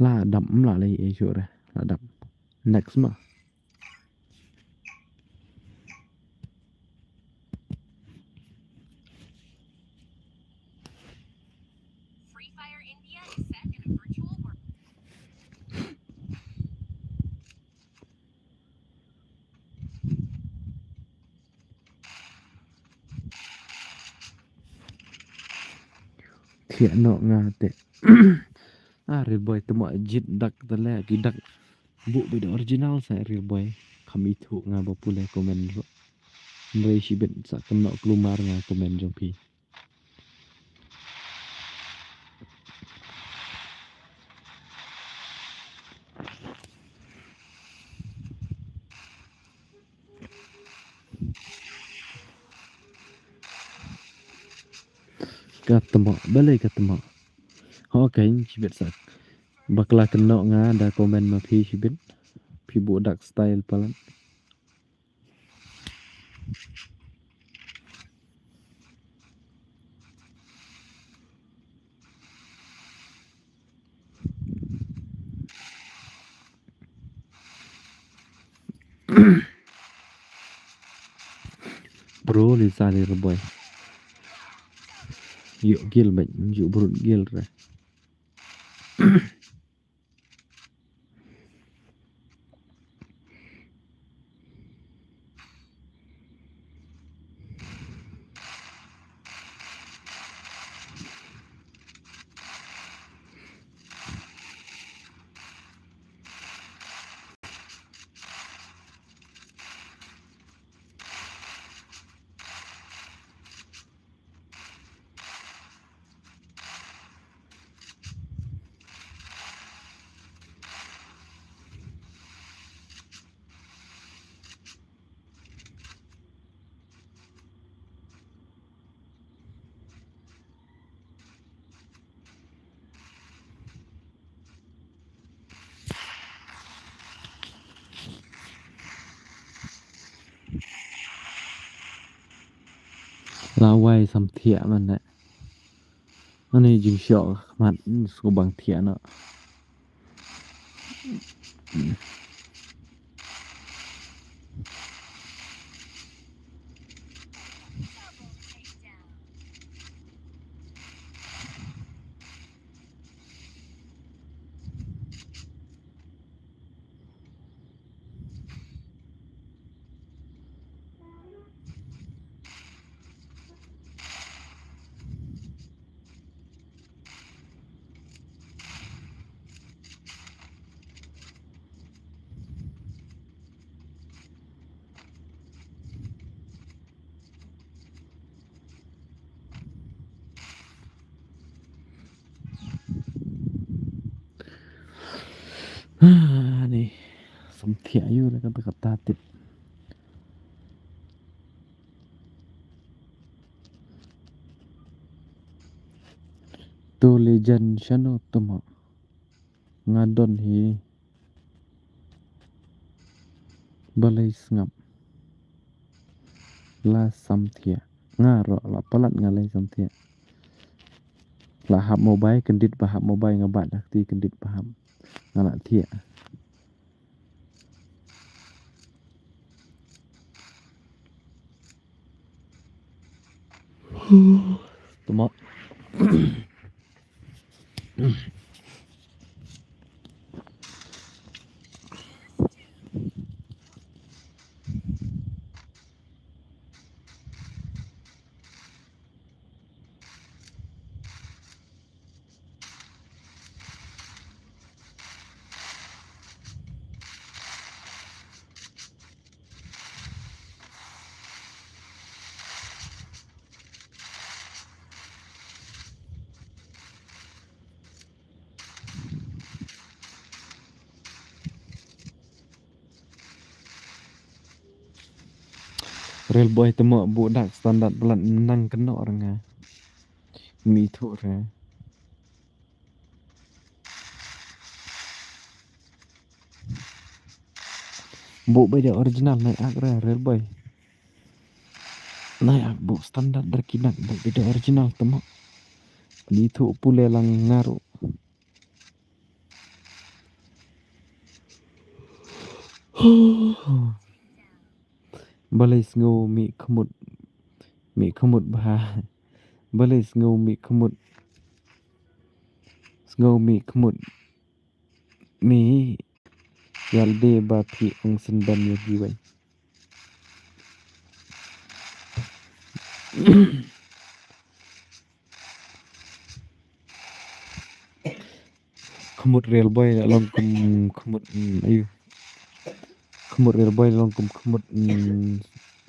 La dap mla lei e sure, la dap. Next ma. Free Fire India is set in a virtual world. Thiah noh nga te. Ah, Real Boy, te mo jied dak te le, ki dak. Buh beit da original sa Real Boy. Kham ithuh nga ba pule comment ruh. Hynrei shibit sa kynnoh kulmar nga comment jong phi. Ka tamo, balei ka tamo? Ho, ka in shibit sa. Bakla kynnoh nga da comment ma phi shibit. Phi buh dak style palat. Bro, Lisa Real Boy. Ïoh gil bad, ïoh brut gil re. La wai sam thiah man ne. Ani jingshoh khmat sngewbang thiah no. Ani samthiah ïa u la kata kata tip. To le jan shano tuma. Nga don hi. Balei sngap. La samthiah. Nga ruh la palat nga lei samthiah. La hap mobile, kyndit ba hap mobile nga bat dak ti kyndit ba hap. Nga la thiah. Tuma. Rel boy temo bu dak standard pelat menang keno renga. Mi thu re. Bu bai de original nai ak re rel boy. Nai ak bu standard der kinak bu bai de original temo. Mi thu pule lang ngaru. Balei sngew mih khmut. Mih khmut bha. Balei sngew mih khmut. Sngew mih khmut. Mih. Ïalade ba phi ong sendam ïa kiwei. Khmut rel boy la long kum khmut, mm, ayu. Khmut rel boy la long kum khmut, mm,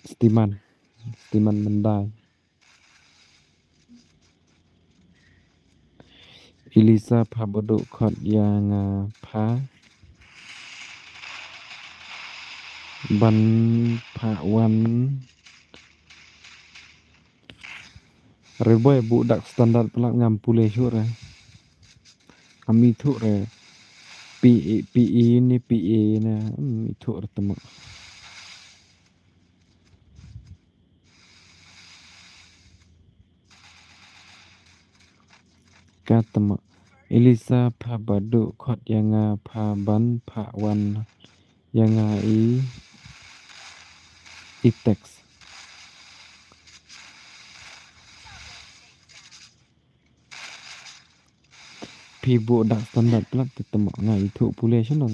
stiman. Stiman mendai. Elisa pha badu khot ïa nga pha ban pha wan. Rel boy bu dak standard pelat ngam pule shuh re. Ami thu re. Pi pi ni pi na mi thu re temo. Katma Elisa pha badu khot ïa nga pha ban pha wan ïa nga i i text. Phi bu dak standard pelat te temo nga i thu pule shano.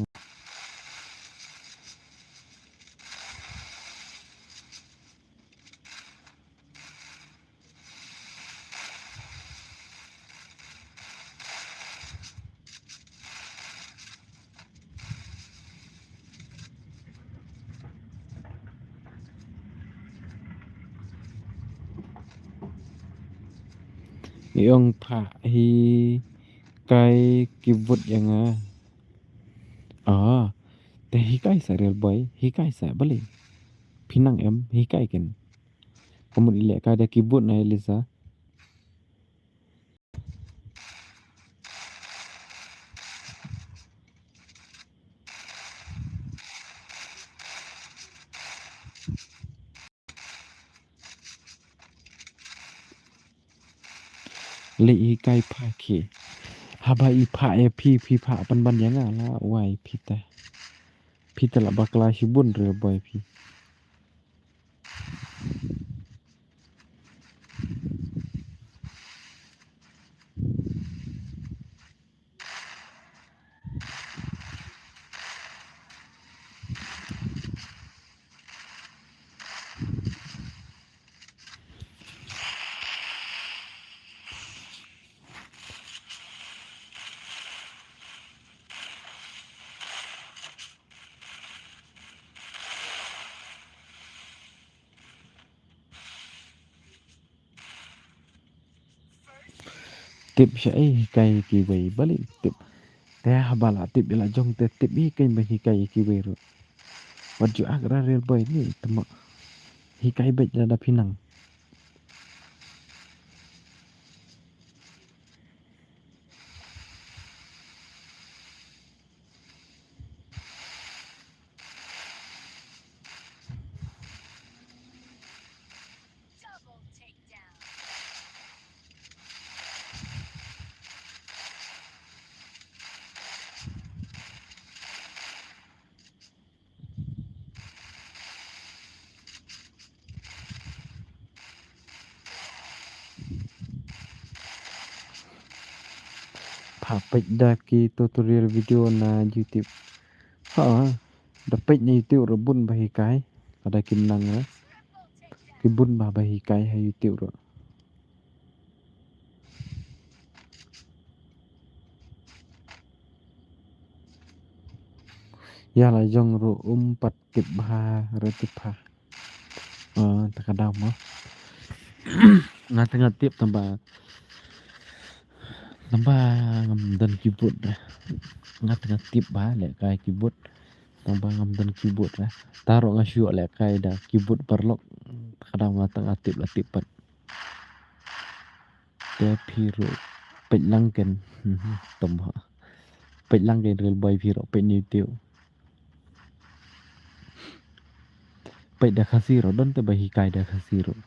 Ïong pha hi kai ki vut ïa nga. Ah, te hikai sa rel boy, hikai sa bali. Phi nang em, hikai ken. Ka mut i leh ka da keyboard na Elisa. Leh hikai pha ki. Haba i pha ïa phi, phi pha pynban ïa nga la wai phi te. Phi te la bakla shibun Real Boy phi. Tip sha ei hikai kiwei balei tip. Te haba la tip ïa la jong te tip hi kein ba hikai ïa kiwei ruh. Wat ju ak ra Real Boy ni tama hikai beit lada phi nang. Pha peit da ki tutorial video na YouTube. Ha, da peit na YouTube ruh bun ba hikai. Lada kim nang ruh. Ki bun ba ba hikai ha YouTube ruh. Ïa la jong ruh um pat tip bha ruh tip bha. Eh, ta ka daw mo. Nga teng nga tip tang ba. Tang ba ngam don keyboard re. Nga teng nga tip bha lehkai keyboard. Tang ba ngam don keyboard re. Ta ruh nga shu lehkai da keyboard paralok. Ta ka daw nga teng nga tip la tip pat. Te phi ruh peit lang kein. Mhm, tang ba. Peit lang kein Real Boy phi ruh peit na YouTube. Peit da Khasi ruh don te ba hikai da Khasi ruh.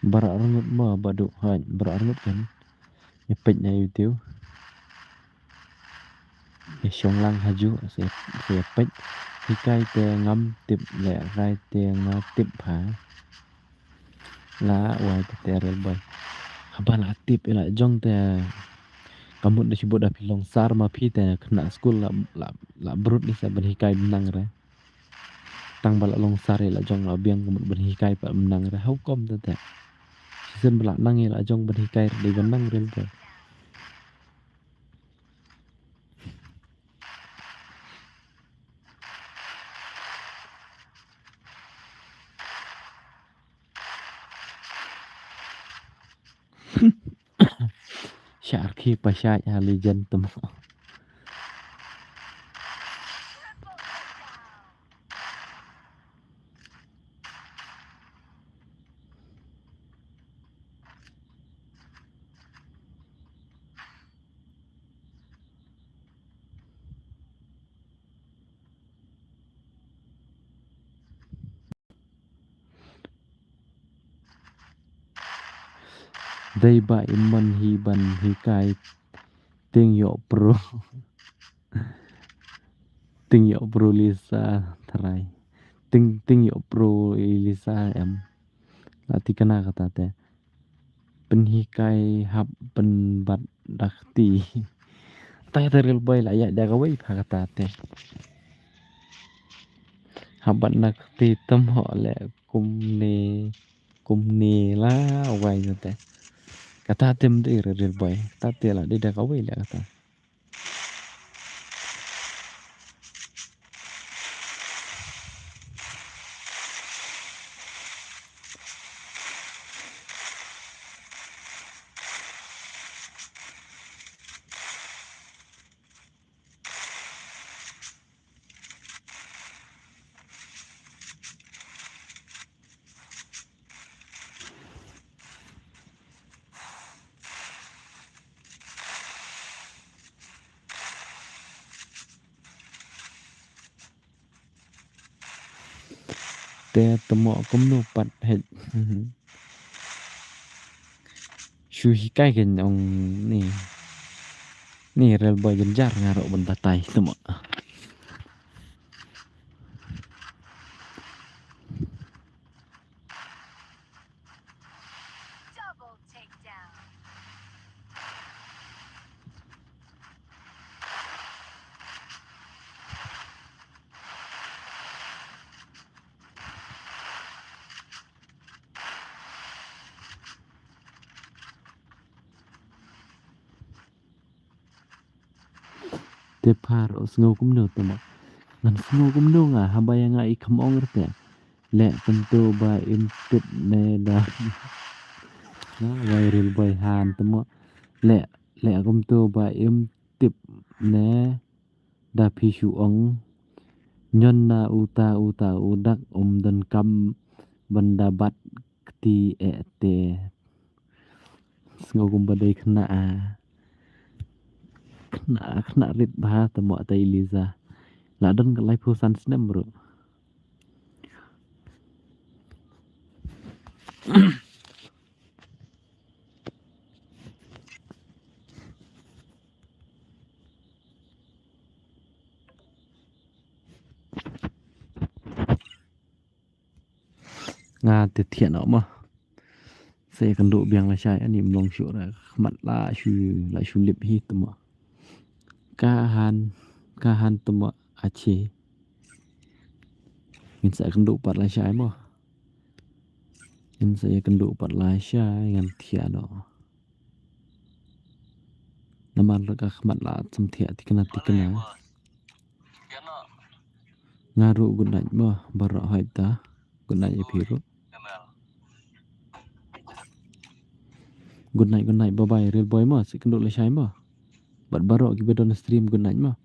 Baroh arngut mo ba duh hooid baroh arngut kan. Ïa peit na YouTube. Ïa shong lang ha ju se se peit. Hikai te ngam tip lehkai te nga tip ha. La wai te te Real Boy. Haba la tip ïa la jong te. Ka mut da shibun da phi long sar ma phi te khynnah skul la la la brut ni sa ban hikai bnang re. Tang ba la long sar ïa la jong la biang ka mut ban hikai pat bnang re ha u kom te te. Shisien ba la nang ïa la jong ban hikai re dei ban nang Real Boy. Sharky pa shait ha legend tamo. Dei ba i mon hi ban hikai. Ting ïoh pro. Ting ïoh pro Lisa trai. Ting ting ïoh pro Lisa em. La tikna kata te. Pynhikai hap pynbat da kti. Ta ïa te Real Boy la ïa da kawei pha kata te. Hap bat na kti tam ho le kumne kumne la wai na te. Kata te mde Real Boy. Ta te la dei da kawei le kata. Te temo kumno pat hej. Shu hikai kein ong ni. Ni Real Boy jynjar nga ruh ban batai temo. Double takedown. Te phar o sngew kumno temo. Ngan sngew kumno nga haba ïa nga i kham ong rte. Leh kumto ba im tip ne da. Na wai Real Boy han temo. Leh, leh kumto ba im tip ne da phi shu ong. Ñion na uta uta u dak um donkam ban da bat kti eh te. Sngew kumba dei khynnah, ah. Khynnah, khynnah rit bha temo te Eliza. La don ka laiphew san snem ruh. Nga te thiah noh mo. Sa ïakynduh biang lashai ani mlong shuh ra khmat la shu la shu lip hi temo. Ka han ka han temo achi. Ngin sa ïakynduh pat lashai mo. Ngin sa ïakynduh pat lashai ngan thiah noh. Namar la ka khmat la sam thiah tikna tikna. Nga ruh good night mo, baroh hoi ta. Good night ïa phi ruh. Good night, good night, bye bye, Real Boy mo, sa ïakynduh lashai mo. Bad baroh kiba don stream good night mo.